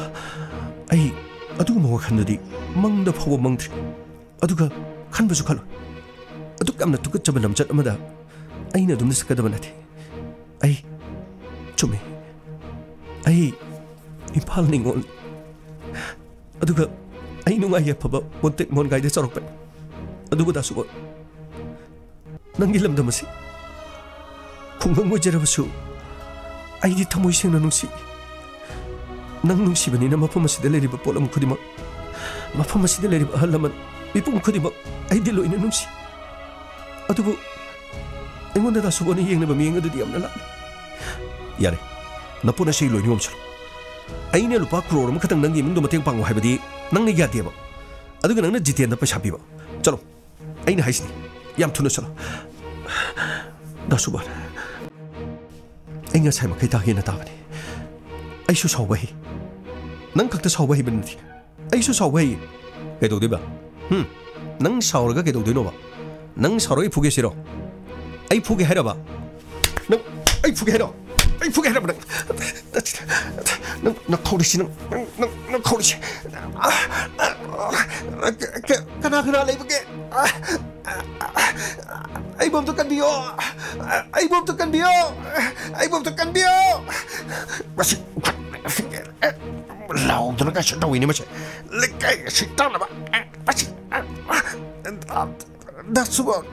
ꯑꯩ ꯑꯗꯨꯒꯨꯝꯕ ꯋꯥꯈꯜꯗꯨꯗꯤ ꯃꯪꯗ ꯐꯥꯎꯕ ꯃꯪꯗ꯭ꯔꯤ꯫ ꯑꯗꯨꯒ ꯈꯟꯕꯁꯨ ꯈꯜꯂꯣꯏ꯫ ꯑꯗꯨꯛ ꯌꯥꯝꯅ ꯇꯨꯀꯠꯆꯕ ꯂꯝꯆꯠ ꯑꯃꯗ ꯑꯩꯅ ꯑꯗꯨꯝꯅ ꯆꯠꯀꯗꯕ ꯅꯠꯇꯦ꯫ ꯑꯩ, ꯆꯨꯝꯃꯤ꯫ ꯑꯩ ꯏꯝꯐꯥꯜ ꯅꯤꯉꯣꯜ꯫ ꯑꯗꯨꯒ ꯑꯩ ꯅꯨꯡꯉꯥꯏ ꯌꯥꯏꯐꯕ ꯃꯣꯟꯇꯦꯛ ꯃꯣꯟꯒꯥꯏꯗ ꯆꯥꯎꯔꯛꯄꯅꯤ꯫ ꯑꯗꯨꯕꯨ ꯗꯥꯁꯨꯕꯣꯟ, ꯅꯪꯒꯤ ꯂꯝꯗꯝ ꯑꯁꯤ ꯈꯨꯡꯒꯪ ꯑꯣꯏꯖꯔꯕꯁꯨ ꯑꯩꯗꯤ ꯊꯃꯣꯏ ꯁꯦꯡꯅ ꯅꯨꯡꯁꯤ꯫ ꯅꯪ ꯅꯨꯡꯁꯤꯕꯅꯤꯅ ꯃꯐꯝ ꯑꯁꯤꯗ ꯂꯩꯔꯤꯕ ꯄꯣꯠꯂꯝ ꯈꯨꯗꯤꯡꯃꯛ, ꯃꯐꯝ ꯑꯁꯤꯗ ꯂꯩꯔꯤꯕ ꯑꯍꯜ ꯂꯃꯟ, ꯃꯤꯄꯨꯝ ꯈꯨꯗꯤꯡꯃꯛ ꯑꯩꯗꯤ ꯂꯣꯏꯅ ꯅꯨꯡꯁꯤ꯫ ꯑꯗꯨꯕꯨ ꯑꯩꯉꯣꯟꯗ ꯗꯥꯁꯨꯕꯣꯟꯅ ꯌꯦꯡꯅꯕ ꯃꯤꯠꯌꯦꯡ ꯑꯗꯨꯗꯤ ꯌꯥꯝꯅ ꯂꯥꯞꯅ꯫ ꯌꯥꯔꯦ, ꯅꯄꯣꯠ ꯑꯁꯤ ꯂꯣꯏꯅ ꯌꯣꯝꯁꯜꯂꯨ꯫ ꯑꯩꯅ ꯂꯨꯄꯥ ꯀ꯭ꯔꯣꯔ ꯑꯃꯈꯛꯇꯪ ꯅꯪꯒꯤ ꯏꯃꯨꯡꯗ ꯃꯇꯦꯡ ꯄꯥꯡꯉꯨ ꯍꯥꯏꯕꯗꯤ ꯅꯪꯅ ꯌꯥꯗꯦꯕ꯫ ꯑꯗꯨꯒ ꯅꯪꯅ ꯖꯤꯇꯦꯟꯗ ꯄꯩꯁꯥ ꯄꯤꯕ꯫ ꯆꯠꯂꯣ, ꯑꯩꯅ ꯍꯥꯏꯁꯤꯅꯤ, ꯌꯥꯝ ꯊꯨꯅ ꯆꯠꯂꯣ꯫ ꯗꯥꯁꯨꯕꯣꯟ, ꯑꯩ ꯉꯁꯥꯏ ꯃꯈꯩ ꯇꯥꯒꯦꯅ ꯇꯥꯕꯅꯤ꯫ ꯑꯩꯁꯨ ꯁꯥꯎꯕ ꯍꯩ꯫ ꯅꯪ ꯈꯛꯇ ꯁꯥꯎꯕ ꯍꯩꯕ ꯅꯠꯇꯦ꯫ ꯑꯩꯁꯨ ꯁꯥꯎꯕ ꯍꯩ꯫ ꯀꯩꯗꯧꯗꯣꯏꯕ? ꯍꯨꯝ? ꯅꯪ ꯁꯥꯎꯔꯒ ꯀꯩꯗꯧꯗꯣꯏꯅꯣꯕ? ꯅꯪ ꯁꯥꯎꯔꯒ ꯑꯩ ꯐꯨꯒꯦ ꯁꯤꯔꯣ? ꯑꯩ ꯐꯨꯒꯦ ꯍꯥꯏꯔꯕ? ꯅꯪ ꯑꯩ ꯐꯨꯒꯦ ꯍꯥꯏꯔꯣ? ꯑꯩ ꯐꯨꯒꯦ ꯍꯥꯏꯔꯕ ꯅꯪ? ꯅꯪ, ꯅꯪ ꯈꯧꯔꯤꯁꯤ ꯅꯪ, ꯅꯪ, ꯅꯪ, ꯅꯪ ꯈꯧꯔꯤꯁꯤ꯫ ꯀ-, ꯀ-, ꯀꯅꯥ ꯀꯅꯥ ꯂꯩꯕꯒꯦ? ꯑꯩꯕꯨ ꯑꯝꯇ ꯀꯟꯕꯤꯌꯣ꯫ ꯑꯩꯕꯨ ꯑꯝꯇ ꯀꯟꯕꯤꯌꯣ꯫ ꯑꯩꯕꯨ ꯑꯝꯇ ꯀꯟꯕꯤꯌꯣ꯫ ꯃꯁꯤ ꯂꯥꯎꯗꯅ ꯀꯩꯁꯨ ꯇꯧꯏꯅꯦ ꯃꯁꯦ꯫ ꯂꯩꯀꯥꯏ ꯑꯁꯤ ꯇꯥꯅꯕ꯫ ꯃꯁꯤ, ꯗꯥꯁꯨꯕꯣꯟ꯫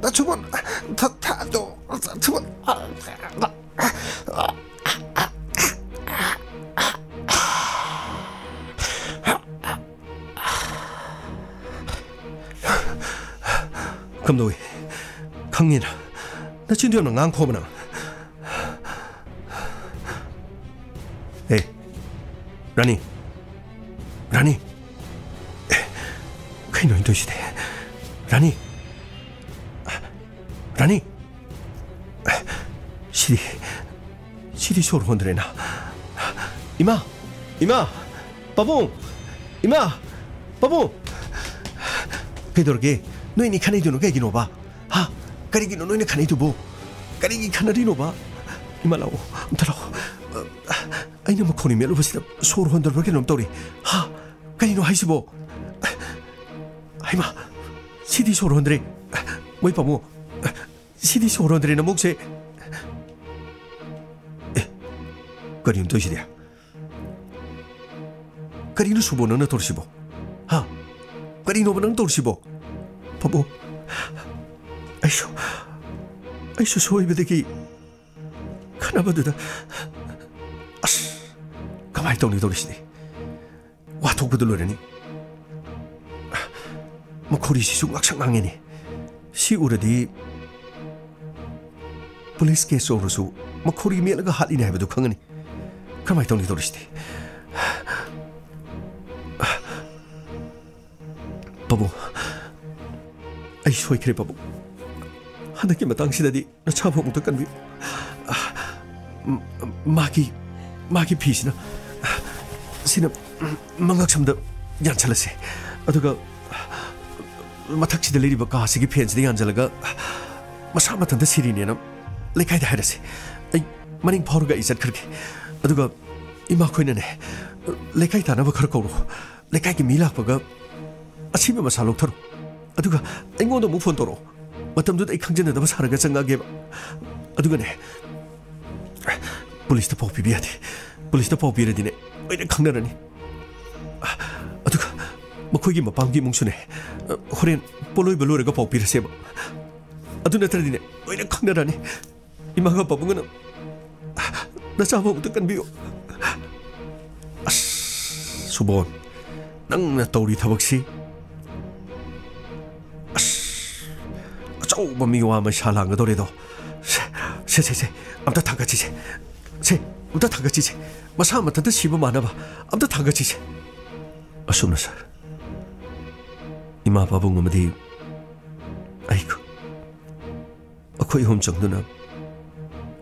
ꯗꯥꯁꯨꯕꯣꯟ꯫ ꯊꯥ-, ꯊꯥꯗꯣ꯫ ꯗꯥꯁꯨꯕꯣꯟ꯫ ꯀꯝꯗꯧꯏ? ꯈꯪꯉꯤꯅ? ꯅꯆꯤꯟꯗꯨ ꯌꯥꯝꯅ ꯉꯥꯡꯈꯣꯕ ꯅꯪ꯫ ꯑꯦ, ꯔꯥꯅꯤ꯫ ꯔꯥꯅꯤ꯫ ꯑꯦ, ꯀꯩꯅꯣ ꯑꯩꯅ ꯇꯧꯔꯤꯁꯤꯗꯤ? ꯔꯥꯅꯤ꯫ ꯔꯥꯅꯤ꯫ ꯁꯤꯗꯤ, ꯁꯤꯗꯤ ꯁꯣꯔ ꯍꯣꯟꯗ꯭ꯔꯦꯅ꯫ ꯏꯃꯥ! ꯏꯃꯥ! ꯄꯥꯕꯨꯡ! ꯏꯃꯥ! ꯄꯥꯕꯨꯡ! ꯀꯩꯗꯧꯔꯒꯦ? ꯅꯣꯏꯅꯤ ꯈꯟꯅꯩꯗꯨꯅ ꯀꯩꯒꯤꯅꯣꯕ? ꯍꯥ? ꯀꯔꯤꯒꯤꯅꯣ ꯅꯣꯏꯅ ꯈꯟꯅꯩꯗꯨꯕꯨ? ꯀꯔꯤꯒꯤ ꯈꯟꯅꯔꯤꯅꯣꯕ? ꯏꯃꯥ, ꯂꯥꯛꯑꯣ, ꯑꯝꯇ ꯂꯥꯛꯑꯣ꯫ ꯑꯩꯅ ꯃꯈꯣꯟ ꯃꯦꯠꯂꯨꯕꯁꯤꯗ ꯁꯣꯔ ꯍꯣꯟꯗꯕ꯭ꯔꯥ ꯀꯩꯅꯣꯝ ꯇꯧꯔꯦ꯫ ꯍꯥ? ꯀꯔꯤꯅꯣ ꯍꯥꯏꯁꯤꯕꯣ? ꯍꯩꯃꯥ, ꯁꯤꯗꯤ ꯁꯣꯔ ꯍꯣꯟꯗ꯭ꯔꯦ꯫ ꯃꯣꯏ ꯄꯥꯕꯨꯡ, ꯁꯤꯗꯤ ꯁꯣꯔ ꯍꯣꯟꯗ꯭ꯔꯦ ꯅꯃꯨꯛꯁꯦ꯫ ꯑꯦ, ꯀꯔꯤꯅꯣ ꯇꯧꯔꯤꯁꯤꯗꯤ? ꯀꯔꯤꯅꯣ ꯁꯨꯕꯣ ꯅꯪꯅ ꯇꯧꯔꯤꯁꯤꯕꯣ? ꯍꯥ? ꯀꯔꯤꯅꯣꯕ ꯅꯪ ꯇꯧꯔꯤꯁꯤꯕꯣ? ꯄꯥꯕꯨꯡ, ꯑꯩꯁꯨ, ꯑꯩꯁꯨ ꯁꯣꯏꯕꯗꯒꯤ ꯈꯠꯅꯕꯗꯨꯗ, ꯑꯁ, ꯀꯃꯥꯏꯅ ꯇꯧꯅꯤ ꯇꯧꯔꯤꯁꯤꯗꯤ? ꯋꯥꯊꯣꯛꯄꯗ ꯂꯣꯏꯔꯅꯤ꯫ ꯃꯈꯣꯔꯤꯁꯤꯁꯨ ꯉꯥꯛꯁꯪ ꯉꯥꯡꯉꯦꯅꯦ꯫ ꯁꯤ ꯎꯔꯗꯤ ꯄꯨꯂꯤꯁ ꯀꯦꯁ ꯇꯧꯔꯁꯨ ꯃꯈꯣꯔꯤ ꯃꯦꯠꯂꯒ ꯍꯥꯠꯂꯤꯅꯦ ꯍꯥꯏꯕꯗꯨ ꯈꯪꯉꯅꯤ꯫ ꯀꯔꯝꯍꯥꯏꯅ ꯇꯧꯅꯤ ꯇꯧꯔꯤꯁꯤꯗꯤ? ꯄꯥꯕꯨꯡ, ꯑꯩ ꯁꯣꯏꯈ꯭ꯔꯦ ꯄꯥꯕꯨꯡ꯫ ꯍꯟꯗꯛꯀꯤ ꯃꯇꯥꯡꯁꯤꯗꯗꯤ ꯅꯆꯥꯕꯨ ꯑꯃꯨꯛꯇ ꯀꯟꯕꯤꯌꯨ꯫ ꯃꯥꯒꯤ, ꯃꯥꯒꯤ ꯐꯤꯁꯤꯅ, ꯁꯤꯅ ꯃꯉꯛꯁꯝꯗ ꯌꯥꯟꯁꯜꯂꯁꯦ꯫ ꯑꯗꯨꯒ ꯃꯊꯛꯁꯤꯗ ꯂꯩꯔꯤꯕ ꯀꯥꯁꯤꯒꯤ ꯐꯦꯟꯁꯤꯗ ꯌꯥꯟꯁꯤꯜꯂꯒ ꯃꯁꯥ ꯃꯊꯟꯇ ꯁꯤꯔꯤꯅꯦꯅ ꯂꯩꯀꯥꯏꯗ ꯍꯥꯏꯔꯁꯦ꯫ ꯑꯩ ꯃꯅꯤꯡ ꯐꯥꯎꯔꯒ ꯑꯩ ꯆꯠꯈ꯭ꯔꯒꯦ꯫ ꯑꯗꯨꯒ ꯏꯃꯥꯈꯣꯏꯅꯅꯦ, ꯂꯩꯀꯥꯏ ꯇꯥꯟꯅꯕ ꯈꯔ ꯀꯧꯔꯣ꯫ ꯂꯩꯀꯥꯏꯒꯤ ꯃꯤ ꯂꯥꯛꯄꯒ ꯑꯁꯤꯕ ꯃꯁꯥ ꯂꯧꯊꯔꯣ꯫ ꯑꯗꯨꯒ ꯑꯩꯉꯣꯟꯗ ꯑꯃꯨꯛ ꯐꯣꯟ ꯇꯧꯔꯛꯑꯣ꯫ ꯃꯇꯝꯗꯨꯗ ꯑꯩ ꯈꯪꯖꯟꯅꯗꯕ ꯁꯥꯔꯒ ꯆꯪꯉꯛꯑꯒꯦꯕ꯫ ꯑꯗꯨꯒꯅꯦ, ꯄꯨꯂꯤꯁꯇ ꯄꯥꯎ ꯄꯤꯕ ꯌꯥꯗꯦ꯫ ꯄꯨꯂꯤꯁꯇ ꯄꯥꯎ ꯄꯤꯔꯗꯤꯅꯦ, ꯂꯣꯏꯅ ꯈꯪꯅꯔꯅꯤ꯫ ꯑꯗꯨꯒ ꯃꯈꯣꯏꯒꯤ ꯃꯄꯥꯝꯒꯤ ꯏꯃꯨꯡꯁꯨꯅꯦ, ꯍꯣꯔꯦꯟ ꯄꯣꯠꯂꯣꯏꯕ ꯂꯣꯏꯔꯒ ꯄꯥꯎ ꯄꯤꯔꯁꯦꯕ꯫ ꯑꯗꯨ ꯅꯠꯇ꯭ꯔꯗꯤꯅꯦ, ꯂꯣꯏꯅ ꯈꯪꯅꯔꯅꯤ꯫ ꯏꯃꯥꯒ ꯄꯥꯕꯨꯡꯒꯅ ꯅꯆꯥꯕꯨ ꯑꯃꯨꯛꯇ ꯀꯟꯕꯤꯌꯨ꯫ ꯑꯁ, ꯁꯨꯕꯣꯟ, ꯅꯪꯅ ꯇꯧꯔꯤ ꯊꯕꯛꯁꯤ, ꯑꯁ, ꯑꯆꯧꯕ ꯃꯤꯋꯥ ꯃꯩꯁꯥ ꯂꯥꯡꯒꯗꯧꯔꯦꯗꯣ꯫ ꯁꯦ, ꯁꯦ, ꯁꯦ, ꯁꯦ, ꯑꯝꯇ ꯊꯥꯡꯒꯠꯁꯤꯁꯦ꯫ ꯁꯦ, ꯑꯝꯇ ꯊꯥꯡꯒꯠꯁꯤꯁꯦ꯫ ꯃꯁꯥ ꯃꯊꯟꯇ ꯁꯤꯕ ꯃꯥꯟꯅꯕ ꯑꯝꯇ ꯊꯥꯡꯒꯠꯁꯤꯁꯦ꯫ ꯑꯁꯨꯝꯅ ꯁꯥꯔ, ꯏꯃꯥ ꯄꯥꯕꯨꯡ ꯑꯃꯗꯤ ꯑꯩ, ꯑꯩꯈꯣꯏ ꯑꯍꯨꯝ ꯆꯪꯗꯨꯅ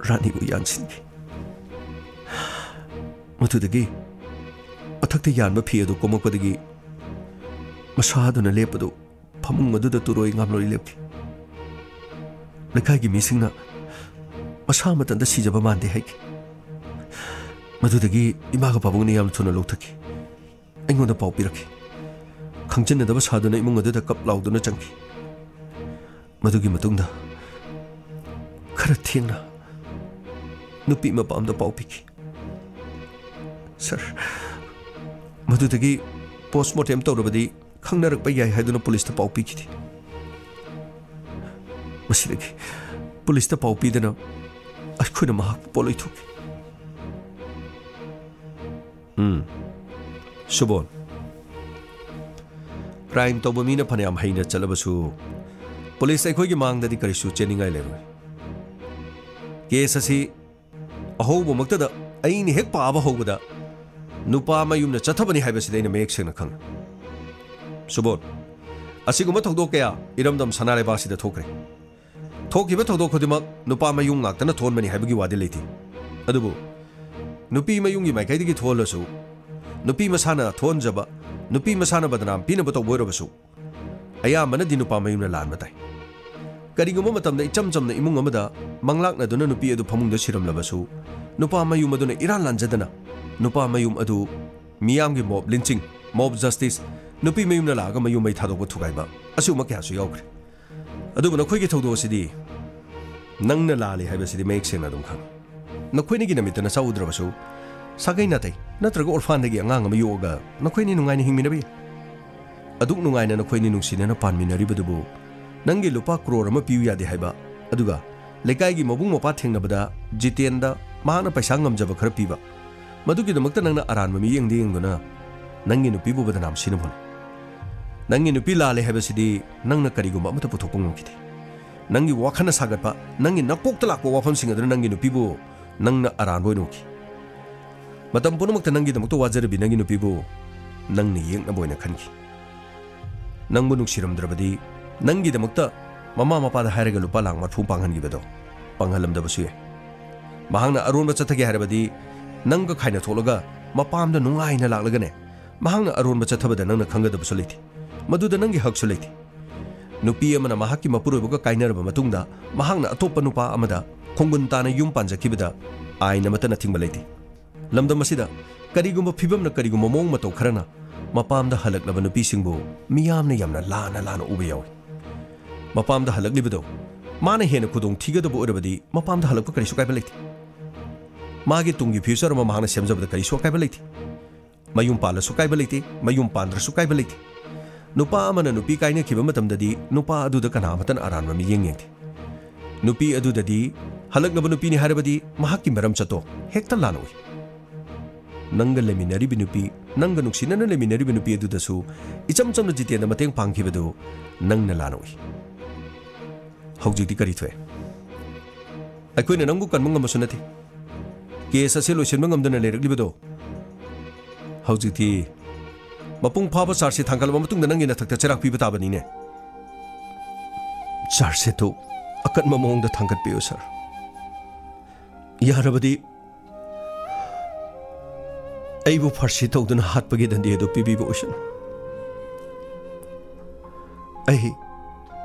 ꯔꯥꯅꯤꯕꯨ ꯌꯥꯟꯁꯤꯟꯈꯤ꯫ ꯃꯗꯨꯗꯒꯤ ꯃꯊꯛꯇ ꯌꯥꯟꯕ ꯐꯤ ꯑꯗꯨ ꯀꯣꯝꯃꯛꯄꯗꯒꯤ ꯃꯁꯥꯗꯨꯅ ꯂꯦꯞꯄꯗꯨ ꯐꯃꯨꯡ ꯑꯗꯨꯗ ꯇꯨꯔꯣꯏ ꯉꯥꯝꯂꯣꯏ ꯂꯦꯞꯈꯤ꯫ ꯂꯩꯀꯥꯏꯒꯤ ꯃꯤꯁꯤꯡꯅ ꯃꯁꯥ ꯃꯊꯟꯇ ꯁꯤꯖꯕ ꯃꯥꯟꯗꯦ ꯍꯥꯏꯈꯤ꯫ ꯃꯗꯨꯗꯒꯤ ꯏꯃꯥꯒ ꯄꯥꯕꯨꯡꯅ ꯌꯥꯝ ꯊꯨꯅ ꯂꯧꯊꯈꯤ꯫ ꯑꯩꯉꯣꯟꯗ ꯄꯥꯎ ꯄꯤꯔꯛꯈꯤ꯫ ꯈꯪꯖꯟꯅꯗꯕ ꯁꯥꯗꯨꯅ ꯏꯃꯨꯡ ꯑꯗꯨꯗ ꯀꯞ ꯂꯥꯎꯗꯨꯅ ꯆꯪꯈꯤ꯫ ꯃꯗꯨꯒꯤ ꯃꯇꯨꯡꯗ ꯈꯔ ꯊꯦꯡꯅ ꯅꯨꯄꯤ ꯃꯄꯥꯝꯗ ꯄꯥꯎ ꯄꯤꯈꯤ꯫ ꯁꯥꯔ, ꯃꯗꯨꯗꯒꯤ ꯄꯣꯁꯃꯣꯔꯇꯦꯝ ꯇꯧꯔꯕꯗꯤ ꯈꯪꯅꯔꯛꯄ ꯌꯥꯏ ꯍꯥꯏꯗꯨꯅ ꯄꯨꯂꯤꯁꯇ ꯄꯥꯎ ꯄꯤꯈꯤꯗꯦ꯫ ꯃꯁꯤꯗꯒꯤ ꯄꯨꯂꯤꯁꯇ ꯄꯥꯎ ꯄꯤꯗꯅ ꯑꯩꯈꯣꯏꯅ ꯃꯍꯥꯛꯄꯨ ꯄꯣꯠꯂꯣꯏ ꯊꯣꯛꯈꯤ꯫ ꯎꯝ꯫ ꯁꯨꯕꯣꯟ, ꯀ꯭ꯔꯥꯏꯝ ꯇꯧꯕ ꯃꯤꯅ ꯐꯅꯌꯥꯝ ꯍꯩꯅ ꯆꯠꯂꯕꯁꯨ, ꯄꯨꯂꯤꯁ ꯑꯩꯈꯣꯏꯒꯤ ꯃꯥꯡꯗꯗꯤ ꯀꯔꯤꯁꯨ ꯆꯦꯟꯅꯤꯡꯉꯥꯏ ꯂꯩꯔꯣꯏ꯫ ꯀꯦꯁ ꯑꯁꯤ ꯑꯍꯧꯕꯃꯛꯇꯗ ꯑꯩꯅ ꯍꯦꯛ ꯄꯥꯕ ꯍꯧꯕꯗ ꯅꯨꯄꯥ ꯃꯌꯨꯝꯅ ꯆꯠꯊꯕꯅꯤ ꯍꯥꯏꯕꯁꯤꯗꯤ ꯑꯩꯅ ꯃꯌꯦꯛ ꯁꯦꯡꯅ ꯈꯪꯉꯤ꯫ ꯁꯨꯕꯣꯟ, ꯑꯁꯤꯒꯨꯝꯕ ꯊꯧꯗꯣꯛ ꯀꯌꯥ ꯏꯔꯝꯗꯝ ꯁꯅꯥ ꯂꯩꯕꯥꯛꯁꯤꯗ ꯊꯣꯛꯈ꯭ꯔꯦ꯫ ꯊꯣꯛꯈꯤꯕ ꯊꯧꯗꯣꯛ ꯈꯨꯗꯤꯡꯃꯛ ꯅꯨꯄꯥ ꯃꯌꯨꯝ ꯉꯥꯛꯇꯅ ꯊꯣꯛꯍꯟꯕꯅꯤ ꯍꯥꯏꯕꯒꯤ ꯋꯥꯗꯤ ꯂꯩꯇꯦ꯫ ꯑꯗꯨꯕꯨ ꯅꯨꯄꯤ ꯃꯌꯨꯝꯒꯤ ꯃꯥꯏꯀꯩꯗꯒꯤ ꯊꯣꯛꯍꯜꯂꯁꯨ, ꯅꯨꯄꯤ ꯃꯁꯥꯅ ꯊꯣꯛꯍꯟꯖꯕ, ꯅꯨꯄꯤ ꯃꯁꯥꯅ ꯕꯗꯅꯥꯝ ꯄꯤꯅꯕ ꯇꯧꯕ ꯑꯣꯏꯔꯕꯁꯨ, ꯑꯌꯥꯝꯕꯅꯗꯤ ꯅꯨꯄꯥ ꯃꯌꯨꯝꯅ ꯂꯥꯟꯕ ꯇꯥꯏ꯫ ꯀꯔꯤꯒꯨꯝꯕ ꯃꯇꯝꯗ ꯏꯆꯝ ꯆꯝꯅ ꯏꯃꯨꯡ ꯑꯃꯗ ꯃꯪꯂꯥꯛꯅꯗꯨꯅ ꯅꯨꯄꯤ ꯑꯗꯨ ꯐꯃꯨꯡꯗ ꯁꯤꯔꯝꯂꯕꯁꯨ, ꯅꯨꯄꯥ ꯃꯌꯨꯝ ꯑꯗꯨꯅ ꯏꯔꯥꯟ ꯂꯥꯟꯖꯗꯅ ꯅꯨꯄꯥ ꯃꯌꯨꯝ ꯑꯗꯨ ꯃꯤꯌꯥꯝꯒꯤ ꯃꯣꯕ ꯂꯤꯟꯆꯤꯡ, ꯃꯣꯕ ꯖꯁꯇꯤꯁ, ꯅꯨꯄꯤ ꯃꯌꯨꯝꯅ ꯂꯥꯛꯑꯒ ꯃꯌꯨꯝ ꯃꯩ ꯊꯥꯗꯣꯛꯄ ꯊꯨꯒꯥꯏꯕ, ꯑꯁꯤꯒꯨꯝꯕ ꯀꯌꯥꯁꯨ ꯌꯥꯎꯈ꯭ꯔꯦ꯫ ꯑꯗꯨꯕꯨ ꯅꯈꯣꯏꯒꯤ ꯊꯧꯗꯣꯛ ꯑꯁꯤꯗꯤ ꯅꯪꯅ ꯂꯥꯜꯂꯤ ꯍꯥꯏꯕꯁꯤꯗꯤ ꯃꯌꯦꯛ ꯁꯦꯡꯅ ꯑꯗꯨꯝ ꯈꯪꯉꯤ꯫ ꯅꯈꯣꯏꯅꯤꯒꯤ ꯅꯃꯤꯠꯇ ꯅꯆꯥ ꯎꯗ꯭ꯔꯕꯁꯨ, ꯁꯥꯒꯩ ꯅꯥꯇꯩ ꯅꯠꯇ꯭ꯔꯒ ꯑꯣꯔꯐꯥꯟꯗꯒꯤ ꯑꯉꯥꯡ ꯑꯃ ꯌꯣꯛꯑꯒ ꯅꯈꯣꯏꯅꯤ ꯅꯨꯡꯉꯥꯏꯅ ꯍꯤꯡꯃꯤꯟꯅꯕ ꯌꯥꯏ꯫ ꯑꯗꯨꯛ ꯅꯨꯡꯉꯥꯏꯅ ꯅꯈꯣꯏꯅꯤ ꯅꯨꯡꯁꯤꯅꯅ ꯄꯥꯟꯃꯤꯟꯅꯔꯤꯕꯗꯨꯕꯨ ꯅꯪꯒꯤ ꯂꯨꯄꯥ ꯀ꯭ꯔꯣꯔ ꯑꯃ ꯄꯤꯌꯨ ꯌꯥꯗꯦ ꯍꯥꯏꯕ, ꯑꯗꯨꯒ ꯂꯩꯀꯥꯏꯒꯤ ꯃꯕꯨꯡ ꯃꯧꯄ꯭ꯋꯥ ꯊꯦꯡꯅꯕꯗ ꯖꯤꯇꯦꯟꯗ ꯃꯍꯥꯛꯅ ꯄꯩꯁꯥ ꯉꯝꯖꯕ ꯈꯔ ꯄꯤꯕ, ꯃꯗꯨꯒꯤꯗꯃꯛꯇ ꯅꯪꯅ ꯑꯔꯥꯟꯕ ꯃꯤꯠꯌꯦꯡꯗ ꯌꯦꯡꯗꯨꯅ ꯅꯪꯒꯤ ꯅꯨꯄꯤꯕꯨ ꯕꯗꯅꯥꯝ ꯁꯤꯅꯕ ꯍꯣꯠꯅꯩ꯫ ꯅꯪꯒꯤ ꯅꯨꯄꯤ ꯂꯥꯜꯂꯦ ꯍꯥꯏꯕꯁꯤꯗꯤ ꯅꯪꯅ ꯀꯔꯤꯒꯨꯝꯕ ꯑꯃꯠꯇ ꯄꯨꯊꯣꯛꯄ ꯉꯝꯈꯤꯗꯦ꯫ ꯅꯪꯒꯤ ꯋꯥꯈꯜꯅ ꯁꯥꯒꯠꯄ, ꯅꯪꯒꯤ ꯅꯀꯣꯛꯇ ꯂꯥꯛꯄ ꯋꯥꯐꯝꯁꯤꯡ ꯑꯗꯨꯅ ꯅꯪꯒꯤ ꯅꯨꯄꯤꯕꯨ ꯅꯪꯅ ꯑꯔꯥꯟꯕ ꯑꯣꯏꯅ ꯎꯈꯤ꯫ ꯃꯇꯝ ꯄꯨꯝꯅꯃꯛꯇ ꯅꯪꯒꯤꯗꯃꯛꯇ ꯋꯥꯖꯔꯕꯤ ꯅꯪꯒꯤ ꯅꯨꯄꯤꯕꯨ ꯅꯪꯅ ꯌꯦꯛꯅꯕ ꯑꯣꯏꯅ ꯈꯟꯈꯤ꯫ ꯅꯪꯕꯨ ꯅꯨꯡꯁꯤꯔꯝꯗ꯭ꯔꯕꯗꯤ ꯅꯪꯒꯤꯗꯃꯛꯇ ꯃꯃꯥ ꯃꯄꯥꯗ ꯍꯥꯏꯔꯒ ꯂꯨꯄꯥ ꯂꯥꯈ ꯃꯔꯤꯐꯨ ꯄꯥꯡꯍꯟꯈꯤꯕꯗꯣ ꯄꯥꯡꯍꯜꯂꯝꯗꯕꯁꯨ ꯌꯥꯏ꯫ ꯃꯍꯥꯛꯅ ꯑꯔꯣꯟꯕ ꯆꯠꯊꯒꯦ ꯍꯥꯏꯔꯕꯗꯤ ꯅꯪꯒ ꯈꯥꯏꯅ ꯊꯣꯛꯂꯒ ꯃꯄꯥꯝꯗ ꯅꯨꯡꯉꯥꯏꯅ ꯂꯥꯛꯂꯒꯅꯦ, ꯃꯍꯥꯛꯅ ꯑꯔꯣꯟꯕ ꯆꯠꯊꯕꯗ ꯅꯪꯅ ꯈꯪꯒꯗꯕꯁꯨ ꯂꯩꯇꯦ꯫ ꯃꯗꯨꯗ ꯅꯪꯒꯤ ꯍꯛꯁꯨ ꯂꯩꯇꯦ꯫ ꯅꯨꯄꯤ ꯑꯃꯅ ꯃꯍꯥꯛꯀꯤ ꯃꯄꯨꯔꯣꯏꯕꯒ ꯀꯥꯏꯅꯔꯕ ꯃꯇꯨꯡꯗ ꯃꯍꯥꯛꯅ ꯑꯇꯣꯞꯄ ꯅꯨꯄꯥ ꯑꯃꯗ ꯈꯣꯡꯒꯨꯟ ꯇꯥꯅ ꯌꯨꯝ ꯄꯥꯟꯖꯈꯤꯕꯗ ꯑꯥꯏꯟ ꯑꯃꯠꯇꯅ ꯊꯤꯡꯕ ꯂꯩꯇꯦ꯫ ꯂꯝꯗꯝ ꯑꯁꯤꯗ ꯀꯔꯤꯒꯨꯝꯕ ꯐꯤꯕꯝꯅ ꯀꯔꯤꯒꯨꯝꯕ ꯃꯑꯣꯡ ꯃꯇꯧ ꯈꯔꯅ ꯃꯄꯥꯝꯗ ꯍꯜꯂꯛꯂꯕ ꯅꯨꯄꯤꯁꯤꯡꯕꯨ ꯃꯤꯌꯥꯝꯅ ꯌꯥꯝꯅ ꯂꯥꯟꯅ ꯂꯥꯟꯅ ꯎꯕ ꯌꯥꯎꯏ꯫ ꯃꯄꯥꯝꯗ ꯍꯜꯂꯛꯂꯤꯕꯗꯣ ꯃꯥꯅ ꯍꯦꯟꯅ ꯈꯨꯗꯣꯡ ꯊꯤꯒꯗꯕ ꯑꯣꯏꯔꯕꯗꯤ ꯃꯄꯥꯝꯗ ꯍꯜꯂꯛꯄ ꯀꯔꯤꯁꯨ ꯀꯥꯏꯕ ꯂꯩꯇꯦ꯫ ꯃꯥꯒꯤ ꯇꯨꯡꯒꯤ future ꯑꯃ ꯃꯍꯥꯛꯅ ꯁꯦꯝꯖꯕꯗ ꯀꯔꯤꯁꯨ ꯑꯀꯥꯏꯕ ꯂꯩꯇꯦ꯫ ꯃꯌꯨꯝ ꯄꯥꯜꯂꯁꯨ ꯀꯥꯏꯕ ꯂꯩꯇꯦ, ꯃꯌꯨꯝ ꯄꯥꯟꯗ꯭ꯔꯁꯨ ꯀꯥꯏꯕ ꯂꯩꯇꯦ꯫ ꯅꯨꯄꯥ ꯑꯃꯅ ꯅꯨꯄꯤ ꯀꯥꯏꯅꯈꯤꯕ ꯃꯇꯝꯗꯗꯤ ꯅꯨꯄꯥ ꯑꯗꯨꯗ ꯀꯅꯥ ꯑꯃꯠꯇꯅ ꯑꯔꯥꯟꯕ ꯃꯤꯠꯌꯦꯡ ꯌꯦꯡꯗꯦ꯫ ꯅꯨꯄꯤ ꯑꯗꯨꯗꯗꯤ ꯍꯜꯂꯛꯅꯕ ꯅꯨꯄꯤꯅꯤ ꯍꯥꯏꯔꯕꯗꯤ ꯃꯍꯥꯛꯀꯤ ꯃꯔꯝ ꯆꯠꯇꯣ ꯍꯦꯛꯇ ꯂꯥꯟꯅ ꯎꯏ꯫ ꯅꯪꯒ ꯂꯩꯃꯤꯟꯅꯔꯤꯕ ꯅꯨꯄꯤ, ꯅꯪꯒ ꯅꯨꯡꯁꯤꯅꯅ ꯂꯩꯃꯤꯟꯅꯔꯤꯕ ꯅꯨꯄꯤ ꯑꯗꯨꯗꯁꯨ ꯏꯆꯝ ꯆꯝꯅ ꯖꯤꯇꯦꯟꯗ ꯃꯇꯦꯡ ꯄꯥꯡꯈꯤꯕꯗꯨ ꯅꯪꯅ ꯂꯥꯟꯅ ꯎꯏ꯫ ꯍꯧꯖꯤꯛꯇꯤ ꯀꯔꯤ ꯊꯣꯛꯑꯦ? ꯑꯩꯈꯣꯏꯅ ꯅꯪꯕꯨ ꯀꯟꯕ ꯉꯝꯕꯁꯨ ꯅꯠꯇꯦ꯫ Case ꯑꯁꯤ ꯂꯣꯏꯁꯤꯟꯕ ꯉꯝꯗꯅ ꯂꯩꯔꯛꯂꯤꯕꯗꯣ ꯍꯧꯖꯤꯛꯇꯤ ꯃꯄꯨꯡ ꯐꯥꯕ charge sheet ꯊꯥꯡꯒꯠꯂꯕ ꯃꯇꯨꯡꯗ ꯅꯪꯒꯤ ꯅꯊꯛꯇ ꯆꯩꯔꯥꯛ ꯄꯤꯕ ꯇꯥꯕꯅꯤꯅꯦ꯫ Charge sheet ꯇꯨ ꯑꯀꯟꯕ ꯃꯑꯣꯡꯗ ꯊꯥꯡꯒꯠꯄꯤꯌꯨ, sir꯫ ꯌꯥꯔꯕꯗꯤ ꯑꯩꯕꯨ ꯐꯥꯔꯁꯤ ꯇꯧꯗꯨꯅ ꯍꯥꯠꯄꯒꯤ ꯗꯟꯗꯤ ꯑꯗꯨ ꯄꯤꯕꯤꯕ ꯑꯣꯏꯁꯅꯨ꯫ ꯑꯩ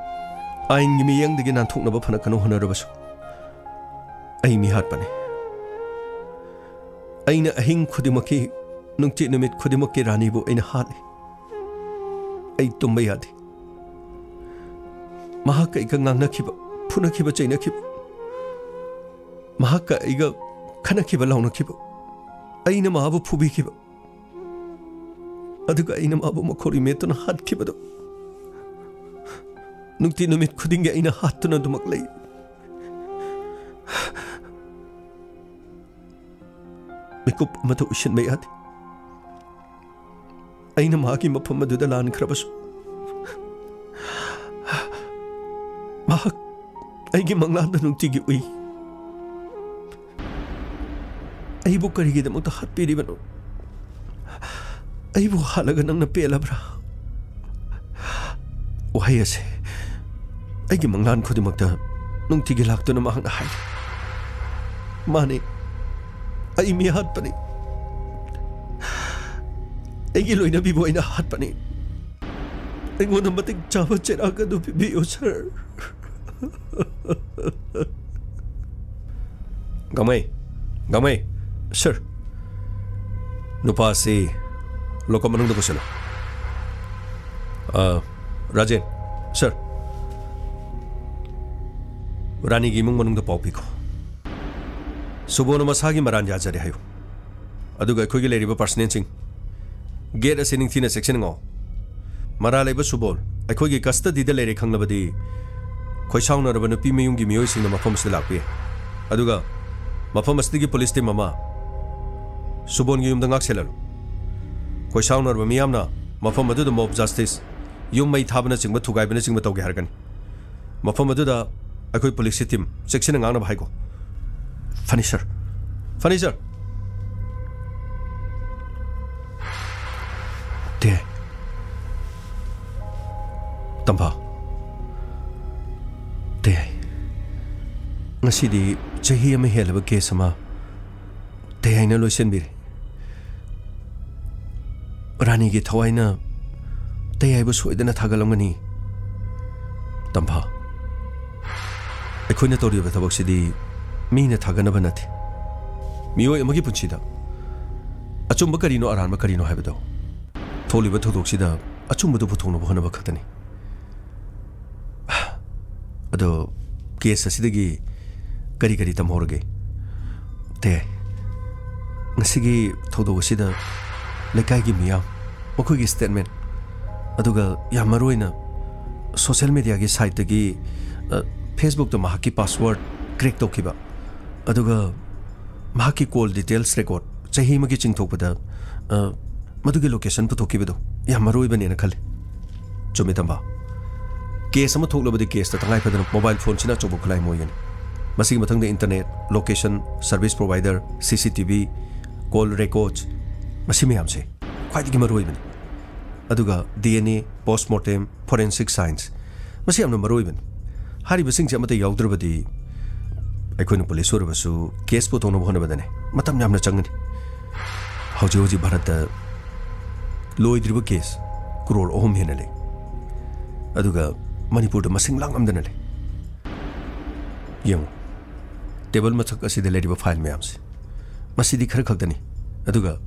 ꯑꯥꯏꯟꯒꯤ ꯃꯤꯠꯌꯦꯡꯗꯒꯤ ꯅꯥꯟꯊꯣꯛꯅꯕ ꯐꯅ ꯀꯟꯅ ꯍꯣꯠꯅꯔꯕꯁꯨ, ꯑꯩ ꯃꯤꯍꯥꯠꯄꯅꯤ꯫ ꯑꯩꯅ ꯑꯍꯤꯡ ꯈꯨꯗꯤꯡꯃꯛꯀꯤ, ꯅꯨꯡꯇꯤ ꯅꯨꯃꯤꯠ ꯈꯨꯗꯤꯡꯃꯛꯀꯤ ꯔꯥꯅꯤꯕꯨ ꯑꯩꯅ ꯍꯥꯠꯂꯤ꯫ ꯑꯩ ꯇꯨꯝꯕ ꯌꯥꯗꯦ꯫ ꯃꯍꯥꯛꯀ ꯑꯩꯒ ꯉꯥꯡꯅꯈꯤꯕ, ꯐꯨꯅꯈꯤꯕ, ꯆꯩꯅꯈꯤꯕ, ꯃꯍꯥꯛꯀ ꯑꯩꯒ ꯈꯠꯅꯈꯤꯕ, ꯂꯥꯎꯅꯈꯤꯕ, ꯑꯩꯅ ꯃꯍꯥꯛꯄꯨ ꯐꯨꯕꯤꯈꯤꯕ, ꯑꯗꯨꯒ ꯑꯩꯅ ꯃꯍꯥꯛꯄꯨ ꯃꯈꯣꯔꯤ ꯃꯦꯠꯇꯨꯅ ꯍꯥꯠꯈꯤꯕꯗꯨ ꯅꯨꯡꯇꯤ ꯅꯨꯃꯤꯠ ꯈꯨꯗꯤꯡꯒꯤ ꯑꯩꯅ ꯍꯥꯠꯇꯨꯅ ꯑꯗꯨꯃꯛ ꯂꯩ꯫ ꯃꯤꯀꯨꯞ ꯑꯃꯗ ꯎꯏꯁꯤꯟꯕ ꯌꯥꯗꯦ꯫ ꯑꯩꯅ ꯃꯍꯥꯛꯀꯤ ꯃꯐꯝ ꯑꯗꯨꯗ ꯂꯥꯟꯈ꯭ꯔꯕꯁꯨ, ꯃꯍꯥꯛ ꯑꯩꯒꯤ ꯃꯪꯂꯥꯟꯗ ꯅꯨꯡꯇꯤꯒꯤ ꯎꯏ꯫ ꯑꯩꯕꯨ ꯀꯔꯤꯒꯤꯗꯃꯛꯇ ꯍꯥꯠꯄꯤꯔꯤꯕꯅꯣ? ꯑꯩꯕꯨ ꯍꯥꯠꯂꯒ ꯅꯪꯅ ꯄꯦꯜꯂꯕ꯭ꯔꯥ? ꯋꯥꯍꯩ ꯑꯁꯦ ꯑꯩꯒꯤ ꯃꯪꯂꯥꯟ ꯈꯨꯗꯤꯡꯃꯛꯇ ꯅꯨꯡꯇꯤꯒꯤ ꯂꯥꯛꯇꯨꯅ ꯃꯍꯥꯛꯅ ꯍꯥꯏꯔꯤ꯫ ꯃꯥꯅꯤ, ꯑꯩ ꯃꯤ ꯍꯥꯠꯄꯅꯤ꯫ ꯑꯩꯒꯤ ꯂꯣꯏꯅꯕꯤꯕꯨ ꯑꯩꯅ ꯍꯥꯠꯄꯅꯤ꯫ ꯑꯩꯉꯣꯟꯗ ꯃꯇꯤꯛ ꯆꯥꯕ ꯆꯩꯔꯥꯛ ꯑꯗꯨ ꯄꯤꯕꯤꯌꯨ, sir꯫ ꯒꯥꯡꯃꯩ, ꯒꯥꯡꯃꯩ, sir꯫ ꯅꯨꯄꯥꯁꯤ lock-up ꯃꯅꯨꯡꯗ ꯄꯨꯁꯤꯜꯂꯣ꯫ ꯑ, ꯔꯥꯖꯦꯟ, sir꯫ ꯔꯥꯅꯤꯒꯤ ꯏꯃꯨꯡ ꯃꯅꯨꯡꯗ ꯄꯥꯎ ꯄꯤꯈꯣ꯫ ꯁꯨꯕꯣꯜꯅ ꯃꯁꯥꯒꯤ ꯃꯔꯥꯟ ꯌꯥꯖꯔꯦ ꯍꯥꯏꯌꯨ꯫ ꯑꯗꯨꯒ ꯑꯩꯈꯣꯏꯒꯤ ꯂꯩꯔꯤꯕ ꯄꯥꯔꯁꯅꯦꯜꯁꯤꯡ, ꯒꯦꯠ ꯑꯁꯤ ꯅꯤꯡꯊꯤꯅ ꯆꯦꯛꯁꯤꯟꯅ ꯉꯥꯎ꯫ ꯃꯔꯥꯜ ꯂꯩꯕ ꯁꯨꯕꯣꯜ ꯑꯩꯈꯣꯏꯒꯤ ꯀꯁꯇꯗꯤꯗ ꯂꯩꯔꯦ ꯈꯪꯂꯕꯗꯤ, ꯈꯣꯏꯁꯥꯎꯅꯔꯕ ꯅꯨꯄꯤ ꯃꯌꯨꯝꯒꯤ ꯃꯤꯑꯣꯏꯁꯤꯡꯅ ꯃꯐꯝ ꯑꯁꯤꯗ ꯂꯥꯛꯄ ꯌꯥꯏ꯫ ꯑꯗꯨꯒ ꯃꯐꯝ ꯑꯁꯤꯗꯒꯤ ꯄꯨꯂꯤꯁ ꯇꯤꯝ ꯑꯃ ꯁꯨꯕꯣꯜꯒꯤ ꯌꯨꯝꯗ ꯉꯥꯛꯁꯦꯜꯍꯜꯂꯨ꯫ ꯈꯣꯏꯁꯥꯎꯅꯔꯕ ꯃꯤꯌꯥꯝꯅ ꯃꯐꯝ ꯑꯗꯨꯗ ꯃꯣꯕ ꯖꯁꯇꯤꯁ, ꯌꯨꯝ ꯃꯩ ꯊꯥꯕꯅꯆꯤꯡꯕ, ꯊꯨꯒꯥꯏꯕꯅꯆꯤꯡꯕ ꯇꯧꯒꯦ ꯍꯥꯏꯔꯛꯀꯅꯤ꯫ ꯃꯐꯝ ꯑꯗꯨꯗ ꯑꯩꯈꯣꯏ ꯄꯨꯂꯤꯁꯀꯤ ꯇꯤꯝ ꯆꯦꯛꯁꯤꯟꯅ ꯉꯥꯡꯅꯕ ꯍꯥꯏꯒꯣ꯫ ꯐꯅꯤ ꯁꯔ꯫ ꯐꯅꯤ ꯁꯔ꯫ ꯇꯦ꯫ ꯇꯝꯐꯥ꯫ ꯇꯦ꯫ ꯉꯁꯤꯗꯤ ꯆꯍꯤ ꯑꯃ ꯍꯦꯜꯂꯕ ꯀꯦꯁ ꯑꯃ ꯇꯦ ꯍꯥꯏꯅ ꯂꯣꯏꯁꯤꯟꯕꯤꯔꯦ꯫ ꯔꯥꯅꯤꯒꯤ ꯊꯋꯥꯏꯅ ꯇꯦ ꯍꯥꯏꯕꯨ ꯁꯣꯏꯗꯅ ꯊꯥꯒꯠꯂꯝꯒꯅꯤ꯫ ꯇꯝꯐꯥ, ꯑꯩꯈꯣꯏꯅ ꯇꯧꯔꯤꯕ ꯊꯕꯛꯁꯤꯗꯤ ꯃꯤꯅ ꯊꯥꯒꯠꯅꯕ ꯅꯠꯇꯦ꯫ ꯃꯤꯑꯣꯏ ꯑꯃꯒꯤ ꯄꯨꯟꯁꯤꯗ ꯑꯆꯨꯝꯕ ꯀꯔꯤꯅꯣ, ꯑꯔꯥꯟꯕ ꯀꯔꯤꯅꯣ ꯍꯥꯏꯕꯗꯣ ꯊꯣꯛꯂꯤꯕ ꯊꯧꯗꯣꯛꯁꯤꯗ ꯑꯆꯨꯝꯕꯗꯨ ꯄꯨꯊꯣꯛꯅꯕ ꯍꯣꯠꯅꯕ ꯈꯛꯇꯅꯤ꯫ ꯑꯗꯣ ꯀꯦꯁ ꯑꯁꯤꯗꯒꯤ ꯀꯔꯤ ꯀꯔꯤ ꯇꯝꯍꯧꯔꯒꯦ? ꯇꯦ, ꯉꯁꯤꯒꯤ ꯊꯧꯗꯣꯛ ꯑꯁꯤꯗ ꯂꯩꯀꯥꯏꯒꯤ ꯃꯤꯌꯥꯝ, ꯃꯈꯣꯏꯒꯤ ꯁ꯭ꯇꯦꯠꯃꯦꯟ, ꯑꯗꯨꯒ ꯌꯥꯝ ꯃꯔꯨ ꯑꯣꯏꯅ ꯁꯣꯁꯦꯜ ꯃꯦꯗꯤꯌꯥꯒꯤ ꯁꯥꯏꯠꯇꯒꯤ, ꯑ, ꯐꯦꯁꯕꯨꯛꯇ ꯃꯍꯥꯛꯀꯤ ꯄꯥꯁꯋꯥꯔꯗ ꯀ꯭ꯔꯦꯛ ꯇꯧꯈꯤꯕ, ꯑꯗꯨꯒ ꯃꯍꯥꯛꯀꯤ ꯀꯣꯜ ꯗꯤꯇꯦꯜꯁ ꯔꯦꯀꯣꯔꯗ ꯆꯍꯤ ꯑꯃꯒꯤ ꯆꯤꯡꯊꯣꯛꯄꯗ, ꯑ, ꯃꯗꯨꯒꯤ ꯂꯣꯀꯦꯁꯟ ꯄꯨꯊꯣꯛꯈꯤꯕꯗꯣ ꯌꯥꯝ ꯃꯔꯨ ꯑꯣꯏꯕꯅꯦꯅ ꯈꯜꯂꯤ꯫ ꯆꯨꯝꯃꯤ, ꯇꯝꯕꯥ꯫ ꯀꯦꯁ ꯑꯃ ꯊꯣꯛꯂꯕꯗꯤ ꯀꯦꯁꯇ ꯇꯉꯥꯏ ꯐꯗꯅ ꯃꯣꯕꯥꯏꯜ ꯐꯣꯟꯁꯤꯅ ꯑꯆꯧꯕ ꯈꯨꯠꯂꯥꯏ ꯑꯃ ꯑꯣꯏꯒꯅꯤ꯫ ꯃꯁꯤꯒꯤ ꯃꯊꯪꯗ ꯏꯟꯇꯔꯅꯦꯠ, ꯂꯣꯀꯦꯁꯟ, ꯁꯔꯚꯤꯁ ꯄ꯭ꯔꯣꯚꯥꯏꯗꯔ, ꯁꯤ ꯁꯤ ꯇꯤ ꯚꯤ, ꯀꯣꯜ ꯔꯦꯀꯣꯔꯗꯁ, ꯃꯁꯤ ꯃꯌꯥꯝꯁꯦ ꯈ꯭ꯋꯥꯏꯗꯒꯤ ꯃꯔꯨ ꯑꯣꯏꯕꯅꯤ꯫ ꯑꯗꯨꯒ D N A, postmortem, forensic science, ꯃꯁꯤ ꯌꯥꯝꯅ ꯃꯔꯨ ꯑꯣꯏꯕꯅꯤ꯫ ꯍꯥꯏꯔꯤꯕꯁꯤꯡꯁꯦ ꯑꯃꯠꯇ ꯌꯥꯎꯗ꯭ꯔꯕꯗꯤ ꯑꯩꯈꯣꯏꯅ ꯄꯨꯂꯤꯁ ꯑꯣꯏꯔꯕꯁꯨ ꯀꯦꯁ ꯄꯨꯊꯣꯛꯅꯕ ꯍꯣꯠꯅꯕꯗꯅꯦ ꯃꯇꯝ ꯌꯥꯝꯅ ꯆꯪꯒꯅꯤ꯫ ꯍꯧꯖꯤꯛ ꯍꯧꯖꯤꯛ ꯚꯥꯔꯠꯇ ꯂꯣꯏꯗ꯭ꯔꯤꯕ ꯀꯦꯁ ꯀ꯭ꯔꯣꯔ ꯑꯍꯨꯝ ꯍꯦꯟꯅ ꯂꯩ꯫ ꯑꯗꯨꯒ ꯃꯅꯤꯄꯨꯔꯗ ꯃꯁꯤꯡ ꯂꯥꯡꯂꯝꯗꯅ ꯂꯩ꯫ ꯌꯦꯡꯉꯨ, ꯇꯦꯕꯜ ꯃꯊꯛ ꯑꯁꯤꯗ ꯂꯩꯔꯤꯕ ꯐꯥꯏꯜ ꯃꯌꯥꯝꯁꯦ, ꯃꯁꯤꯗꯤ ꯈꯔ ꯈꯛꯇꯅꯤ꯫ ꯑꯗꯨꯒ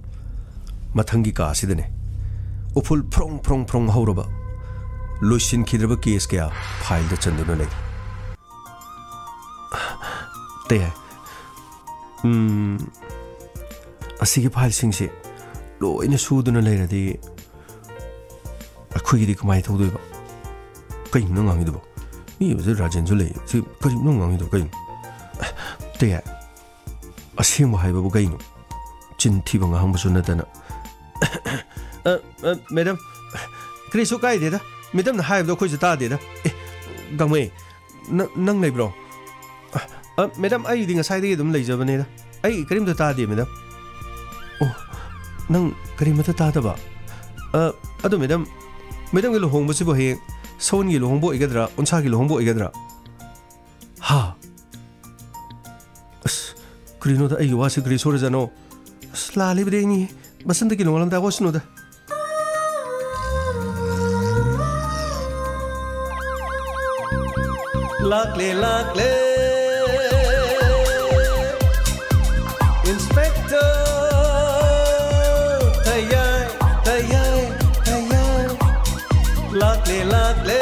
ꯃꯊꯪꯒꯤ ꯀꯥ ꯑꯁꯤꯗꯅꯦ, ꯎꯐꯨꯜ ꯐ꯭ꯔꯣꯡ ꯐ꯭ꯔꯣꯡ ꯐ꯭ꯔꯣꯡ ꯍꯧꯔꯕ, ꯂꯣꯏꯁꯤꯟꯈꯤꯗ꯭ꯔꯕ ꯀꯦꯁ ꯀꯌꯥ ꯐꯥꯏꯜꯗ ꯆꯟꯗꯨꯅ ꯂꯩꯔꯤ꯫ ꯇꯦ, ꯎꯝ, ꯑꯁꯤꯒꯤ ꯐꯥꯏꯜꯁꯤꯡꯁꯦ ꯂꯣꯏꯅ ꯁꯨꯗꯨꯅ ꯂꯩꯔꯗꯤ ꯑꯩꯈꯣꯏꯒꯤꯗꯤ ꯀꯃꯥꯏꯅ ꯇꯧꯗꯣꯏꯕ? ꯀꯩꯅꯣ ꯅꯪ ꯉꯥꯡꯉꯤꯗꯨꯕꯣ? ꯃꯤ ꯑꯃꯁꯨ ꯔꯥꯖꯦꯟꯁꯨ ꯂꯩ꯫ ꯁꯤ ꯀꯔꯤꯅꯣ ꯅꯪ ꯉꯥꯡꯉꯤꯗꯣ ꯀꯩꯅꯣ? ꯇꯦ, ꯑꯁꯦꯡꯕ ꯍꯥꯏꯕꯕꯨ ꯀꯩꯅꯣ? ꯆꯤꯟ ꯊꯤꯕ ꯉꯥꯡꯕꯁꯨ ꯅꯠꯇꯅ꯫ ꯑ, ꯑ, ꯃꯦꯗꯥꯝ, ꯀꯔꯤꯁꯨ ꯀꯥꯏꯗꯦꯗ꯫ ꯃꯦꯗꯥꯝꯅ ꯍꯥꯏꯕꯗꯣ ꯑꯩꯈꯣꯏꯁꯨ ꯇꯥꯗꯦꯗ꯫ ꯑꯦ, ꯒꯥꯡꯃꯩ, ꯅ-, ꯅꯪ ꯂꯩꯕ꯭ꯔꯣ? ꯑ, ꯑ, ꯃꯦꯗꯥꯝ, ꯑꯩꯗꯤ ꯉꯁꯥꯏꯗꯒꯤ ꯑꯗꯨꯝ ꯂꯩꯖꯕꯅꯤꯗ꯫ ꯑꯩ ꯀꯔꯤꯝꯇ ꯇꯥꯗꯦ, ꯃꯦꯗꯥꯝ꯫ ꯑꯣ, ꯅꯪ ꯀꯔꯤꯃꯠꯇ ꯇꯥꯗꯕ? ꯑ, ꯑꯗꯣ ꯃꯦꯗꯥꯝ, ꯃꯦꯗꯥꯝꯒꯤ ꯂꯨꯍꯣꯡꯕꯁꯤꯕꯨ ꯍꯌꯦꯡ ꯁꯎꯟꯒꯤ ꯂꯨꯍꯣꯡꯕ ꯑꯣꯏꯒꯗ꯭ꯔꯥ, ꯎꯟꯁꯥꯒꯤ ꯂꯨꯍꯣꯡꯕ ꯑꯣꯏꯒꯗ꯭ꯔꯥ? ꯍꯥ? ꯑꯁ, ꯀꯔꯤꯅꯣꯗ, ꯑꯩꯒꯤ ꯋꯥꯁꯤ ꯀꯔꯤ ꯁꯣꯏꯔꯖꯥꯠꯅꯣ? ꯑꯁ, ꯂꯥꯜꯂꯤꯕꯗꯤ ꯑꯩꯅꯤ꯫ ꯕꯁꯟꯇꯒꯤ ꯅꯣꯡꯉꯥꯜꯂꯝꯗꯥꯏ ꯋꯥꯁꯅꯨꯗ꯫ ꯂꯥꯛꯂꯦ, ꯂꯥꯛꯂꯦ꯫ Inspector ꯇꯌꯥꯏ, ꯇꯌꯥꯏ, ꯇꯌꯥꯏ꯫ ꯂꯥꯛꯂꯦ, ꯂꯥꯛꯂꯦ꯫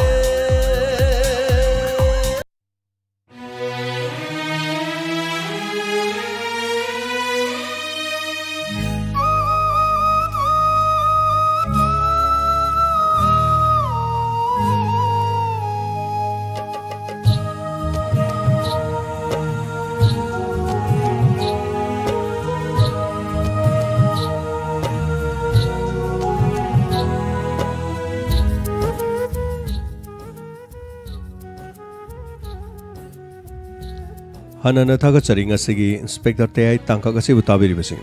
ꯍꯥꯟꯅꯅ ꯊꯥꯒꯠꯆꯔꯤ ꯉꯁꯤꯒꯤ ꯏꯟꯁꯄꯦꯛꯇꯔ ꯇꯌꯥꯏ ꯇꯥꯡꯀꯛ ꯑꯁꯤꯕꯨ ꯇꯥꯕꯤꯔꯤꯕꯁꯤꯡ꯫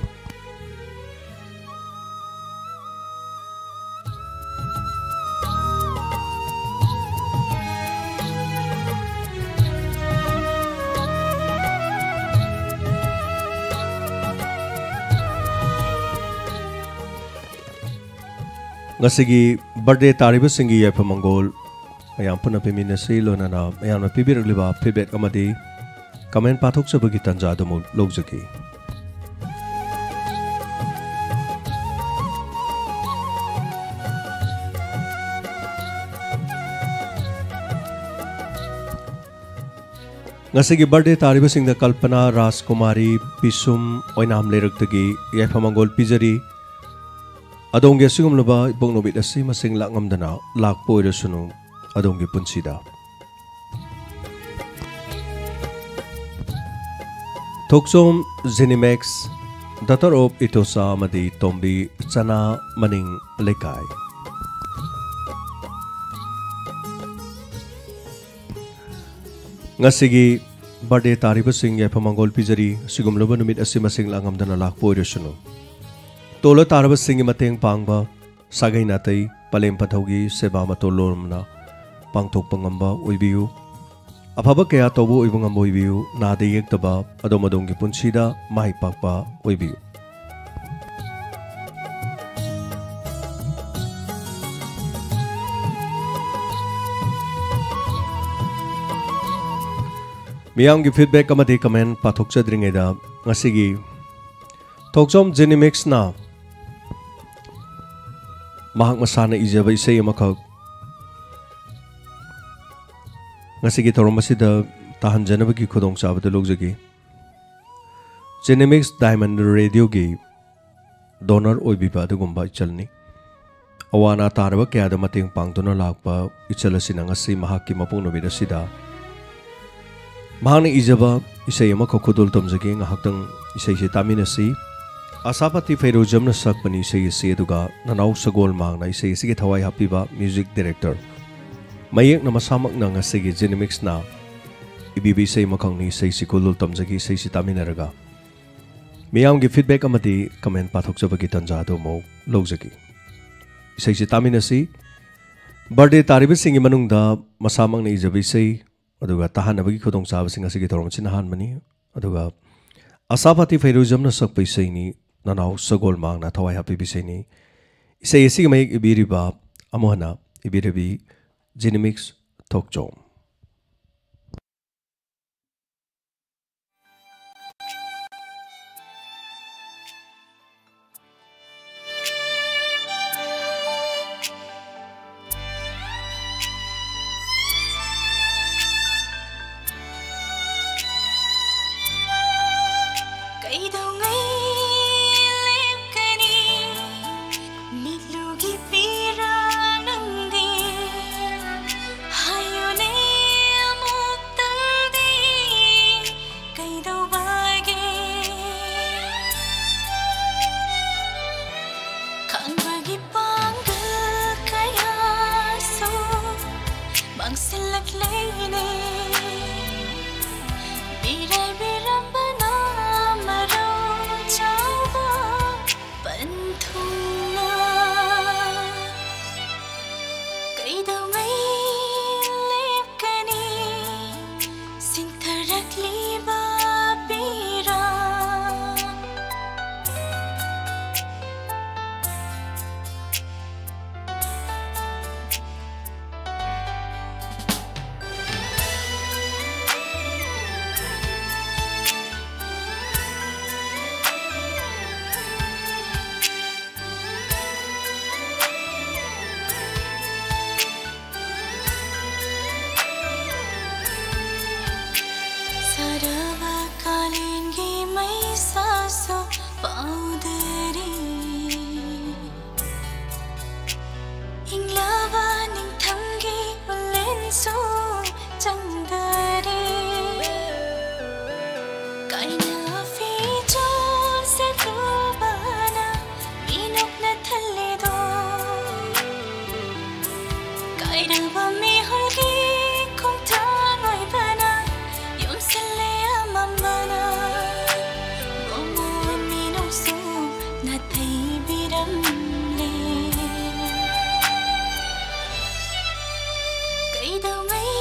ꯉꯁꯤꯒꯤ ꯕꯥꯔꯗꯦ ꯇꯥꯔꯤꯕꯁꯤꯡꯒꯤ ꯌꯥꯏꯐ ꯃꯪꯒꯣꯜ ꯃꯌꯥꯝ ꯄꯨꯟꯅ ꯄꯤꯃꯤꯟꯅꯁꯤ, ꯂꯣꯏꯅꯅ ꯃꯌꯥꯝꯅ ꯄꯤꯕꯤꯔꯛꯂꯤꯕ ꯐꯤꯗꯕꯦꯛ ꯑꯃꯗꯤ ꯀꯃꯦꯟ ꯄꯥꯊꯣꯛꯆꯕꯒꯤ ꯇꯥꯟꯖꯥ ꯑꯗꯨꯃꯛ ꯂꯧꯖꯒꯦ꯫ ꯉꯁꯤꯒꯤ ꯕꯥꯔꯗꯦ ꯇꯥꯔꯤꯕꯁꯤꯡꯗ ꯀꯜꯄꯅꯥ ꯔꯥꯖꯀꯨꯃꯥꯔꯤ ꯄꯤꯁꯨꯝ ꯑꯣꯏꯅꯥꯝ ꯂꯩꯔꯛꯇꯒꯤ ꯌꯥꯏꯐ ꯃꯪꯒꯣꯜ ꯄꯤꯖꯔꯤ꯫ ꯑꯗꯣꯝꯒꯤ ꯑꯁꯤꯒꯨꯝꯂꯕ ꯏꯄꯣꯛ ꯅꯨꯃꯤꯠ ꯑꯁꯤ ꯃꯁꯤꯡ ꯂꯥꯛ ꯉꯝꯗꯅ ꯂꯥꯛꯄ ꯑꯣꯏꯔꯁꯅꯨ ꯑꯗꯣꯝꯒꯤ ꯄꯨꯟꯁꯤꯗ꯫ ꯊꯣꯛꯆꯣꯝ ꯖꯦꯅꯤꯃꯦꯛꯁ, ꯗꯥꯇꯔ ꯑꯣꯐ ꯏꯇꯣꯆꯥ ꯑꯃꯗꯤ ꯇꯣꯝꯕꯤ ꯆꯅꯥ ꯃꯅꯤꯡ ꯂꯩꯀꯥꯏ꯫ ꯉꯁꯤꯒꯤ ꯕꯥꯔꯗꯦ ꯇꯥꯔꯤꯕꯁꯤꯡ ꯌꯥꯏꯐ ꯃꯪꯒꯣꯜ ꯄꯤꯖꯔꯤ꯫ ꯑꯁꯤꯒꯨꯝꯂꯕ ꯅꯨꯃꯤꯠ ꯑꯁꯤ ꯃꯁꯤꯡ ꯂꯥꯛ ꯉꯝꯗꯅ ꯂꯥꯛꯄ ꯑꯣꯏꯔꯁꯅꯨ꯫ ꯇꯣꯜꯂ ꯇꯥꯔꯕꯁꯤꯡꯒꯤ ꯃꯇꯦꯡ ꯄꯥꯡꯕ, ꯁꯥꯒꯩ ꯅꯥꯇꯩ, ꯄꯂꯦꯝ ꯄꯟꯊꯧꯒꯤ ꯁꯦꯕꯥ ꯃꯇꯣꯜ ꯂꯣꯝꯅ ꯄꯥꯡꯊꯣꯛꯄ ꯉꯝꯕ ꯑꯣꯏꯕꯤꯌꯨ꯫ ꯑꯐꯕ ꯀꯌꯥ ꯇꯧꯕ ꯑꯣꯏꯕ ꯉꯝꯕ ꯑꯣꯏꯕꯤꯌꯨ꯫ ꯅꯥꯗ ꯌꯦꯛꯇꯕ ꯑꯗꯣꯝ ꯑꯗꯣꯝꯒꯤ ꯄꯨꯟꯁꯤꯗ ꯃꯥꯏ ꯄꯥꯛꯄ ꯑꯣꯏꯕꯤꯌꯨ꯫ ꯃꯤꯌꯥꯝꯒꯤ ꯐꯤꯗꯕꯦꯛ ꯑꯃꯗꯤ ꯀꯃꯦꯟ ꯄꯥꯊꯣꯛꯆꯗ꯭ꯔꯤꯉꯩꯗ, ꯉꯁꯤꯒꯤ ꯊꯣꯛꯆꯣꯝ ꯖꯦꯅꯤꯃꯤꯛꯁꯅ ꯃꯍꯥꯛ ꯃꯁꯥꯅ ꯏꯖꯕ ꯏꯁꯩ ꯑꯃꯈꯛ ꯉꯁꯤꯒꯤ ꯊꯧꯔꯝ ꯑꯁꯤꯗ ꯇꯥꯍꯟꯖꯅꯕꯒꯤ ꯈꯨꯗꯣꯡꯆꯥꯕꯗꯨ ꯂꯧꯖꯒꯦ꯫ ꯖꯦꯅꯤꯃꯤꯛꯁ ꯗꯥꯏꯃꯟ ꯔꯦꯗꯤꯑꯣꯒꯤ ꯗꯣꯅꯔ ꯑꯣꯏꯕꯤꯕ ꯑꯗꯨꯒꯨꯝꯕ ꯏꯆꯜꯅꯤ꯫ ꯑꯋꯥ ꯑꯅꯥ ꯇꯥꯔꯕ ꯀꯌꯥꯗ ꯃꯇꯦꯡ ꯄꯥꯡꯗꯨꯅ ꯂꯥꯛꯄ ꯏꯆꯜ ꯑꯁꯤꯅ ꯉꯁꯤ ꯃꯍꯥꯛꯀꯤ ꯃꯄꯣꯛ ꯅꯨꯃꯤꯠ ꯑꯁꯤꯗ ꯃꯍꯥꯛꯅ ꯏꯖꯕ ꯏꯁꯩ ꯑꯃꯈꯛ ꯈꯨꯗꯣꯜ ꯇꯝꯖꯒꯦ꯫ ꯉꯥꯏꯍꯥꯛꯇꯪ ꯏꯁꯩꯁꯤ ꯇꯥꯃꯤꯟꯅꯁꯤ꯫ ꯑꯁꯥꯄꯇꯤ ꯐꯩꯔꯨꯖꯝꯅ ꯁꯛꯄꯅꯤ ꯏꯁꯩ ꯑꯁꯤ, ꯑꯗꯨꯒ ꯅꯅꯥꯎ ꯁꯒꯣꯜ ꯃꯥꯡꯅ ꯏꯁꯩ ꯑꯁꯤꯒꯤ ꯊꯋꯥꯏ ꯍꯥꯞꯄꯤꯕ ꯃ꯭ꯌꯨꯖꯤꯛ ꯗꯥꯏꯔꯦꯛꯇꯔ ꯃꯌꯦꯛꯅ ꯃꯁꯥꯃꯛꯅ ꯉꯁꯤꯒꯤ ꯖꯦꯅꯤꯃꯤꯛꯁꯅ ꯏꯕꯤꯕ ꯏꯁꯩ ꯑꯃꯈꯛꯅꯤ꯫ ꯏꯁꯩꯁꯤ ꯈꯨꯗꯣꯜ ꯇꯝꯖꯒꯦ꯫ ꯏꯁꯩꯁꯤ ꯇꯥꯃꯤꯟꯅꯔꯒ ꯃꯤꯌꯥꯝꯒꯤ ꯐꯤꯗꯕꯦꯛ ꯑꯃꯗꯤ ꯀꯃꯦꯟ ꯄꯥꯊꯣꯛꯆꯕꯒꯤ ꯇꯥꯟꯖꯥ ꯑꯗꯨ ꯑꯃꯨꯛ ꯂꯧꯖꯒꯦ꯫ ꯏꯁꯩꯁꯤ ꯇꯥꯃꯤꯟꯅꯁꯤ꯫ ꯕꯥꯔꯗꯦ ꯇꯥꯔꯤꯕꯁꯤꯡꯒꯤ ꯃꯅꯨꯡꯗ ꯃꯁꯥꯃꯛꯅ ꯏꯖꯕ ꯏꯁꯩ, ꯑꯗꯨꯒ ꯇꯥꯍꯟꯅꯕꯒꯤ ꯈꯨꯗꯣꯡꯆꯥꯕꯁꯤ ꯉꯁꯤꯒꯤ ꯊꯧꯔꯝ ꯑꯁꯤꯅ ꯑꯍꯥꯟꯕꯅꯤ꯫ ꯑꯗꯨꯒ ꯑꯁꯥꯐꯥꯇꯤ ꯐꯩꯔꯨꯖꯝꯅ ꯁꯛꯄ ꯏꯁꯩꯅꯤ, ꯅꯅꯥꯎ ꯁꯒꯣꯜ ꯃꯥꯡꯅ ꯊꯋꯥꯏ ꯍꯥꯞꯄꯤꯕ ꯏꯁꯩꯅꯤ꯫ ꯏꯁꯩ ꯑꯁꯤꯒꯤ ꯃꯌꯦꯛ ꯏꯕꯤꯔꯤꯕ ꯑꯃꯨꯛ ꯍꯟꯅ ꯏꯕꯤꯔꯕꯤ ꯖꯤꯅꯤꯃꯤꯛꯁ ꯊꯣꯛꯆꯣꯝ꯫ ꯐꯤꯖꯣꯜ ꯁꯦꯠꯂꯨꯕꯅ ꯃꯤꯅꯣꯛꯅ ꯊꯜꯂꯦꯗꯣ꯫ ꯀꯥꯏꯔꯕ ꯃꯤꯍꯨꯜꯒꯤ ꯈꯣꯡꯊꯥꯡ ꯑꯣꯏꯕꯅ ꯌꯣꯝꯁꯤꯜꯂꯦ ꯑꯃꯝꯕꯅ꯫ ꯃꯣꯃꯣꯟ ꯃꯤꯅꯣꯛꯁꯨ ꯅꯥꯊꯩꯕꯤꯔꯝꯂꯦ꯫ ꯀꯩꯗꯧꯉꯩ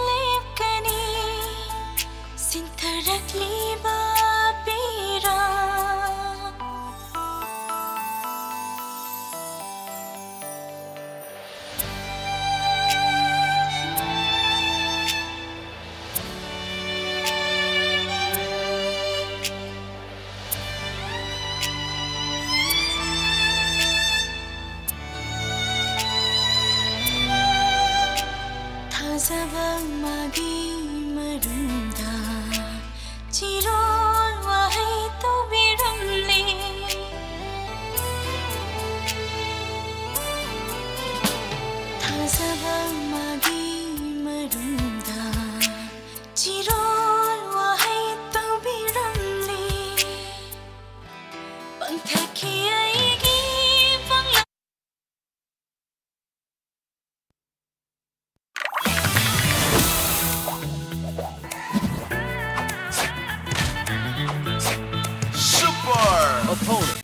ꯂꯦꯞꯀꯅꯤ ꯁꯤꯟꯊꯔꯛꯂꯤꯕ ꯄꯤꯔꯥ? ꯊꯥꯖꯕ ꯃꯥꯒꯤ ꯃꯔꯨꯝꯗ ꯆꯤꯔꯣꯜ ꯋꯥꯍꯩ ꯇꯧꯕꯤꯔꯝꯂꯦ꯫ ꯊꯥꯖꯕ ꯃꯥꯒꯤ ꯃꯔꯨꯝꯗ ꯆꯤꯔꯣꯜ ꯋꯥꯍꯩ ꯇꯧꯕꯤꯔꯝꯂꯦ꯫ ꯄꯪꯊꯛꯈꯤ ꯑꯩꯒꯤ ꯄꯥꯡꯂꯥ Super Opponent.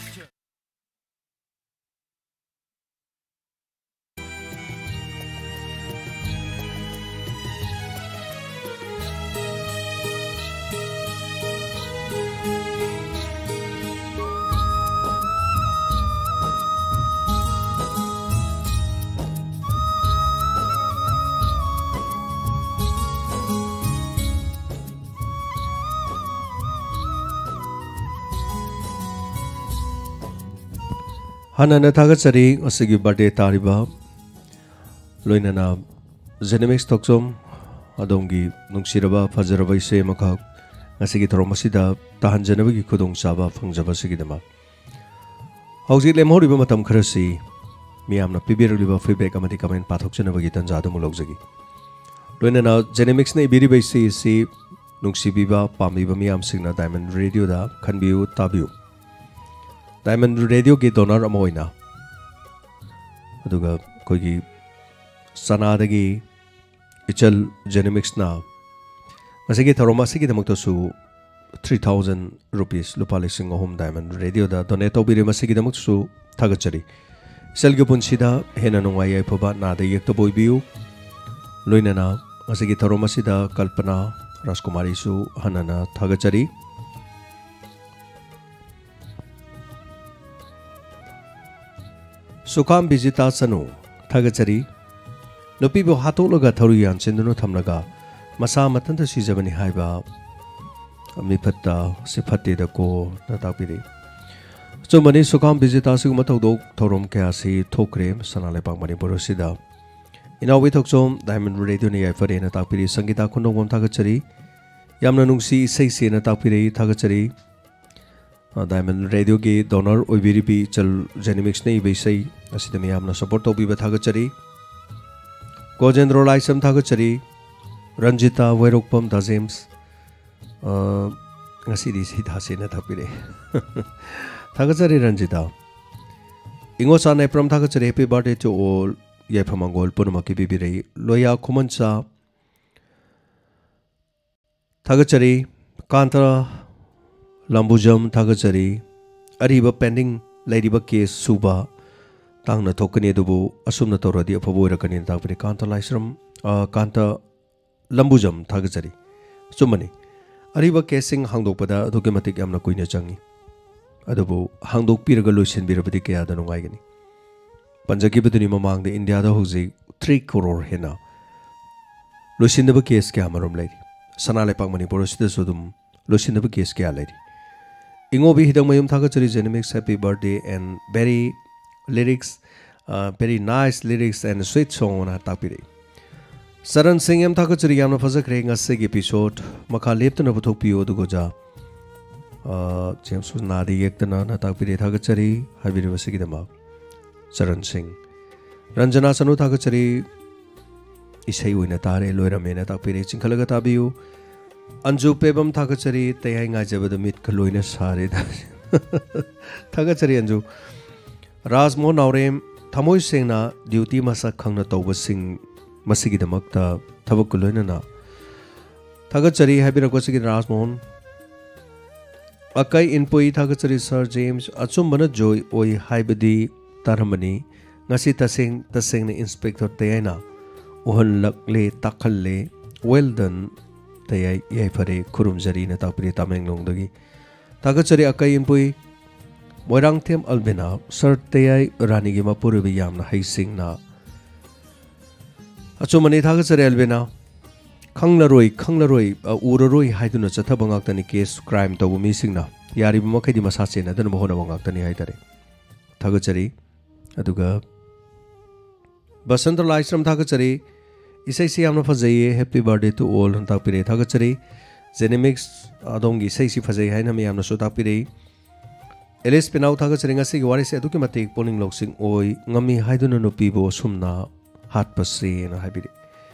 ꯍꯥꯟꯅꯅ ꯊꯥꯒꯠꯆꯔꯤ ꯉꯁꯤꯒꯤ birthday ꯇꯥꯔꯤꯕ, ꯂꯣꯏꯅꯅ Genomics ꯊꯣꯛꯆꯣꯝ, ꯑꯗꯣꯝꯒꯤ ꯅꯨꯡꯁꯤꯔꯕ ꯐꯖꯔꯕ ꯏꯁꯩ ꯑꯃꯈꯛ ꯉꯁꯤꯒꯤ ꯊꯧꯔꯝ ꯑꯁꯤꯗ ꯇꯥꯍꯟꯖꯅꯕꯒꯤ ꯈꯨꯗꯣꯡꯆꯥꯕ ꯐꯪꯖꯕ ꯑꯁꯤꯒꯤꯗꯃꯛ꯫ ꯍꯧꯖꯤꯛ ꯂꯦꯝꯍꯧꯔꯤꯕ ꯃꯇꯝ ꯈꯔꯁꯤ ꯃꯤꯌꯥꯝꯅ ꯄꯤꯕꯤꯔꯛꯂꯤꯕ feedback ꯑꯃꯗꯤ comment ꯄꯥꯊꯣꯛꯆꯅꯕꯒꯤ ꯇꯥꯟꯖꯥ ꯑꯗꯨꯃꯛ ꯂꯧꯖꯒꯦ꯫ ꯂꯣꯏꯅꯅ Genomicsꯅ ꯏꯕꯤꯔꯤꯕ ꯏꯁꯩ ꯑꯁꯤ ꯅꯨꯡꯁꯤꯕꯤꯕ, ꯄꯥꯝꯕꯤꯕ ꯃꯤꯌꯥꯝꯁꯤꯡꯅ Diamond Radio ꯗ ꯈꯟꯕꯤꯌꯨ, ꯇꯥꯕꯤꯌꯨ꯫ Diamond Radio ꯒꯤ donor ꯑꯃ ꯑꯣꯏꯅ, ꯑꯗꯨꯒ ꯑꯩꯈꯣꯏꯒꯤ ꯆꯅꯥꯗꯒꯤ ꯏꯆꯜ Genomics ꯅ ꯉꯁꯤꯒꯤ ꯊꯧꯔꯝ ꯑꯁꯤꯒꯤꯗꯃꯛꯇꯁꯨ three thousand rupees, ꯂꯨꯄꯥ ꯂꯤꯁꯤꯡ ꯑꯍꯨꯝ, Diamond Radio ꯗ donate ꯇꯧꯕꯤꯔꯦ꯫ ꯃꯁꯤꯒꯤꯗꯃꯛꯇꯁꯨ ꯊꯥꯒꯠꯆꯔꯤ꯫ ꯏꯆꯜꯒꯤ ꯄꯨꯟꯁꯤꯗ ꯍꯦꯟꯅ ꯅꯨꯡꯉꯥꯏ ꯌꯥꯏꯐꯕ, ꯅꯥꯗ ꯌꯦꯛꯇꯕ ꯑꯣꯏꯕꯤꯌꯨ꯫ ꯂꯣꯏꯅꯅ ꯉꯁꯤꯒꯤ ꯊꯧꯔꯝ ꯑꯁꯤꯗ ꯀꯜꯄꯅꯥ ꯔꯥꯖꯀꯨꯃꯥꯔꯤꯁꯨ ꯍꯟꯅ ꯍꯟꯅ ꯊꯥꯒꯠꯆꯔꯤ꯫ ꯁꯨꯈꯥꯝ ꯕꯤꯖꯤꯇꯥ ꯆꯅꯨ, ꯊꯥꯒꯠꯆꯔꯤ꯫ ꯅꯨꯄꯤꯕꯨ ꯍꯥꯠꯇꯣꯛꯂꯒ ꯊꯧꯔꯤ ꯌꯥꯟꯁꯤꯟꯗꯨꯅ ꯊꯝꯂꯒ ꯃꯁꯥ ꯃꯊꯟꯇ ꯁꯤꯖꯕꯅꯤ ꯍꯥꯏꯕ ꯃꯤꯐꯠꯇ ꯁꯤ ꯐꯠꯇꯦꯗꯀꯣꯅ ꯇꯥꯛꯄꯤꯔꯤ꯫ ꯑꯆꯨꯝꯕꯅꯤ, ꯁꯨꯈꯥꯝ ꯕꯤꯖꯤꯇꯥ, ꯑꯁꯤꯒꯨꯝꯕ ꯊꯧꯗꯣꯛ ꯊꯧꯔꯝ ꯀꯌꯥꯁꯤ ꯊꯣꯛꯈ꯭ꯔꯦ ꯁꯅꯥ ꯂꯩꯕꯥꯛ ꯃꯅꯤꯄꯨꯔ ꯑꯁꯤꯗ꯫ ꯏꯅꯥꯎꯕꯤ ꯊꯣꯛꯆꯣꯝ, Diamond Radio ꯅ ꯌꯥꯏꯐꯔꯦꯅ ꯇꯥꯛꯄꯤꯔꯤ꯫ ꯁꯪꯒꯤꯇꯥ ꯈꯨꯟꯗꯣꯡꯕꯝ, ꯊꯥꯒꯠꯆꯔꯤ꯫ ꯌꯥꯝꯅ ꯅꯨꯡꯁꯤ ꯏꯁꯩꯁꯦꯅ ꯇꯥꯛꯄꯤꯔꯛꯏ, ꯊꯥꯒꯠꯆꯔꯤ꯫ ꯑ, Diamond Radio ꯒꯤ donor ꯑꯣꯏꯕꯤꯔꯤꯕꯤ ꯏꯆꯜ Genomics ꯅ ꯏꯕ ꯏꯁꯩ ꯑꯁꯤꯗ ꯃꯤꯌꯥꯝꯅ support ꯇꯧꯕꯤꯕ ꯊꯥꯒꯠꯆꯔꯤ꯫ ꯒꯣꯖꯦꯟꯗ꯭ꯔꯣ ꯂꯥꯏꯁ꯭ꯔꯝ, ꯊꯥꯒꯠꯆꯔꯤ꯫ ꯔꯟꯖꯤꯇꯥ ꯋꯥꯏꯔꯣꯛꯄꯝ, ꯗꯥ ꯖꯦꯝꯁ, ꯑ, ꯉꯁꯤꯗꯤ ꯏꯁꯩ ꯊꯥꯁꯦꯅ ꯊꯥꯛꯄꯤꯔꯛꯑꯦ꯫ ꯊꯥꯒꯠꯆꯔꯤ ꯔꯟꯖꯤꯇꯥ꯫ ꯏꯉꯣꯆꯥ ꯅꯥꯏꯄ꯭ꯔꯝ, ꯊꯥꯒꯠꯆꯔꯤ꯫ Happy birthday to all꯫ ꯌꯥꯏꯐ ꯃꯪꯒꯣꯜ ꯄꯨꯝꯅꯃꯛꯀꯤ ꯄꯤꯕꯤꯔꯛꯏ꯫ ꯂꯣꯌꯥ ꯈꯨꯃꯟꯆꯥ, ꯊꯥꯒꯠꯆꯔꯤ꯫ ꯀꯥꯟꯇ ꯂꯝꯕꯨꯖꯝ, ꯊꯥꯒꯠꯆꯔꯤ꯫ ꯑꯔꯤꯕ pending ꯂꯩꯔꯤꯕ case ꯁꯨꯕ ꯇꯥꯡꯅ ꯊꯣꯛꯀꯅꯤ, ꯑꯗꯨꯕꯨ ꯑꯁꯨꯝꯅ ꯇꯧꯔꯗꯤ ꯑꯐꯕ ꯑꯣꯏꯔꯛꯀꯅꯤꯅ ꯇꯥꯛꯄꯤꯔꯤ꯫ ꯀꯥꯟꯇ ꯂꯥꯏꯁ꯭ꯔꯝ, ꯑ, ꯀꯥꯟꯇ ꯂꯝꯕꯨꯖꯝ, ꯊꯥꯒꯠꯆꯔꯤ꯫ ꯑꯆꯨꯝꯕꯅꯤ, ꯑꯔꯤꯕ case ꯁꯤꯡ ꯍꯥꯡꯗꯣꯛꯄꯗ ꯑꯗꯨꯛꯀꯤ ꯃꯇꯤꯛ ꯌꯥꯝꯅ ꯀꯨꯏꯅ ꯆꯪꯏ꯫ ꯑꯗꯨꯕꯨ ꯍꯥꯡꯗꯣꯛꯄꯤꯔꯒ ꯂꯣꯏꯁꯤꯟꯕꯤꯔꯕꯗꯤ ꯀꯌꯥꯗ ꯅꯨꯡꯉꯥꯏꯒꯅꯤ꯫ ꯄꯟꯖꯈꯤꯕꯗꯨꯅꯤ ꯃꯃꯥꯡꯗ ꯏꯟꯗꯤꯌꯥꯗ ꯍꯧꯖꯤꯛ three crore ꯍꯦꯟꯅ ꯂꯣꯏꯁꯤꯟꯗꯕ case ꯀꯌꯥ ꯃꯔꯨꯝ ꯂꯩꯔꯤ꯫ ꯁꯅꯥ ꯂꯩꯄꯥꯛ ꯃꯅꯤꯄꯨꯔ ꯑꯁꯤꯗꯁꯨ ꯑꯗꯨꯝ ꯂꯣꯏꯁꯤꯟꯗꯕ case ꯀꯌꯥ ꯂꯩꯔꯤ꯫ ꯏꯉꯣꯕꯤ ꯍꯤꯗꯛꯃꯌꯨꯝ, ꯊꯥꯒꯠꯆꯔꯤ꯫ Genomics, happy birthday and very lyrics, uh, very nice lyrics and sweet song ꯑꯅ ꯇꯥꯛꯄꯤꯔꯛꯏ꯫ ꯆꯔꯟ ꯁꯤꯡ ꯑꯦꯝ, ꯊꯥꯒꯠꯆꯔꯤ꯫ ꯌꯥꯝꯅ ꯐꯖꯈ꯭ꯔꯦ ꯉꯁꯤꯒꯤ episode꯫ ꯃꯈꯥ ꯂꯦꯞꯇꯅ ꯄꯨꯊꯣꯛꯄꯤꯌꯨ꯫ ꯑꯗꯨꯒ ꯑꯣꯖꯥ, ꯑ, ꯖꯦꯝꯁ ꯅꯥꯗ ꯌꯦꯛꯇꯅꯅ ꯇꯥꯛꯄꯤꯔꯦ꯫ ꯊꯥꯒꯠꯆꯔꯤ ꯍꯥꯏꯕꯤꯔꯤꯕꯁꯤꯒꯤꯗꯃꯛ꯫ ꯆꯔꯟ ꯁꯤꯡ꯫ ꯔꯟꯖꯅꯥ ꯆꯅꯨ, ꯊꯥꯒꯠꯆꯔꯤ꯫ ꯏꯁꯩ ꯑꯣꯏꯅ ꯇꯥꯔꯦ, ꯂꯣꯏꯔꯝꯃꯦꯅ ꯇꯥꯛꯄꯤꯔꯦ꯫ ꯆꯤꯡꯈꯠꯂꯒ ꯇꯥꯕꯤꯌꯨ꯫ ꯑꯟꯖꯨ ꯄꯦꯕꯝ ꯊꯥꯒꯠꯆꯔꯤ, ꯇꯌꯥꯏ ꯉꯥꯏꯖꯕꯗ ꯃꯤꯠꯀ ꯂꯣꯏꯅ ꯁꯥꯔꯦꯗ꯫ ꯊꯥꯒꯠꯆꯔꯤ ꯑꯟꯖꯨ꯫ ꯔꯥꯖꯃꯣꯍꯟ ꯅꯥꯎꯔꯦꯝ, ꯊꯃꯣꯏ ꯁꯦꯡꯅ ꯗ꯭ꯌꯨꯇꯤ ꯃꯁꯛ ꯈꯪꯅ ꯇꯧꯕꯁꯤꯡ ꯃꯁꯤꯒꯤꯗꯃꯛꯇ ꯊꯕꯛꯀ ꯂꯣꯏꯅꯅ ꯊꯥꯒꯠꯆꯔꯤ ꯍꯥꯏꯕꯤꯔꯛꯄꯁꯤꯒꯤ ꯔꯥꯖꯃꯣꯍꯟ꯫ ꯑꯀꯩ ꯏꯟꯄꯨꯏ ꯊꯥꯒꯠꯆꯔꯤ ꯁꯥꯔ ꯖꯦꯝꯁ, ꯑꯆꯨꯝꯕꯅ ꯖꯣꯏ ꯑꯣꯏ ꯍꯥꯏꯕꯗꯤ ꯇꯥꯔꯝꯕꯅꯤ꯫ ꯉꯁꯤ ꯇꯁꯦꯡ ꯇꯁꯦꯡꯅ ꯏꯟꯁꯄꯦꯛꯇꯔ ꯇꯌꯥꯏꯅ ꯎꯍꯜꯂꯛꯂꯦ, ꯇꯥꯛꯍꯜꯂꯦ꯫ Well done ꯇꯌꯥꯏ, ꯌꯥꯏꯐꯔꯦ, ꯈꯨꯔꯨꯝꯖꯔꯤꯅ ꯇꯥꯛꯄꯤꯔꯦ ꯇꯥꯃꯦꯡꯂꯣꯡꯗꯒꯤ꯫ ꯊꯥꯒꯠꯆꯔꯤ ꯑꯀꯩ ꯏꯟꯄꯨꯏ꯫ ꯃꯣꯏꯔꯥꯡꯊꯦꯝ ꯑꯜꯕꯤꯅꯥ, ꯁꯥꯔ ꯇꯌꯥꯏ ꯔꯥꯅꯤꯒꯤ ꯃꯄꯨꯔꯣꯏꯕ ꯌꯥꯝꯅ ꯍꯩꯁꯤꯡꯅ꯫ ꯑꯆꯨꯝꯕꯅꯤ, ꯊꯥꯒꯠꯆꯔꯤ ꯑꯜꯕꯤꯅꯥ꯫ ꯈꯪꯂꯔꯣꯏ, ꯈꯪꯂꯔꯣꯏ, ꯑ, ꯎꯔꯔꯣꯏ ꯍꯥꯏꯗꯨꯅ ꯆꯠꯊꯕ ꯉꯥꯛꯇꯅꯤ ꯀꯦꯁ ꯀ꯭ꯔꯥꯏꯝ ꯇꯧꯕ ꯃꯤꯁꯤꯡꯅ꯫ ꯌꯥꯔꯤꯕ ꯃꯈꯩꯗꯤ ꯃꯁꯥ ꯁꯦꯟꯅꯗꯅꯕ ꯍꯣꯠꯅꯕ ꯉꯥꯛꯇꯅꯤ ꯍꯥꯏꯇꯥꯔꯦ꯫ ꯊꯥꯒꯠꯆꯔꯤ꯫ ꯑꯗꯨꯒ ꯕꯁꯟꯇ ꯂꯥꯏꯁ꯭ꯔꯝ ꯊꯥꯒꯠꯆꯔꯤ꯫ ꯏꯁꯩꯁꯤ ꯌꯥꯝꯅ ꯐꯖꯩꯌꯦ, Happy Birthday to All ꯍꯥꯏꯅ ꯇꯥꯛꯄꯤꯔꯦ, ꯊꯥꯒꯠꯆꯔꯤ꯫ ꯖꯦꯅꯦꯃꯤꯛꯁ, ꯑꯗꯣꯝꯒꯤ ꯏꯁꯩꯁꯤ ꯐꯖꯩ ꯍꯥꯏꯅ ꯃꯌꯥꯝꯅꯁꯨ ꯇꯥꯛꯄꯤꯔꯛꯏ꯫ ꯑꯦꯂꯤꯁ ꯄꯤꯅꯥꯎ ꯊꯥꯒꯠꯆꯔꯤ꯫ ꯉꯁꯤꯒꯤ ꯋꯥꯔꯤꯁꯤ ꯑꯗꯨꯛꯀꯤ ꯃꯇꯤꯛ ꯄꯨꯛꯅꯤꯡ ꯂꯧꯁꯤꯡ ꯑꯣꯏ꯫ ꯉꯝꯃꯤ ꯍꯥꯏꯗꯨꯅ ꯅꯨꯄꯤꯕꯨ ꯑꯁꯨꯝꯅ ꯍꯥꯠꯄꯁꯦꯅ ꯍꯥꯏꯕꯤꯔꯛꯏ꯫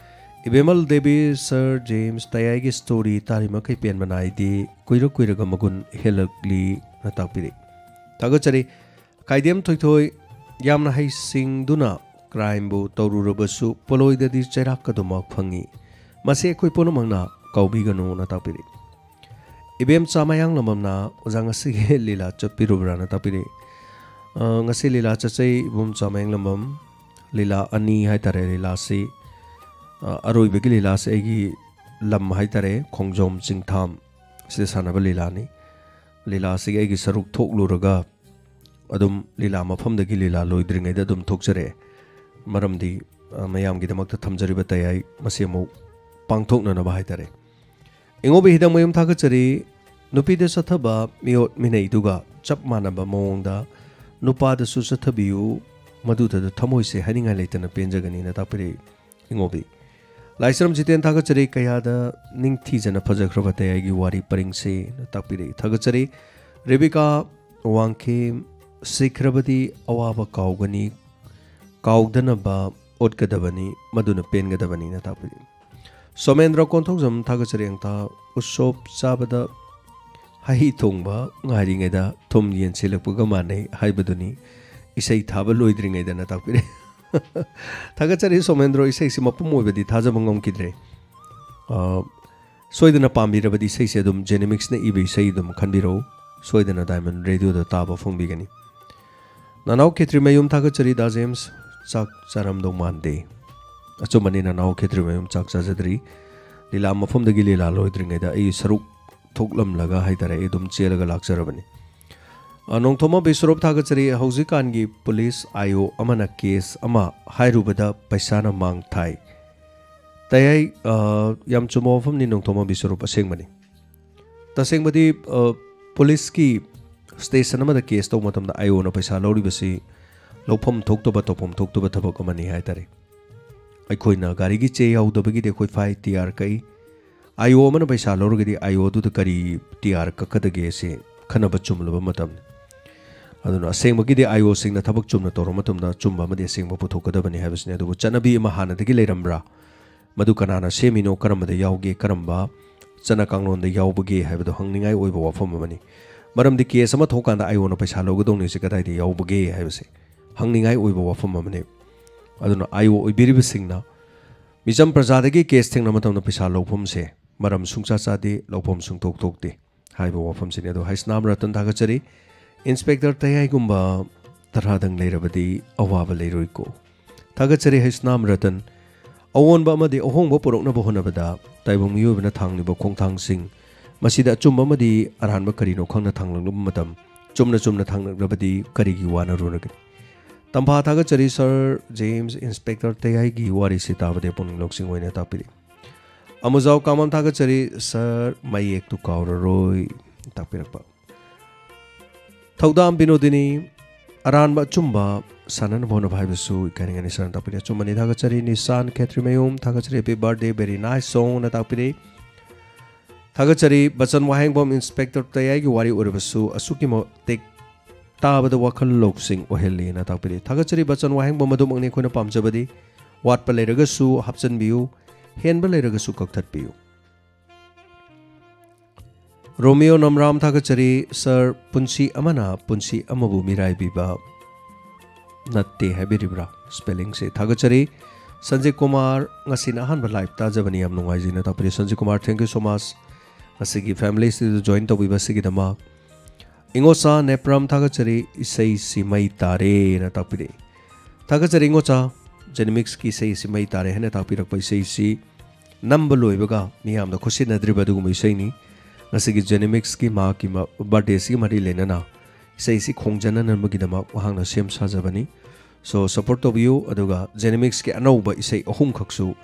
ꯏꯕꯦꯝꯃꯜ ꯗꯦꯕꯤ, ꯁꯥꯔ ꯖꯦꯝꯁ ꯇꯌꯥꯏꯒꯤ ꯁ꯭ꯇꯣꯔꯤ ꯇꯥꯔꯤ ꯃꯈꯩ ꯄꯦꯟꯕ ꯅꯥꯏꯗꯦ, ꯀꯨꯏꯔ ꯀꯨꯏꯔꯒ ꯃꯒꯨꯟ ꯍꯦꯜꯂꯛꯂꯤꯅ ꯇꯥꯛꯄꯤꯔꯛꯏ꯫ ꯊꯥꯒꯠꯆꯔꯤ꯫ ꯈꯥꯏꯗꯦꯝ ꯊꯣꯏꯊꯣꯏ, ꯌꯥꯝꯅ ꯍꯩꯁꯤꯡꯗꯨꯅ ꯀ꯭ꯔꯥꯏꯝꯕꯨ ꯇꯧꯔꯨꯔꯕꯁꯨ ꯄꯣꯂꯣꯏꯗꯗꯤ ꯆꯩꯔꯥꯛ ꯑꯗꯨꯃꯛ ꯐꯪꯏ꯫ ꯃꯁꯤ ꯑꯩꯈꯣꯏ ꯄꯨꯝꯅꯃꯛꯅ ꯀꯥꯎꯕꯤꯒꯅꯨꯅ ꯇꯥꯛꯄꯤꯔꯛꯏ꯫ ꯏꯕꯦꯝꯆꯥ ꯃꯌꯥꯡꯂꯝꯕꯝꯅ, "ꯑꯣꯖꯥ, ꯉꯁꯤꯒꯤ ꯂꯤꯂꯥ ꯆꯠꯄꯤꯔꯨꯕ꯭ꯔꯥꯅ?" ꯇꯥꯛꯄꯤꯔꯛꯏ꯫ ꯑ, ꯉꯁꯤ ꯂꯤꯂꯥ ꯆꯠꯆꯩ, ꯏꯕꯣꯝꯆꯥ ꯃꯌꯥꯡꯂꯝꯕꯝ꯫ ꯂꯤꯂꯥ ꯑꯅꯤ ꯍꯥꯏꯇꯥꯔꯦ, ꯂꯤꯂꯥꯁꯤ, ꯑ, ꯑꯔꯣꯏꯕꯒꯤ ꯂꯤꯂꯥꯁꯤ ꯑꯩꯒꯤ ꯂꯝ ꯍꯥꯏꯇꯥꯔꯦ, ꯈꯣꯡꯖꯣꯝ ꯆꯤꯡꯊꯥꯝ ꯁꯤꯗ ꯁꯥꯟꯅꯕ ꯂꯤꯂꯥꯅꯤ꯫ ꯂꯤꯂꯥꯁꯤꯒꯤ ꯑꯩꯒꯤ ꯁꯔꯨꯛ ꯊꯣꯛꯂꯨꯔꯒ ꯑꯗꯨꯝ ꯂꯤꯂꯥ ꯃꯐꯝꯗꯒꯤ ꯂꯤꯂꯥ ꯂꯣꯏꯗ꯭ꯔꯤꯉꯩꯗ ꯑꯗꯨꯝ ꯊꯣꯛꯆꯔꯛꯑꯦ꯫ ꯃꯔꯝꯗꯤ, ꯑ, ꯃꯌꯥꯝꯒꯤꯗꯃꯛꯇ ꯊꯝꯖꯔꯤꯕ ꯇꯌꯥꯏ ꯃꯁꯤ ꯑꯃꯨꯛ ꯄꯥꯡꯊꯣꯛꯅꯅꯕ ꯍꯥꯏꯇꯥꯔꯦ꯫ ꯏꯉꯣꯕꯤ ꯍꯤꯗꯥꯡꯃꯌꯨꯝ ꯊꯥꯒꯠꯆꯔꯤ꯫ ꯅꯨꯄꯤꯗ ꯆꯠꯊꯕ ꯃꯤꯑꯣꯠ ꯃꯤꯅꯩꯗꯨꯒ ꯆꯞ ꯃꯥꯟꯅꯕ ꯃꯑꯣꯡꯗ ꯅꯨꯄꯥꯗꯁꯨ ꯆꯠꯊꯕꯤꯌꯨ, ꯃꯗꯨꯗ ꯊꯃꯣꯏꯁꯦ ꯍꯥꯏꯅꯤꯡꯉꯥꯏ ꯂꯩꯇꯅ ꯄꯦꯟꯖꯒꯅꯤꯅ ꯇꯥꯛꯄꯤꯔꯛꯏ꯫ ꯏꯉꯣꯕꯤ꯫ ꯂꯥꯏꯁ꯭ꯔꯝ ꯖꯤꯇꯦꯟ ꯊꯥꯒꯠꯆꯔꯤ, ꯀꯌꯥꯗ ꯅꯤꯡꯊꯤꯖꯅ ꯐꯖꯈ꯭ꯔꯕ ꯇꯌꯥꯏꯒꯤ ꯋꯥꯔꯤ ꯄꯔꯤꯡꯁꯦꯅ ꯇꯥꯛꯄꯤꯔꯛꯏ꯫ ꯊꯥꯒꯠꯆꯔꯤ꯫ ꯔꯦꯕꯤꯀꯥ ꯋꯥꯡꯈꯦꯝ, ꯁꯤꯈ꯭ꯔꯕꯗꯤ ꯑꯋꯥꯕ ꯀꯥꯎꯒꯅꯤ, ꯀꯥꯎꯗꯅꯕ ꯑꯣꯠꯀꯗꯕꯅꯤ, ꯃꯗꯨꯅ ꯄꯦꯟꯒꯗꯕꯅꯤꯅ ꯇꯥꯛꯄꯤꯔꯛꯏ꯫ ꯁꯣꯃꯦꯟꯗ꯭ꯔ ꯀꯣꯟꯊꯧꯖꯝ, ꯊꯥꯒꯠꯆꯔꯤ ꯑꯪꯇꯥ꯫ ꯎꯁꯣꯞ ꯆꯥꯕꯗ ꯍꯩ ꯊꯣꯡꯕ ꯉꯥꯏꯔꯤꯉꯩꯗ ꯊꯨꯝ ꯌꯦꯟꯁꯤꯜꯂꯛꯄꯒ ꯃꯥꯟꯅꯩ ꯍꯥꯏꯕꯗꯨꯅꯤ, ꯏꯁꯩ ꯊꯥꯕ ꯂꯣꯏꯗ꯭ꯔꯤꯉꯩꯗꯅ ꯇꯥꯛꯄꯤꯔꯦ꯫ ꯊꯥꯒꯠꯆꯔꯤ ꯁꯣꯃꯦꯟꯗ꯭ꯔꯣ, ꯏꯁꯩꯁꯤ ꯃꯄꯨꯝ ꯑꯣꯏꯕꯗꯤ ꯊꯥꯖꯕ ꯉꯝꯈꯤꯗ꯭ꯔꯦ꯫ ꯑ, ꯁꯣꯏꯗꯅ ꯄꯥꯝꯕꯤꯔꯕꯗꯤ ꯏꯁꯩꯁꯦ ꯑꯗꯨꯝ ꯖꯦꯅꯤꯃꯤꯛꯁꯅ ꯏꯕ ꯏꯁꯩ ꯑꯗꯨꯝ ꯈꯟꯕꯤꯔꯛꯎ, ꯁꯣꯏꯗꯅ ꯗꯥꯏꯃꯟ ꯔꯦꯗꯤꯑꯣꯗ ꯇꯥꯕ ꯐꯪꯕꯤꯒꯅꯤ꯫ ꯅꯅꯥꯎ ꯈꯦꯇ꯭ꯔꯤꯃꯌꯨꯝ, ꯊꯥꯒꯠꯆꯔꯤ ꯗꯥ ꯖꯦꯝꯁ, ꯆꯥꯛ ꯆꯥꯔꯝꯗꯧ ꯃꯥꯟꯗꯦ꯫ ꯑꯆꯨꯝꯕꯅꯤ, ꯅꯅꯥꯎ ꯈꯦꯇ꯭ꯔꯤꯃꯌꯨꯝ ꯆꯥꯛ ꯆꯥꯖꯗ꯭ꯔꯤ꯫ ꯂꯤꯂꯥ ꯃꯐꯝꯗꯒꯤ ꯂꯤꯂꯥ ꯂꯣꯏꯗ꯭ꯔꯤꯉꯩꯗ ꯑꯩ ꯁꯔꯨꯛ ꯊꯣꯛꯂꯝꯂꯒ ꯍꯥꯏꯇꯥꯔꯦ, ꯑꯩ ꯑꯗꯨꯝ ꯆꯦꯜꯂꯒ ꯂꯥꯛꯆꯔꯕꯅꯤ꯫ ꯑ, ꯅꯣꯡꯊꯣꯝꯕ ꯕꯤꯁ꯭ꯋꯔꯨꯞ, ꯊꯥꯒꯠꯆꯔꯤ꯫ ꯍꯧꯖꯤꯛꯀꯥꯟꯒꯤ ꯄꯨꯂꯤꯁ ꯑꯥꯏ ꯑꯣ ꯑꯃꯅ ꯀꯦꯁ ꯑꯃ ꯍꯥꯏꯔꯨꯕꯗ ꯄꯩꯁꯥꯅ ꯃꯥꯡ ꯊꯥꯏ꯫ ꯇꯌꯥꯏ, ꯑ, ꯌꯥꯝ ꯆꯨꯝꯕ ꯋꯥꯐꯝꯅꯤ ꯅꯣꯡꯊꯣꯝꯕ ꯕꯤꯁ꯭ꯋꯔꯨꯞ, ꯑꯁꯦꯡꯕꯅꯤ꯫ ꯇꯁꯦꯡꯕꯗꯤ, ꯑ, ꯄꯨꯂꯤꯁꯀꯤ ꯁ꯭ꯇꯦꯁꯟ ꯑꯃꯗ ꯀꯦꯁ ꯇꯧꯕ ꯃꯇꯝꯗ ꯑꯥꯏ ꯑꯣꯅ ꯄꯩꯁꯥ ꯂꯧꯔꯤꯕꯁꯤ ꯂꯧꯐꯝ ꯊꯣꯛꯇꯕ, ꯇꯧꯐꯝ ꯊꯣꯛꯇꯕ ꯊꯕꯛ ꯑꯃꯅꯤ ꯍꯥꯏꯇꯥꯔꯦ꯫ ꯑꯩꯈꯣꯏꯅ ꯒꯥꯔꯤꯒꯤ ꯆꯦ ꯌꯥꯎꯗꯕꯒꯤꯗꯤ ꯑꯩꯈꯣꯏ ꯐꯥꯏ, ꯇꯤ ꯑꯥꯔ ꯀꯛꯏ꯫ ꯑꯥꯏ ꯑꯣ ꯑꯃꯅ ꯄꯩꯁꯥ ꯂꯧꯔꯒꯗꯤ ꯑꯥꯏ ꯑꯣ ꯑꯗꯨꯗ ꯀꯔꯤ ꯇꯤ ꯑꯥꯔ ꯀꯛꯀꯗꯒꯦ ꯁꯤ ꯈꯟꯅꯕ ꯆꯨꯝꯂꯕ ꯃꯇꯝꯅꯤ꯫ ꯑꯗꯨꯅ ꯑꯁꯦꯡꯕꯒꯤꯗꯤ ꯑꯥꯏ ꯑꯣꯁꯤꯡꯅ ꯊꯕꯛ ꯆꯨꯝꯅ ꯇꯧꯔ ꯃꯇꯝꯗ ꯑꯆꯨꯝꯕ ꯑꯃꯗꯤ ꯑꯁꯦꯡꯕ ꯄꯨꯊꯣꯛꯀꯗꯕꯅꯤ ꯍꯥꯏꯕꯁꯤꯅꯤ꯫ ꯑꯗꯨꯕꯨ ꯆꯠꯅꯕꯤ ꯑꯃ ꯍꯥꯟꯅꯗꯒꯤ ꯂꯩꯔꯝꯕ꯭ꯔꯥ? ꯃꯗꯨ ꯀꯅꯥꯅ ꯁꯦꯝꯃꯤꯅꯣ, ꯀꯔꯝꯕꯗ ꯌꯥꯎꯒꯦ, ꯀꯔꯝꯕ ꯆꯠꯅ ꯀꯥꯡꯂꯣꯟꯗ ꯌꯥꯎꯕꯒꯦ ꯍꯥꯏꯕꯗꯨ ꯍꯪꯅꯤꯡꯉꯥꯏ ꯑꯣꯏꯕ ꯋꯥꯐꯝ ꯑꯃꯅꯤ꯫ ꯃꯔꯝꯗꯤ ꯀꯦꯁ ꯑꯃ ꯊꯣꯛꯀꯥꯟꯗ ꯑꯥꯏ ꯑꯣꯅ ꯄꯩꯁꯥ ꯂꯧꯒꯗꯧꯅꯤ, ꯁꯤ ꯀꯗꯥꯏꯗ ꯌꯥꯎꯕꯒꯦ ꯍꯥꯏꯕꯁꯦ ꯍꯪꯅꯤꯡꯉꯥꯏ ꯑꯣꯏꯕ ꯋꯥꯐꯝ ꯑꯃꯅꯤ꯫ ꯑꯗꯨꯅ ꯑꯥꯏ ꯑꯣ ꯑꯣꯏꯕꯤꯔꯤꯕꯁꯤꯡꯅ ꯃꯤꯆꯝ ꯄ꯭ꯔꯖꯥꯗꯒꯤ ꯀꯦꯁ ꯊꯦꯡꯅꯕ ꯃꯇꯝꯗ ꯄꯩꯁꯥ ꯂꯧꯐꯝꯁꯦ ꯃꯔꯝ ꯁꯨꯡꯆꯥ ꯆꯥꯗꯦ, ꯂꯧꯐꯝ ꯁꯨꯡꯊꯣꯛ ꯊꯣꯛꯇꯦ ꯍꯥꯏꯕ ꯋꯥꯐꯝꯁꯤꯅꯤ꯫ ꯑꯗꯣ ꯍꯩꯁꯅꯥꯝ ꯔꯇꯟ, ꯊꯥꯒꯠꯆꯔꯤ꯫ ꯏꯟꯁꯄꯦꯛꯇꯔ ꯇꯌꯥꯏꯒꯨꯝꯕ ꯇꯔꯥꯗꯪ ꯂꯩꯔꯕꯗꯤ ꯑꯋꯥꯕ ꯂꯩꯔꯣꯏꯀꯣ꯫ ꯊꯥꯒꯠꯆꯔꯤ ꯍꯩꯁꯅꯥꯝ ꯔꯇꯟ꯫ ꯑꯑꯣꯟꯕ ꯑꯃꯗꯤ ꯑꯍꯣꯡꯕ ꯄꯨꯔꯛꯅꯕ ꯍꯣꯠꯅꯕꯗ ꯇꯥꯏꯕꯪ ꯃꯤꯑꯣꯏꯕꯅ ꯊꯥꯡꯂꯤꯕ ꯈꯣꯡꯊꯥꯡꯁꯤꯡ, ꯃꯁꯤꯗ ꯑꯆꯨꯝꯕ ꯑꯃꯗꯤ ꯑꯔꯥꯟꯕ ꯀꯔꯤꯅꯣ ꯈꯪꯅ ꯊꯥꯡꯂꯛꯂꯕ ꯃꯇꯝ, ꯆꯨꯝꯅ ꯆꯨꯝꯅ ꯊꯥꯡꯂꯛꯂꯕꯗꯤ ꯀꯔꯤꯒꯤ ꯋꯥꯅꯔꯨꯔꯒꯅꯤ? ꯇꯝꯐꯥ, ꯊꯥꯒꯠꯆꯔꯤ ꯁꯥꯔ ꯖꯦꯝꯁ, ꯏꯟꯁꯄꯦꯛꯇꯔ ꯇꯌꯥꯏꯒꯤ ꯋꯥꯔꯤꯁꯤ ꯇꯥꯕꯗ ꯄꯨꯛꯅꯤꯡ ꯂꯧꯁꯤꯡ ꯑꯣꯏꯅ ꯇꯥꯛꯄꯤꯔꯤ꯫ ꯑꯃꯨꯖꯥꯎ ꯀꯥꯃꯝ, ꯊꯥꯒꯠꯆꯔꯤ ꯁꯥꯔ, ꯃꯌꯦꯛꯇꯨ ꯀꯥꯎꯔꯔꯣꯏ ꯇꯥꯛꯄꯤꯔꯛꯄ꯫ ꯊꯧꯗꯥꯝ ꯕꯤꯅꯣꯗꯤꯅꯤ, ꯑꯔꯥꯟꯕ ꯑꯆꯨꯝꯕ ꯁꯥꯟꯅꯅꯕ ꯍꯣꯠꯅꯕ ꯍꯥꯏꯕꯁꯨ ꯏꯀꯥꯏꯅꯤꯡꯉꯥꯏꯅꯤ ꯁꯥꯔꯅ ꯇꯥꯛꯄꯤꯔꯤ꯫ ꯑꯆꯨꯝꯕꯅꯤ, ꯊꯥꯒꯠꯆꯔꯤ꯫ ꯅꯤꯁꯥꯟ ꯈꯦꯇ꯭ꯔꯤꯃꯌꯨꯝ, ꯊꯥꯒꯠꯆꯔꯤ, happy birthday, very nice song ꯅ ꯇꯥꯛꯄꯤꯔꯤ꯫ ꯊꯥꯒꯠꯆꯔꯤ꯫ ꯕꯆꯟ ꯋꯥꯍꯦꯡꯕꯝ, ꯏꯟꯁꯄꯦꯛꯇꯔ ꯇꯌꯥꯏꯒꯤ ꯋꯥꯔꯤ ꯑꯣꯏꯔꯕꯁꯨ ꯑꯁꯨꯛꯀꯤ ꯃꯇꯤꯛ ꯇꯥꯕꯗ ꯋꯥꯈꯜ ꯂꯧꯁꯤꯡ ꯑꯣꯏꯍꯜꯂꯤꯅ ꯇꯥꯛꯄꯤꯔꯤ꯫ ꯊꯥꯒꯠꯆꯔꯤ ꯕꯆꯟ ꯋꯥꯍꯦꯡꯕꯝ, ꯑꯗꯨꯃꯛꯅꯤ ꯑꯩꯈꯣꯏꯅ ꯄꯥꯝꯖꯕꯗꯤ꯫ ꯋꯥꯠꯄ ꯂꯩꯔꯒꯁꯨ ꯍꯥꯞꯆꯤꯟꯕꯤꯌꯨ꯫ ꯍꯦꯟꯕ ꯂꯩꯔꯒꯁꯨ ꯀꯛꯊꯠꯄꯤꯌꯨ꯫ ꯔꯣꯃꯤꯌꯣ ꯅꯝꯔꯥꯝ ꯊꯥꯒꯠꯆꯔꯤ꯫ ꯁꯥꯔ, ꯄꯨꯟꯁꯤ ꯑꯃꯅ ꯄꯨꯟꯁꯤ ꯑꯃꯕꯨ ꯃꯤꯔꯥꯏꯕꯤꯕ ꯅꯠꯇꯦ ꯍꯥꯏꯕꯤꯔꯤꯕ꯭ꯔꯥ? ꯁ꯭ꯄꯦꯂꯤꯡꯁꯦ ꯊꯥꯒꯠꯆꯔꯤ꯫ ꯁꯟꯖꯤꯠ ꯀꯨꯃꯥꯔ, ꯉꯁꯤꯅ ꯑꯍꯥꯟꯕ ꯂꯥꯏꯚ ꯇꯥꯖꯕꯅꯤ, ꯌꯥꯝ ꯅꯨꯡꯉꯥꯏꯖꯩꯅ ꯇꯥꯛꯄꯤꯔꯤ꯫ Sanjit Kumar, thank you so much꯫ ꯉꯁꯤꯒꯤ ꯐꯦꯃꯤꯂꯤꯁꯤꯗ ꯖꯣꯏꯟ ꯇꯧꯕꯤꯕꯁꯤꯒꯤꯗꯃꯛ꯫ ꯏꯉꯣꯆꯥ ꯅꯦꯄ꯭ꯔꯥꯝ ꯊꯥꯒꯠꯆꯔꯤ, ꯏꯁꯩꯁꯤ ꯃꯩ ꯇꯥꯔꯦꯅ ꯇꯥꯛꯄꯤꯔꯛꯏ꯫ ꯊꯥꯒꯠꯆꯔꯤ ꯏꯉꯣꯆꯥ, ꯖꯦꯅꯤꯃꯤꯛꯁꯀꯤ ꯏꯁꯩꯁꯤ ꯃꯩ ꯇꯥꯔꯦ ꯍꯥꯏꯅ ꯇꯥꯛꯄꯤꯔꯛꯄ ꯏꯁꯩꯁꯤ ꯅꯝꯕ ꯂꯣꯏꯕꯒ ꯃꯤꯌꯥꯝꯗ ꯈꯨꯠꯁꯤꯟꯅꯗ꯭ꯔꯤꯕ ꯑꯗꯨꯒꯨꯝꯕ ꯏꯁꯩꯅꯤ꯫ ꯉꯁꯤꯒꯤ ꯖꯦꯅꯤꯃꯤꯛꯁꯀꯤ ꯃꯍꯥꯛꯀꯤ ꯃ-, ꯕꯥꯔꯗꯦꯁꯤꯒꯤ ꯃꯔꯤ ꯂꯩꯅꯅ ꯏꯁꯩꯁꯤ ꯈꯣꯡꯖꯅꯅꯕꯒꯤꯗꯃꯛ ꯃꯍꯥꯛꯅ ꯁꯦꯝ ꯁꯥꯖꯕꯅꯤ꯫ So, ꯁꯄꯣꯔꯠ ꯇꯧꯕꯤꯌꯨ, ꯑꯗꯨꯒ ꯖꯦꯅꯤꯃꯤꯛꯁꯀꯤ ꯑꯅꯧꯕ ꯏꯁꯩ ꯑꯍꯨꯝꯈꯛꯁꯨ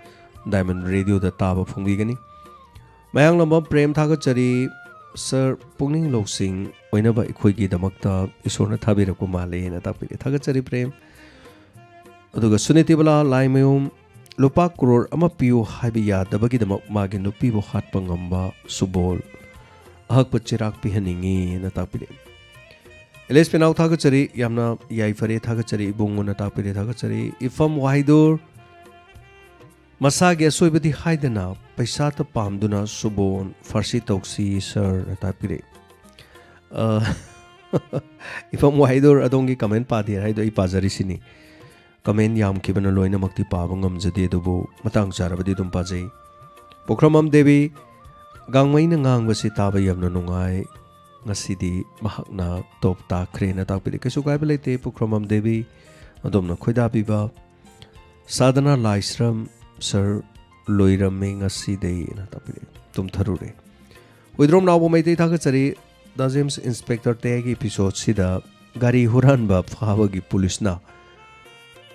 ꯗꯥꯏꯃꯟ ꯔꯦꯗꯤꯑꯣꯗ ꯇꯥꯕ ꯐꯣꯡꯕꯤꯒꯅꯤ꯫ ꯃꯌꯥꯡꯂꯝꯕꯝ ꯄ꯭ꯔꯦꯝ ꯊꯥꯒꯠꯆꯔꯤ꯫ ꯁꯥꯔ, ꯄꯨꯛꯅꯤꯡ ꯂꯧꯁꯤꯡ ꯑꯣꯏꯅꯕ ꯑꯩꯈꯣꯏꯒꯤꯗꯃꯛꯇ ꯏꯁꯣꯔꯅ ꯊꯥꯕꯤꯔꯛꯄ ꯃꯥꯜꯂꯦꯅ ꯇꯥꯛꯄꯤꯔꯦ꯫ ꯊꯥꯒꯠꯆꯔꯤ ꯄ꯭ꯔꯦꯝ꯫ ꯑꯗꯨꯒ ꯁꯨꯅꯤꯇꯤꯕꯂꯥ ꯂꯥꯏꯃꯌꯨꯝ, "ꯂꯨꯄꯥ ꯀ꯭ꯔꯣꯔ ꯑꯃ ꯄꯤꯌꯨ ꯍꯥꯏꯕ ꯌꯥꯗꯕꯒꯤꯗꯃꯛ ꯃꯥꯒꯤ ꯅꯨꯄꯤꯕꯨ ꯍꯥꯠꯄ ꯉꯝꯕ ꯁꯨꯕꯣꯜ ꯑꯍꯛꯄ ꯆꯤꯔꯥꯛ ꯄꯤꯍꯟꯅꯤꯡꯉꯤꯅ ꯇꯥꯛꯄꯤꯔꯛꯏ꯫ ꯑꯦꯂꯤꯁ ꯄꯦꯅꯥꯎ ꯊꯥꯒꯠꯆꯔꯤ, ꯌꯥꯝꯅ ꯌꯥꯏꯐꯔꯦ꯫ ꯊꯥꯒꯠꯆꯔꯤ ꯏꯕꯨꯡꯉꯣꯅ ꯇꯥꯛꯄꯤꯔꯦ꯫ ꯊꯥꯒꯠꯆꯔꯤ ꯏꯐꯝ ꯋꯥꯍꯩꯗꯨꯔ, "ꯃꯁꯥꯒꯤ ꯑꯁꯣꯏꯕꯗꯤ ꯍꯥꯏꯗꯅ ꯄꯩꯁꯥꯇ ꯄꯥꯝꯗꯨꯅ ꯁꯨꯕꯣꯟ ꯐꯥꯔꯁꯤ ꯇꯧꯁꯤ ꯁꯥꯔꯅ" ꯇꯥꯛꯄꯤꯔꯛꯏ꯫ ꯑ, ꯏꯐꯝ ꯋꯥꯍꯩꯗꯨꯔ, ꯑꯗꯣꯝꯒꯤ ꯀꯃꯦꯟ ꯄꯥꯗꯦ ꯍꯥꯏꯗꯣ ꯑꯩ ꯄꯥꯖꯔꯤꯁꯤꯅꯤ꯫ ꯀꯃꯦꯟ ꯌꯥꯝꯈꯤꯕꯅ ꯂꯣꯏꯅꯃꯛꯇꯤ ꯄꯥꯕ ꯉꯝꯖꯗꯦ, ꯑꯗꯨꯕꯨ ꯃꯇꯥꯡ ꯆꯥꯔꯕꯗꯤ ꯑꯗꯨꯝ ꯄꯥꯖꯩ꯫ ꯄꯨꯈ꯭ꯔꯝꯕꯝ ꯗꯦꯕꯤ, "ꯒꯥꯡꯃꯩꯅ ꯉꯥꯡꯕꯁꯤ ꯇꯥꯕ ꯌꯥꯝꯅ ꯅꯨꯡꯉꯥꯏ, ꯉꯁꯤꯗꯤ ꯃꯍꯥꯛꯅ ꯇꯣꯞ ꯇꯥꯈ꯭ꯔꯦꯅ" ꯇꯥꯛꯄꯤꯔꯦ꯫ ꯀꯩꯁꯨ ꯀꯥꯏꯕ ꯂꯩꯇꯦ ꯄꯨꯈ꯭ꯔꯝꯕꯝ ꯗꯦꯕꯤ, ꯑꯗꯣꯝꯅ ꯈꯣꯏꯗꯥꯕꯤꯕ꯫ ꯁꯥꯗꯅ ꯂꯥꯏꯁ꯭ꯔꯝ, "ꯁꯥꯔ, ꯂꯣꯏꯔꯝꯃꯦ ꯉꯁꯤꯗꯩꯅ" ꯇꯥꯛꯄꯤꯔꯦ꯫ ꯇꯨꯝꯊꯔꯨꯔꯦ꯫ ꯍꯨꯏꯗ꯭ꯔꯣꯝ ꯅꯥꯎꯕ ꯃꯩꯇꯩ ꯊꯥꯒꯠꯆꯔꯤ꯫ ꯗ ꯖꯦꯝꯁ ꯏꯟꯁꯄꯦꯛꯇꯔ ꯇꯌꯥꯏꯒꯤ ꯏꯄꯤꯁꯣꯗꯁꯤꯗ ꯒꯥꯔꯤ ꯍꯨꯔꯥꯟꯕ ꯐꯥꯕꯒꯤ ꯄꯨꯂꯤꯁꯅ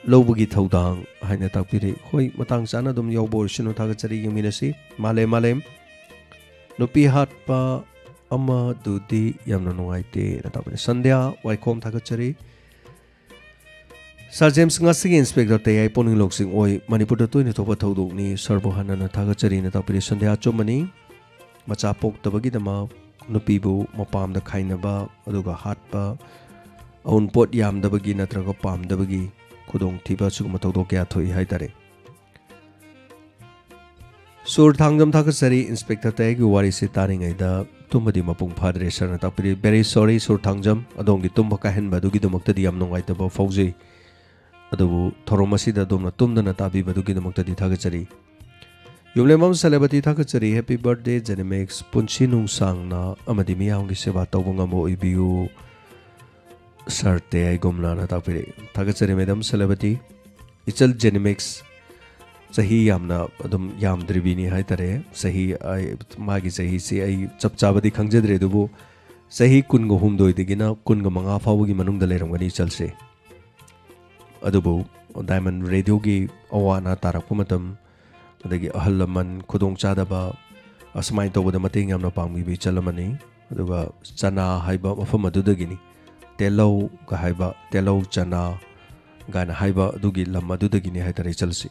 ꯂꯧꯕꯒꯤ ꯊꯧꯗꯥꯡ ꯍꯥꯏꯅ ꯇꯥꯛꯄꯤꯔꯤ꯫ ꯍꯣꯏ, ꯃꯇꯥꯡ ꯆꯥꯅ ꯑꯗꯨꯝ ꯌꯥꯎꯕ ꯑꯣꯏꯁꯅꯨ꯫ ꯊꯥꯒꯠꯆꯔꯤ, ꯌꯦꯡꯃꯤꯟꯅꯁꯤ꯫ ꯃꯥꯂꯦꯝ, ꯃꯥꯂꯦꯝ, "ꯅꯨꯄꯤ ꯍꯥꯠꯄ ꯑꯃꯗꯨꯗꯤ ꯌꯥꯝꯅ ꯅꯨꯡꯉꯥꯏꯇꯦꯅ" ꯇꯥꯛꯄꯤꯔꯤ꯫ ꯁꯟꯙ꯭ꯌꯥ ꯋꯥꯏꯈꯣꯝ ꯊꯥꯒꯠꯆꯔꯤ꯫ ꯁꯥꯔ ꯖꯦꯝꯁ, ꯉꯁꯤꯒꯤ ꯏꯟꯁꯄꯦꯛꯇꯔ ꯇꯌꯥꯏ ꯄꯨꯛꯅꯤꯡ ꯂꯧꯁꯤꯡ ꯑꯣꯏ꯫ ꯃꯅꯤꯄꯨꯔꯗ ꯇꯣꯏꯅ ꯊꯣꯛꯄ ꯊꯧꯗꯣꯛꯅꯤ꯫ ꯁꯥꯔꯕꯨ ꯍꯟꯅ ꯍꯟꯅ ꯊꯥꯒꯠꯆꯔꯤꯅ ꯇꯥꯛꯄꯤꯔꯤ꯫ ꯁꯟꯙ꯭ꯌꯥ, ꯑꯆꯨꯝꯕꯅꯤ꯫ ꯃꯆꯥ ꯄꯣꯛꯇꯕꯒꯤꯗꯃꯛ ꯅꯨꯄꯤꯕꯨ ꯃꯄꯥꯝꯗ ꯈꯥꯏꯅꯕ, ꯑꯗꯨꯒ ꯍꯥꯠꯄ, ꯑꯎꯟꯄꯣꯠ ꯌꯥꯝꯗꯕꯒꯤ ꯅꯠꯇ꯭ꯔꯒ ꯄꯥꯝꯗꯕꯒꯤ ꯈꯨꯗꯣꯡꯊꯤꯕ ꯑꯁꯤꯒꯨꯝꯕ ꯊꯧꯗꯣꯛ ꯀꯌꯥ ꯊꯣꯛꯏ ꯍꯥꯏꯇꯥꯔꯦ꯫ ꯁꯨꯔ ꯊꯥꯡꯖꯝ ꯊꯥꯒꯠꯆꯔꯤ, ꯏꯟꯁꯄꯦꯛꯇꯔ ꯇꯌꯥꯏꯒꯤ ꯋꯥꯔꯤꯁꯤ ꯇꯥꯔꯤꯉꯩꯗ ꯇꯨꯝꯕꯗꯤ ꯃꯄꯨꯡ ꯐꯥꯗ꯭ꯔꯦ ꯁꯥꯔꯅ ꯇꯥꯛꯄꯤꯔꯤ꯫ Very sorry ꯁꯨꯔ ꯊꯥꯡꯖꯝ, ꯑꯗꯣꯝꯒꯤ ꯇꯨꯝꯕ ꯀꯥꯏꯍꯟꯕ ꯑꯗꯨꯒꯤꯗꯃꯛꯇꯗꯤ ꯌꯥꯝ ꯅꯨꯡꯉꯥꯏꯇꯕ ꯐꯥꯎꯖꯩ꯫ ꯑꯗꯨꯕꯨ ꯊꯧꯔꯝ ꯑꯁꯤꯗ ꯑꯗꯣꯝꯅ ꯇꯨꯝꯗꯅ ꯇꯥꯕꯤꯕꯗꯨꯒꯤꯗꯃꯛꯇꯗꯤ ꯊꯥꯒꯠꯆꯔꯤ꯫ ꯌꯨꯝꯂꯦꯝꯕꯝ ꯁꯦꯂꯦꯕꯇꯤ ꯊꯥꯒꯠꯆꯔꯤ, Happy birthday Zenimax, ꯄꯨꯟꯁꯤ ꯅꯨꯡꯁꯥꯡꯅ ꯑꯃꯗꯤ ꯃꯤꯌꯥꯝꯒꯤ ꯁꯦꯕꯥ ꯇꯧꯕ ꯉꯝꯕ ꯑꯣꯏꯕꯤꯌꯨ ꯁꯥꯔ ꯇꯌꯥꯏꯒꯨꯝꯅꯅ ꯇꯥꯛꯄꯤꯔꯛꯏ꯫ ꯊꯥꯒꯠꯆꯔꯤ ꯃꯦꯗꯥꯝ ꯁꯦꯂꯦꯕꯇꯤ꯫ ꯏꯆꯜ Zenimax ꯆꯍꯤ ꯌꯥꯝꯅ ꯑꯗꯨꯝ ꯌꯥꯝꯗ꯭ꯔꯤꯕꯤꯅꯤ ꯍꯥꯏꯇꯥꯔꯦ꯫ ꯆꯍꯤ ꯑꯩ, ꯃꯥꯒꯤ ꯆꯍꯤꯁꯤ ꯑꯩ ꯆꯞ ꯆꯥꯕꯗꯤ ꯈꯪꯖꯗ꯭ꯔꯦ, ꯑꯗꯨꯕꯨ ꯆꯍꯤ ꯀꯨꯟꯒ ꯍꯨꯝꯗꯣꯏꯗꯒꯤꯅ ꯀꯨꯟꯒ ꯃꯉꯥ ꯐꯥꯎꯕꯒꯤ ꯃꯅꯨꯡꯗ ꯂꯩꯔꯝꯒꯅꯤ ꯏꯆꯜꯁꯦ꯫ ꯑꯗꯨꯕꯨ Diamond Radioꯒꯤ ꯑꯋꯥ ꯑꯅꯥ ꯇꯥꯔꯛꯄ ꯃꯇꯝ, ꯑꯗꯒꯤ ꯑꯍꯜ ꯂꯃꯟ ꯈꯨꯗꯣꯡ ꯆꯥꯗꯕ, ꯑꯁꯨꯃꯥꯏꯅ ꯇꯧꯕꯗ ꯃꯇꯦꯡ ꯌꯥꯝꯅ ꯄꯥꯡꯕꯤꯕ ꯏꯆꯜ ꯑꯃꯅꯤ꯫ ꯑꯗꯨꯒ ꯆꯅꯥ ꯍꯥꯏꯕ ꯃꯐꯝ ꯑꯗꯨꯗꯒꯤꯅꯤ, ꯇꯦꯜꯂꯧꯒ ꯍꯥꯏꯕ, ꯇꯦꯜꯂꯧ ꯆꯅꯥ ꯒꯥꯏꯅ ꯍꯥꯏꯕ ꯑꯗꯨꯒꯤ ꯂꯝ ꯑꯗꯨꯗꯒꯤꯅꯤ ꯍꯥꯏꯇꯥꯔꯦ ꯏꯆꯜꯁꯤ꯫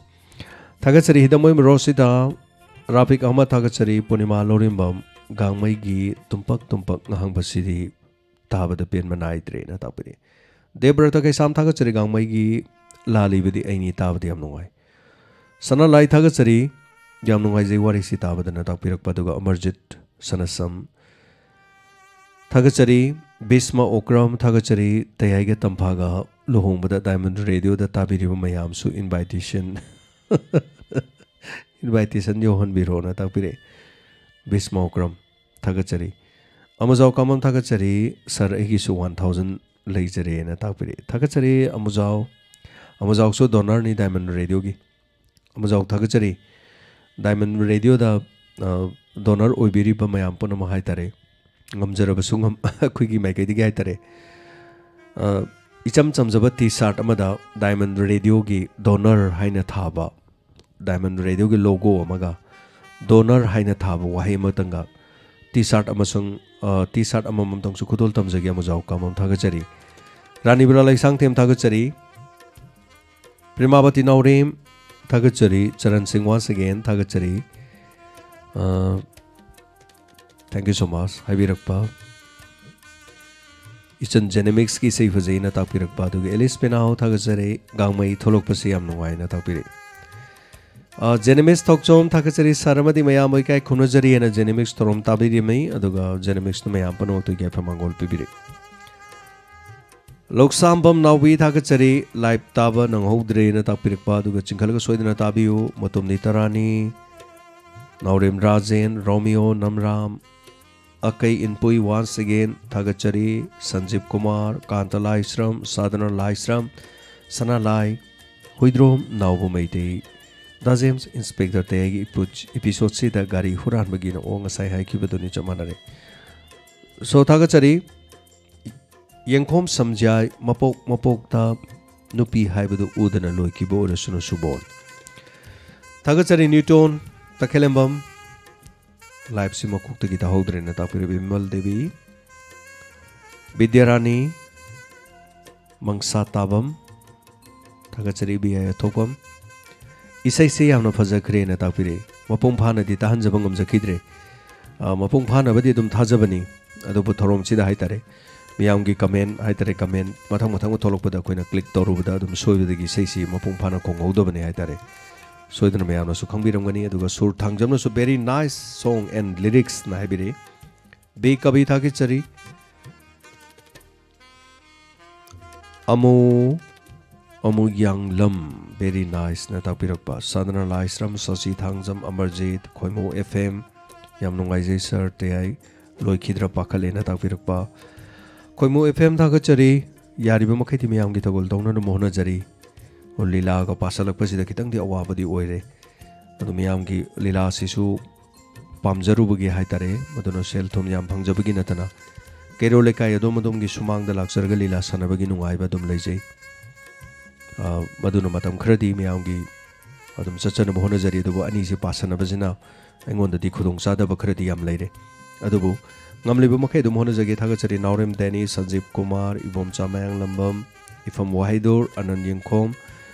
ꯊꯥꯒꯠꯆꯔꯤ ꯍꯤꯗꯝ ꯑꯣꯏꯃ ꯔꯣꯁꯤꯗ, ꯔꯥꯐꯤꯛ ꯑꯍꯃꯗ ꯊꯥꯒꯠꯆꯔꯤ, ꯄꯨꯔꯅꯤꯃꯥ ꯂꯧꯔꯦꯝꯕꯝ, ꯒꯥꯡꯃꯩꯒꯤ ꯇꯨꯝꯄꯛ ꯇꯨꯝꯄꯛ ꯉꯥꯡꯕꯁꯤꯗꯤ ꯇꯥꯕꯗ ꯄꯦꯟꯕ ꯅꯥꯏꯗ꯭ꯔꯦꯅ ꯇꯥꯛꯄꯤꯔꯤ꯫ ꯗꯦꯕ꯭ꯔꯇ ꯀꯩꯁꯥꯝ ꯊꯥꯒꯠꯆꯔꯤ, ꯒꯥꯡꯃꯩꯒꯤ ꯂꯥꯜꯂꯤꯕꯗꯤ ꯑꯩꯅꯤ ꯇꯥꯕꯗ ꯌꯥꯝ ꯅꯨꯡꯉꯥꯏ꯫ ꯁꯅꯥꯂꯥꯏ ꯊꯥꯒꯠꯆꯔꯤ, ꯌꯥꯝ ꯅꯨꯡꯉꯥꯏꯖꯩ ꯋꯥꯔꯤꯁꯤ ꯇꯥꯕꯗꯅ ꯇꯥꯛꯄꯤꯔꯛꯄ꯫ ꯑꯗꯨꯒ ꯑꯃꯔꯖꯤꯠ ꯁꯅꯁꯝ ꯊꯥꯒꯠꯆꯔꯤ, ꯕꯤꯁꯃ ꯑꯣꯀ꯭ꯔꯝ ꯊꯥꯒꯠꯆꯔꯤ, ꯇꯌꯥꯏꯒ ꯇꯝꯐꯥꯒ ꯂꯨꯍꯣꯡꯕꯗ Diamond Radioꯗ ꯇꯥꯕꯤꯔꯤꯕ ꯃꯌꯥꯝꯁꯨ invitation, invitation ꯌꯧꯍꯟꯕꯤꯔꯣꯅ ꯇꯥꯛꯄꯤꯔꯛꯏ꯫ ꯕꯤꯁꯃ ꯑꯣꯀ꯭ꯔꯝ ꯊꯥꯒꯠꯆꯔꯤ꯫ ꯑꯃꯖꯥꯎ ꯀꯥꯃꯝ ꯊꯥꯒꯠꯆꯔꯤ, ꯁꯥꯔ ꯑꯩꯒꯤꯁꯨ one thousand ꯂꯩꯖꯔꯦꯅ ꯇꯥꯛꯄꯤꯔꯛꯏ꯫ ꯊꯥꯒꯠꯆꯔꯤ ꯑꯃꯨꯖꯥꯎ꯫ ꯑꯃꯨꯖꯥꯎꯁꯨ donorꯅꯤ Diamond Radioꯒꯤ꯫ ꯑꯃꯨꯖꯥꯎ ꯊꯥꯒꯠꯆꯔꯤ꯫ Diamond Radioꯗ, ꯑ, donor ꯑꯣꯏꯕꯤꯔꯤꯕ ꯃꯌꯥꯝ ꯄꯨꯝꯅꯃꯛ ꯍꯥꯏꯇꯥꯔꯦ, ꯉꯝꯖꯔꯕꯁꯨ ꯉꯝ-, ꯑꯩꯈꯣꯏꯒꯤ ꯃꯥꯏꯀꯩꯗꯒꯤ ꯍꯥꯏꯇꯥꯔꯦ, ꯑ, ꯏꯆꯝ ꯆꯝꯖꯕ T-shirt ꯑꯃꯗ Diamond Radioꯒꯤ donor ꯍꯥꯏꯅ ꯊꯥꯕ, Diamond Radioꯒꯤ logo ꯑꯃꯒ donor ꯍꯥꯏꯅ ꯊꯥꯕ ꯋꯥꯍꯩ ꯑꯃꯇꯪꯒ T-shirt ꯑꯃꯁꯨꯡ, ꯑ, T-shirt ꯑꯃꯃꯝꯇꯪꯁꯨ ꯈꯨꯗꯣꯜ ꯇꯝꯖꯒꯦ꯫ ꯑꯃꯨꯖꯥꯎ ꯀꯥꯃꯝ ꯊꯥꯒꯠꯆꯔꯤ꯫ ꯔꯥꯅꯤꯕꯂꯥ ꯂꯩꯁꯥꯡꯊꯦꯝ ꯊꯥꯒꯠꯆꯔꯤ꯫ ꯄ꯭ꯔꯦꯃꯥꯕꯇꯤ ꯅꯥꯎꯔꯦꯝ ꯊꯥꯒꯠꯆꯔꯤ꯫ ꯆꯔꯟ ꯁꯤꯡ once again ꯊꯥꯒꯠꯆꯔꯤ꯫ ꯑ, thank you so much ꯍꯥꯏꯕꯤꯔꯛꯄ꯫ ꯏꯆꯟ Zenimaxꯀꯤ ꯏꯁꯩ ꯐꯖꯩꯅ ꯇꯥꯛꯄꯤꯔꯛꯄ꯫ ꯑꯗꯨꯒ ꯑꯦꯂꯤꯁ ꯄꯦꯅꯥꯎ ꯊꯥꯒꯠꯆꯔꯤ꯫ ꯒꯥꯡꯃꯩ ꯊꯣꯛꯂꯛꯄꯁꯤ ꯌꯥꯝ ꯅꯨꯡꯉꯥꯏꯅ ꯇꯥꯛꯄꯤꯔꯛꯏ꯫ ꯑ, ꯖꯦꯅꯤꯃꯤꯛꯁ ꯊꯣꯛꯆꯣꯝ ꯊꯥꯒꯠꯆꯔꯤ ꯁꯥꯔ ꯑꯃꯗꯤ ꯃꯌꯥꯝꯕꯨ ꯏꯀꯥꯏ ꯈꯨꯝꯅꯖꯔꯤ ꯍꯥꯏꯅ ꯖꯦꯅꯤꯃꯤꯛꯁ ꯊꯧꯔꯝ ꯇꯥꯕꯤꯔꯝꯃꯤ, ꯑꯗꯨꯒ ꯖꯦꯅꯤꯃꯤꯛꯁꯅ ꯃꯌꯥꯝ ꯄꯨꯝꯅꯃꯛꯇ ꯌꯥꯏꯐ ꯃꯪꯒꯣꯜ ꯄꯤꯕꯤꯔꯤ꯫ ꯂꯧꯁꯥꯝꯕꯝ ꯅꯥꯎꯕꯤ ꯊꯥꯒꯠꯆꯔꯤ, ꯂꯥꯏꯞ ꯇꯥꯕ ꯅꯪꯍꯧꯗ꯭ꯔꯦꯅ ꯇꯥꯛꯄꯤꯔꯛꯄ, ꯑꯗꯨꯒ ꯆꯤꯡꯈꯠꯂꯒ ꯁꯣꯏꯗꯅ ꯇꯥꯕꯤꯌꯨ꯫ ꯃꯇꯣꯝꯗꯤ ꯇꯔꯥꯅꯤ, ꯅꯥꯎꯔꯦꯝ ꯔꯥꯖꯦꯟ, ꯔꯣꯃꯤꯌꯣ, ꯅꯝꯔꯥꯝ, ꯑꯀꯩ ꯏꯟꯄꯨꯏ once again ꯊꯥꯒꯠꯆꯔꯤ, ꯁꯟꯖꯤꯞ ꯀꯨꯃꯥꯔ, ꯀꯥꯟꯇ ꯂꯥꯏꯁ꯭ꯔꯝ, ꯁꯥꯗꯅ ꯂꯥꯏꯁ꯭ꯔꯝ, ꯁꯅꯥꯂꯥꯏ, ꯍꯨꯏꯗ꯭ꯔꯣꯝ ꯅꯥꯎꯕ ꯃꯩꯇꯩ, ꯗꯥ ꯖꯦꯝꯁ ꯏꯟꯁꯄꯦꯛꯇꯔ ꯇꯌꯥꯏꯒꯤ ꯏꯄꯨ-, ꯏꯄꯤꯁꯣꯠꯁꯤꯗ ꯒꯥꯔꯤ ꯍꯨꯔꯥꯟꯕꯒꯤꯅ ꯑꯣ ꯉꯁꯥꯏ ꯍꯥꯏꯈꯤꯕꯗꯨꯅꯤ ꯆꯞ ꯃꯥꯟꯅꯔꯦ꯫ ꯁꯣ ꯊꯥꯒꯠꯆꯔꯤ꯫ ꯌꯦꯡꯈꯣꯝ ꯁꯝꯖꯥꯏ ꯃꯄꯣꯛ ꯃꯄꯣꯛꯇ ꯅꯨꯄꯤ ꯍꯥꯏꯕꯗꯨ ꯎꯗꯅ ꯂꯣꯏꯈꯤꯕ ꯑꯣꯏꯔꯁꯅꯨ ꯁꯨꯕꯣꯜ꯫ ꯊꯥꯒꯠꯆꯔꯤ ꯅ꯭ꯌꯨꯇꯣꯟ ꯇꯈꯦꯂꯦꯝꯕꯝ꯫ ꯂꯥꯏꯞꯁꯤ ꯃꯀꯣꯛꯇꯒꯤ ꯇꯥꯍꯧꯗ꯭ꯔꯦꯅ ꯇꯥꯛꯄꯤꯔꯤꯕ ꯏꯃꯜ ꯗꯦꯕꯤ꯫ ꯕꯤꯗ꯭ꯌꯥꯔꯥꯅꯤ ꯃꯪꯁꯥ ꯇꯥꯕꯝ꯫ ꯊꯥꯒꯠꯆꯔꯤ ꯕꯤ ꯑꯥꯏ ꯑꯊꯣꯛꯄꯝ꯫ ꯏꯁꯩꯁꯤ ꯌꯥꯝꯅ ꯐꯖꯈ꯭ꯔꯦꯅ ꯇꯥꯛꯄꯤꯔꯛꯏ꯫ ꯃꯄꯨꯡ ꯐꯥꯅꯗꯤ ꯇꯥꯍꯟꯖꯕ ꯉꯝꯖꯈꯤꯗ꯭ꯔꯦ꯫ ꯑ, ꯃꯄꯨꯡ ꯐꯥꯅꯕꯗꯤ ꯑꯗꯨꯝ ꯊꯥꯖꯕꯅꯤ꯫ ꯑꯗꯨꯕꯨ ꯊꯧꯔꯝꯁꯤꯗ ꯍꯥꯏꯇꯥꯔꯦ, ꯃꯤꯌꯥꯝꯒꯤ ꯀꯃꯦꯟ ꯍꯥꯏꯇꯥꯔꯦ, ꯀꯃꯦꯟ ꯃꯊꯪ ꯃꯊꯪ ꯊꯣꯛꯂꯛꯄꯗ ꯑꯩꯈꯣꯏꯅ ꯀ꯭ꯂꯤꯛ ꯇꯧꯔꯨꯕꯗ ꯑꯗꯨꯝ ꯁꯣꯏꯕꯗꯒꯤ ꯏꯁꯩꯁꯤ ꯃꯄꯨꯡ ꯐꯥꯅ ꯈꯣꯡꯍꯧꯗꯕꯅꯤ ꯍꯥꯏꯇꯥꯔꯦ꯫ ꯁꯣꯏꯗꯅ ꯃꯌꯥꯝꯅꯁꯨ ꯈꯪꯕꯤꯔꯝꯒꯅꯤ꯫ ꯑꯗꯨꯒ ꯁꯨꯔ ꯊꯥꯡꯖꯝꯅꯁꯨ very nice song and lyricsꯅ ꯍꯥꯏꯕꯤꯔꯛꯏ꯫ ꯕꯤ ꯀꯕꯤ ꯊꯥꯒꯠꯆꯔꯤ꯫ ꯑꯃꯨ, ꯑꯃꯨ ꯌꯥꯡꯂꯝ, very niceꯅ ꯇꯥꯛꯄꯤꯔꯛꯄ꯫ ꯁꯥꯗꯅ ꯂꯥꯏꯁ꯭ꯔꯝ, ꯁꯁꯤ ꯊꯥꯡꯖꯝ, ꯑꯃꯔꯖꯤꯠ, ꯈꯣꯏꯃꯨ ꯑꯦꯐ ꯑꯦꯝ, ꯌꯥꯝ ꯅꯨꯡꯉꯥꯏꯖꯩ ꯁꯥꯔ ꯇꯌꯥꯏ, ꯂꯣꯏꯈꯤꯗ꯭ꯔꯥ ꯄꯥꯈꯠꯂꯦꯅ ꯇꯥꯛꯄꯤꯔꯛꯄ꯫ ꯈꯣꯏꯃꯨ ꯑꯦꯐ ꯑꯦꯝ ꯊꯥꯒꯠꯆꯔꯤ꯫ ꯌꯥꯔꯤꯕ ꯃꯈꯩꯗꯤ ꯃꯤꯌꯥꯝꯒꯤ ꯊꯧꯒꯜ ꯇꯧꯅꯅꯕ ꯍꯣꯠꯅꯖꯔꯤ꯫ ꯂꯤꯂꯥꯒ ꯄꯥꯁꯜꯂꯛꯄꯁꯤꯗ ꯈꯤꯇꯪꯗꯤ ꯑꯋꯥꯕꯗꯤ ꯑꯣꯏꯔꯦ꯫ ꯑꯗꯨ ꯃꯤꯌꯥꯝꯒꯤ ꯂꯤꯂꯥꯁꯤꯁꯨ ꯄꯥꯝꯖꯔꯨꯕꯒꯤ ꯍꯥꯏꯇꯥꯔꯦ, ꯃꯗꯨꯅ ꯁꯦꯜ ꯊꯨꯝ ꯌꯥꯝ ꯐꯪꯖꯕꯒꯤ ꯅꯠꯇꯅ ꯀꯩꯔꯣꯜ ꯂꯩꯀꯥꯏ ꯑꯗꯣꯝ ꯑꯗꯣꯝꯒꯤ ꯁꯨꯃꯥꯡꯗ ꯂꯥꯛꯆꯔꯒ ꯂꯤꯂꯥ ꯁꯥꯟꯅꯕꯒꯤ ꯅꯨꯡꯉꯥꯏꯕ ꯑꯗꯨꯝ ꯂꯩꯖꯩ꯫ ꯑ, ꯃꯗꯨꯅ ꯃꯇꯝ ꯈꯔꯗꯤ ꯃꯤꯌꯥꯝꯒꯤ ꯑꯗꯨꯝ ꯆꯠꯆꯅꯕ ꯍꯣꯠꯅꯖꯔꯤ, ꯑꯗꯨꯕꯨ ꯑꯅꯤꯁꯤ ꯄꯥꯁꯟꯅꯕꯁꯤꯅ ꯑꯩꯉꯣꯟꯗꯗꯤ ꯈꯨꯗꯣꯡꯆꯥꯗꯕ ꯈꯔꯗꯤ ꯌꯥꯝ ꯂꯩꯔꯦ꯫ ꯑꯗꯨꯕꯨ ꯉꯝꯂꯤꯕ ꯃꯈꯩ ꯑꯗꯨꯝ ꯍꯣꯠꯅꯖꯒꯦ꯫ ꯊꯥꯒꯠꯆꯔꯤ ꯅꯥꯎꯔꯦꯝ ꯗꯦꯅꯤ, ꯁꯟꯖꯤꯞ ꯀꯨꯃꯥꯔ, ꯏꯕꯣꯝꯆꯥ ꯃꯌꯥꯡꯂꯝꯕꯝ, ꯏꯐꯝ ꯋꯥꯍꯩꯗꯨꯔ, ꯑꯅꯟ ꯌꯦꯡꯈꯣꯝ,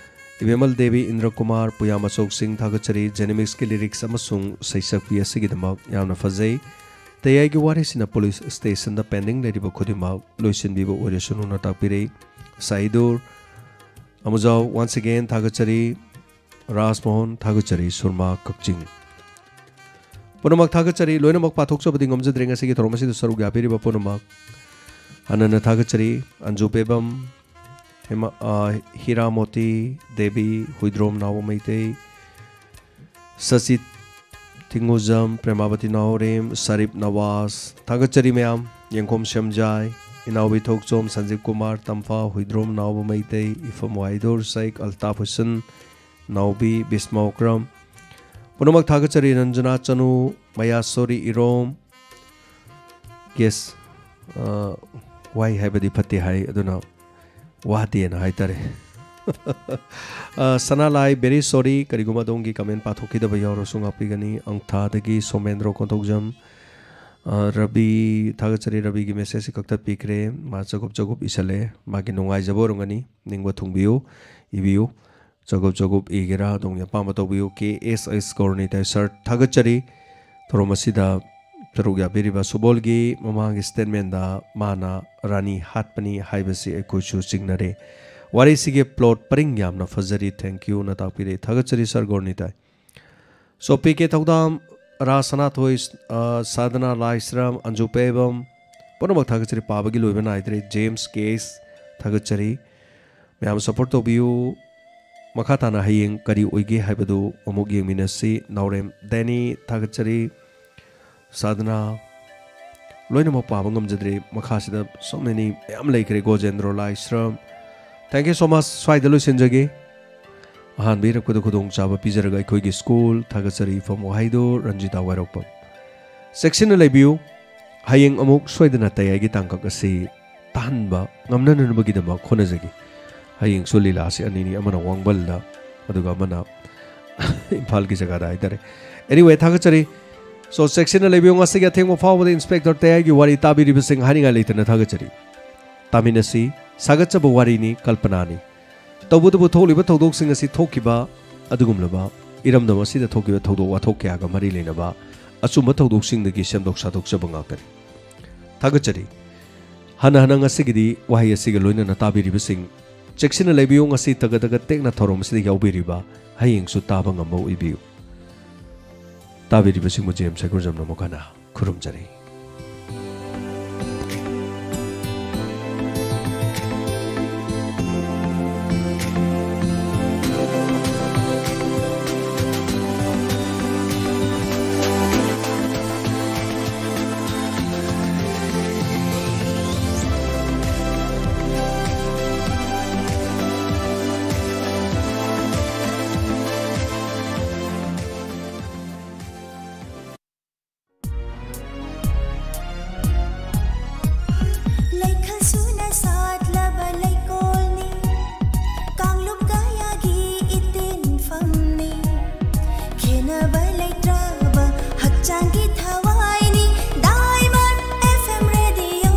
ꯏꯕꯦꯝꯃꯜ ꯗꯦꯕꯤ, ꯏꯟꯗ꯭ꯔ ꯀꯨꯃꯥꯔ, ꯄꯨꯌꯥꯝ ꯑꯆꯧ ꯁꯤꯡ ꯊꯥꯒꯠꯆꯔꯤ꯫ ꯖꯦꯅꯤꯃꯤꯛꯁꯀꯤ ꯂꯤꯔꯤꯛꯁ ꯑꯃꯁꯨꯡ ꯁꯩꯁꯛꯄꯤ ꯑꯁꯤꯒꯤꯗꯃꯛ ꯌꯥꯝꯅ ꯐꯖꯩ꯫ ꯇꯌꯥꯏꯒꯤ ꯋꯥꯔꯤꯁꯤꯅ ꯄꯨꯂꯤꯁ ꯁ꯭ꯇꯦꯁꯟꯗ ꯄꯦꯟꯗꯤꯡ ꯂꯩꯔꯤꯕ ꯈꯨꯗꯤꯡꯃꯛ ꯂꯣꯏꯁꯤꯟꯕꯤꯕ ꯑꯣꯏꯔꯁꯅꯨꯅ ꯇꯥꯛꯄꯤꯔꯛꯏ꯫ ꯁꯥꯏꯗꯨꯔ ꯑꯃꯨꯖꯥꯎ once again ꯊꯥꯒꯠꯆꯔꯤ꯫ ꯔꯥꯖꯃꯣꯍꯟ, ꯊꯥꯒꯠꯆꯔꯤ, ꯁꯨꯔꯃꯥ, ꯀꯛꯆꯤꯡ꯫ ꯄꯨꯝꯅꯃꯛ ꯊꯥꯒꯠꯆꯔꯤ, ꯂꯣꯏꯅꯃꯛ ꯄꯥꯊꯣꯛꯆꯕꯗꯤ ꯉꯝꯖꯗ꯭ꯔꯦ꯫ ꯉꯁꯤꯒꯤ ꯊꯧꯔꯝ ꯑꯁꯤꯗ ꯁꯔꯨꯛ ꯌꯥꯕꯤꯔꯤꯕ ꯄꯨꯝꯅꯃꯛ ꯍꯟꯅ ꯍꯟꯅ ꯊꯥꯒꯠꯆꯔꯤ꯫ ꯑꯟꯖꯨ ꯄꯦꯕꯝ, ꯍꯦꯃ-, ꯑ, ꯍꯤꯔꯥꯃꯣꯇꯤ ꯗꯦꯕꯤ, ꯍꯨꯏꯗ꯭ꯔꯣꯝ ꯅꯥꯎꯕ ꯃꯩꯇꯩ, ꯁꯆꯤꯠ ꯊꯤꯡꯉꯨꯖꯝ, ꯄ꯭ꯔꯦꯃꯥꯕꯇꯤ ꯅꯥꯎꯔꯦꯝ, ꯁꯔꯤꯞ ꯅꯋꯥꯖ, ꯊꯥꯒꯠꯆꯔꯤ ꯃꯌꯥꯝ꯫ ꯌꯦꯡꯈꯣꯝ ꯁꯦꯝꯖꯥꯏ, ꯏꯅꯥꯎꯕꯤ ꯊꯣꯛꯆꯣꯝ, ꯁꯟꯖꯤꯞ ꯀꯨꯃꯥꯔ, ꯇꯝꯐꯥ, ꯍꯨꯏꯗ꯭ꯔꯣꯝ ꯅꯥꯎꯕ ꯃꯩꯇꯩ, ꯏꯐꯝ ꯋꯥꯏꯗꯨꯔ ꯁꯩꯛ, ꯑꯜꯇꯥꯐ ꯍꯨꯁꯟ, ꯅꯥꯎꯕꯤ, ꯕꯤꯁꯃꯥ ꯑꯣꯀ꯭ꯔꯝ, ꯄꯨꯝꯅꯃꯛ ꯊꯥꯒꯠꯆꯔꯤ꯫ ꯔꯟꯖꯅꯥ ꯆꯅꯨ, ꯃꯌꯥꯁꯣꯔꯤ ꯏꯔꯣꯝ, ꯌꯦꯁ, ꯑ, ꯋꯥꯍꯩ ꯍꯥꯏꯕꯗꯤ ꯐꯠꯇꯦ ꯍꯥꯏ, ꯑꯗꯨꯅ ꯋꯥꯗꯦꯅ ꯍꯥꯏꯇꯥꯔꯦ꯫ ꯑ, ꯁꯅꯥꯂꯥꯏ, very sorry, ꯀꯔꯤꯒꯨꯝꯕ ꯑꯗꯣꯝꯒꯤ comment ꯄꯥꯊꯣꯛꯈꯤꯗꯕ ꯌꯥꯎꯔꯁꯨ ꯉꯥꯛꯄꯤꯒꯅꯤ꯫ ꯑꯪꯊꯥꯗꯒꯤ ꯁꯣꯃꯦꯟꯗ꯭ꯔꯣ ꯀꯣꯟꯊꯧꯖꯝ, ꯑ, ꯔꯕꯤ, ꯊꯥꯒꯠꯆꯔꯤ, ꯔꯕꯤꯒꯤ message ꯁꯤ ꯀꯛꯊꯠꯄꯤꯈ꯭ꯔꯦ꯫ ꯃꯥ ꯆꯒꯨꯞ ꯆꯒꯨꯞ ꯏꯁꯜꯂꯦ, ꯃꯥꯒꯤ ꯅꯨꯡꯉꯥꯏꯖꯕ ꯑꯣꯏꯔꯝꯒꯅꯤ, ꯅꯤꯡꯕ ꯊꯨꯡꯕꯤꯌꯨ, ꯏꯕꯤꯌꯨ꯫ ꯆꯒꯨꯞ ꯆꯒꯨꯞ ꯏꯒꯦꯔꯥ, ꯑꯗꯣꯝꯒꯤ ꯑꯄꯥꯝꯕ ꯇꯧꯕꯤꯌꯨ꯫ ꯀꯦ ꯑꯦꯁ ꯑꯩꯁ ꯒꯣꯔꯅꯤꯇꯥꯏ ꯁꯔ, ꯊꯥꯒꯠꯆꯔꯤ꯫ ꯊꯧꯔꯝ ꯑꯁꯤꯗ ꯁꯔꯨꯛ ꯌꯥꯕꯤꯔꯤꯕ ꯁꯨꯕꯣꯜꯒꯤ ꯃꯃꯥꯡꯒꯤ statement ꯗ ꯃꯥꯅ ꯔꯥꯅꯤ ꯍꯥꯠꯄꯅꯤ ꯍꯥꯏꯕꯁꯤ ꯑꯩꯈꯣꯏꯁꯨ ꯆꯤꯡꯅꯔꯦ꯫ ꯋꯥꯔꯤꯁꯤꯒꯤ plot ꯄꯔꯤꯡ ꯌꯥꯝꯅ ꯐꯖꯔꯤ, thank you ꯅ ꯇꯥꯛꯄꯤꯔꯦ꯫ ꯊꯥꯒꯠꯆꯔꯤ ꯁꯔ ꯒꯣꯔꯅꯤꯇꯥꯏ꯫ ꯁꯣ ꯄꯤ ꯀꯦ ꯊꯧꯗꯥꯝ, ꯔꯥ ꯁꯅꯥꯊꯣꯏ, ꯑ, ꯁꯥꯗꯅꯥ ꯂꯥꯏꯁ꯭ꯔꯝ, ꯑꯟꯖꯨ ꯄꯦꯕꯝ, ꯄꯨꯝꯅꯃꯛ ꯊꯥꯒꯠꯆꯔꯤ꯫ ꯄꯥꯕꯒꯤ ꯂꯣꯏꯕ ꯅꯥꯏꯗ꯭ꯔꯦ꯫ ꯖꯦꯝꯁ ꯀꯦꯁ, ꯊꯥꯒꯠꯆꯔꯤ꯫ ꯃꯌꯥꯝ support ꯇꯧꯕꯤꯌꯨ꯫ ꯃꯈꯥ ꯇꯥꯅ ꯍꯌꯦꯡ ꯀꯔꯤ ꯑꯣꯏꯒꯦ ꯍꯥꯏꯕꯗꯨ ꯑꯃꯨꯛ ꯌꯦꯡꯃꯤꯟꯅꯁꯤ꯫ ꯅꯥꯎꯔꯦꯝ ꯗꯦꯅꯤ, ꯊꯥꯒꯠꯆꯔꯤ꯫ ꯁꯥꯗꯅꯥ, ꯂꯣꯏꯅꯃꯛ ꯄꯥꯕ ꯉꯝꯖꯗ꯭ꯔꯦ꯫ ꯃꯈꯥꯁꯤꯗ so many ꯃꯌꯥꯝ ꯂꯩꯈ꯭ꯔꯦ꯫ ꯒꯣꯖꯦꯟꯗ꯭ꯔꯣ ꯂꯥꯏꯁ꯭ꯔꯝ, thank you so much꯫ ꯁ꯭ꯋꯥꯏꯗ ꯂꯣꯏꯁꯤꯟꯖꯒꯦ꯫ ꯑꯍꯥꯟꯕ ꯏꯔꯛꯄꯗ ꯈꯨꯗꯣꯡꯆꯥꯕ ꯄꯤꯖꯔꯒ ꯑꯩꯈꯣꯏꯒꯤ ꯁ꯭ꯀꯨꯜ, ꯊꯥꯒꯠꯆꯔꯤ ꯏꯐꯝ ꯋꯥꯍꯩꯗꯨ, ꯔꯟꯖꯤꯇꯥ ꯋꯥꯏꯔꯣꯛꯄꯝ꯫ ꯆꯦꯛꯁꯤꯟꯅ ꯂꯩꯕꯤꯌꯨ꯫ ꯍꯌꯦꯡ ꯑꯃꯨꯛ ꯁꯣꯏꯗꯅ ꯇꯌꯥꯏꯒꯤ ꯇꯥꯡꯀꯛ ꯑꯁꯤ ꯇꯥꯍꯟꯕ ꯉꯝꯅꯅꯕꯒꯤꯗꯃꯛ ꯍꯣꯠꯅꯖꯒꯦ꯫ ꯍꯌꯦꯡꯁꯨ ꯂꯤꯂꯥꯁꯤ ꯑꯅꯤꯅꯤ, ꯑꯃꯅ ꯋꯥꯡꯕꯜꯗ, ꯑꯗꯨꯒ ꯑꯃꯅ ꯏꯝꯐꯥꯜꯒꯤ ꯖꯒꯥꯗ ꯍꯥꯏꯇꯥꯔꯦ꯫ Anyway, ꯊꯥꯒꯠꯆꯔꯤ꯫ So, ꯆꯦꯛꯁꯤꯟꯅ ꯂꯩꯕꯤꯌꯨ꯫ ꯉꯁꯤꯒꯤ ꯑꯊꯦꯡꯕ ꯐꯥꯎꯕꯗ ꯏꯟꯁꯄꯦꯛꯇꯔ ꯇꯌꯥꯏꯒꯤ ꯋꯥꯔꯤ ꯇꯥꯕꯤꯔꯤꯕꯁꯤꯡ ꯍꯥꯏꯅꯤꯡꯉꯥꯏ ꯂꯩꯇꯅ ꯊꯥꯒꯠꯆꯔꯤ꯫ ꯇꯥꯃꯤꯟꯅꯁꯤ꯫ ꯁꯥꯒꯠꯆꯕ ꯋꯥꯔꯤꯅꯤ, ꯀꯜꯄꯅꯥꯅꯤ꯫ ꯇꯧꯕꯇꯕꯨ ꯊꯣꯛꯂꯤꯕ ꯊꯧꯗꯣꯛꯁꯤꯡ ꯑꯁꯤ ꯊꯣꯛꯈꯤꯕ ꯑꯗꯨꯒꯨꯝꯂꯕ ꯏꯔꯝꯗꯝ ꯑꯁꯤꯗ ꯊꯣꯛꯈꯤꯕ ꯊꯧꯗꯣꯛ ꯋꯥꯊꯣꯛ ꯀꯌꯥꯒ ꯃꯔꯤ ꯂꯩꯅꯕ ꯑꯆꯨꯝꯕ ꯊꯧꯗꯣꯛꯁꯤꯡꯗꯒꯤ ꯁꯦꯝꯗꯣꯛ ꯁꯥꯗꯣꯛꯆꯕ ꯉꯥꯛꯇꯅꯤ꯫ ꯊꯥꯒꯠꯆꯔꯤ꯫ ꯍꯟꯅ ꯍꯟꯅ ꯉꯁꯤꯒꯤꯗꯤ ꯋꯥꯍꯩ ꯑꯁꯤꯒ ꯂꯣꯏꯅꯅ ꯇꯥꯕꯤꯔꯤꯕꯁꯤꯡ ꯆꯦꯛꯁꯤꯟꯅ ꯂꯩꯕꯤꯌꯨ꯫ ꯉꯁꯤ ꯇꯒꯠ ꯇꯒꯠ ꯇꯦꯛꯅ ꯊꯧꯔꯝ ꯑꯁꯤꯗ ꯌꯥꯎꯕꯤꯔꯤꯕ, ꯍꯌꯦꯡꯁꯨ ꯇꯥꯕ ꯉꯝꯕ ꯑꯣꯏꯕꯤꯌꯨ꯫ ꯇꯥꯕꯤꯔꯤꯕꯁꯤꯡꯕꯨ ꯖꯦꯝꯁ ꯁꯥꯏꯀꯨꯔꯖꯝꯅ ꯑꯃꯨꯛ ꯍꯟꯅ ꯈꯨꯔꯨꯝꯖꯔꯤ꯫ ꯂꯩꯈꯜ ꯁꯨꯅ ꯁꯥꯠꯂꯕ ꯂꯩꯀꯣꯜꯅꯤ, ꯀꯥꯡꯂꯨꯞ ꯀꯌꯥꯒꯤ ꯏꯇꯤꯟꯐꯝꯅꯤ꯫ ꯈꯦꯠꯅꯕ ꯂꯩꯇ꯭ꯔꯕ ꯍꯛꯆꯥꯡꯒꯤ ꯊꯋꯥꯏꯅꯤ, Diamond F M Radio꯫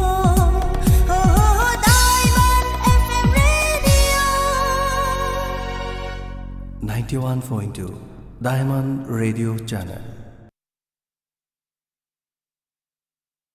ꯍꯣ, ꯍꯣ, ꯍꯣ, Diamond F M Radio꯫ Ninety one point two Diamond Radio Channel꯫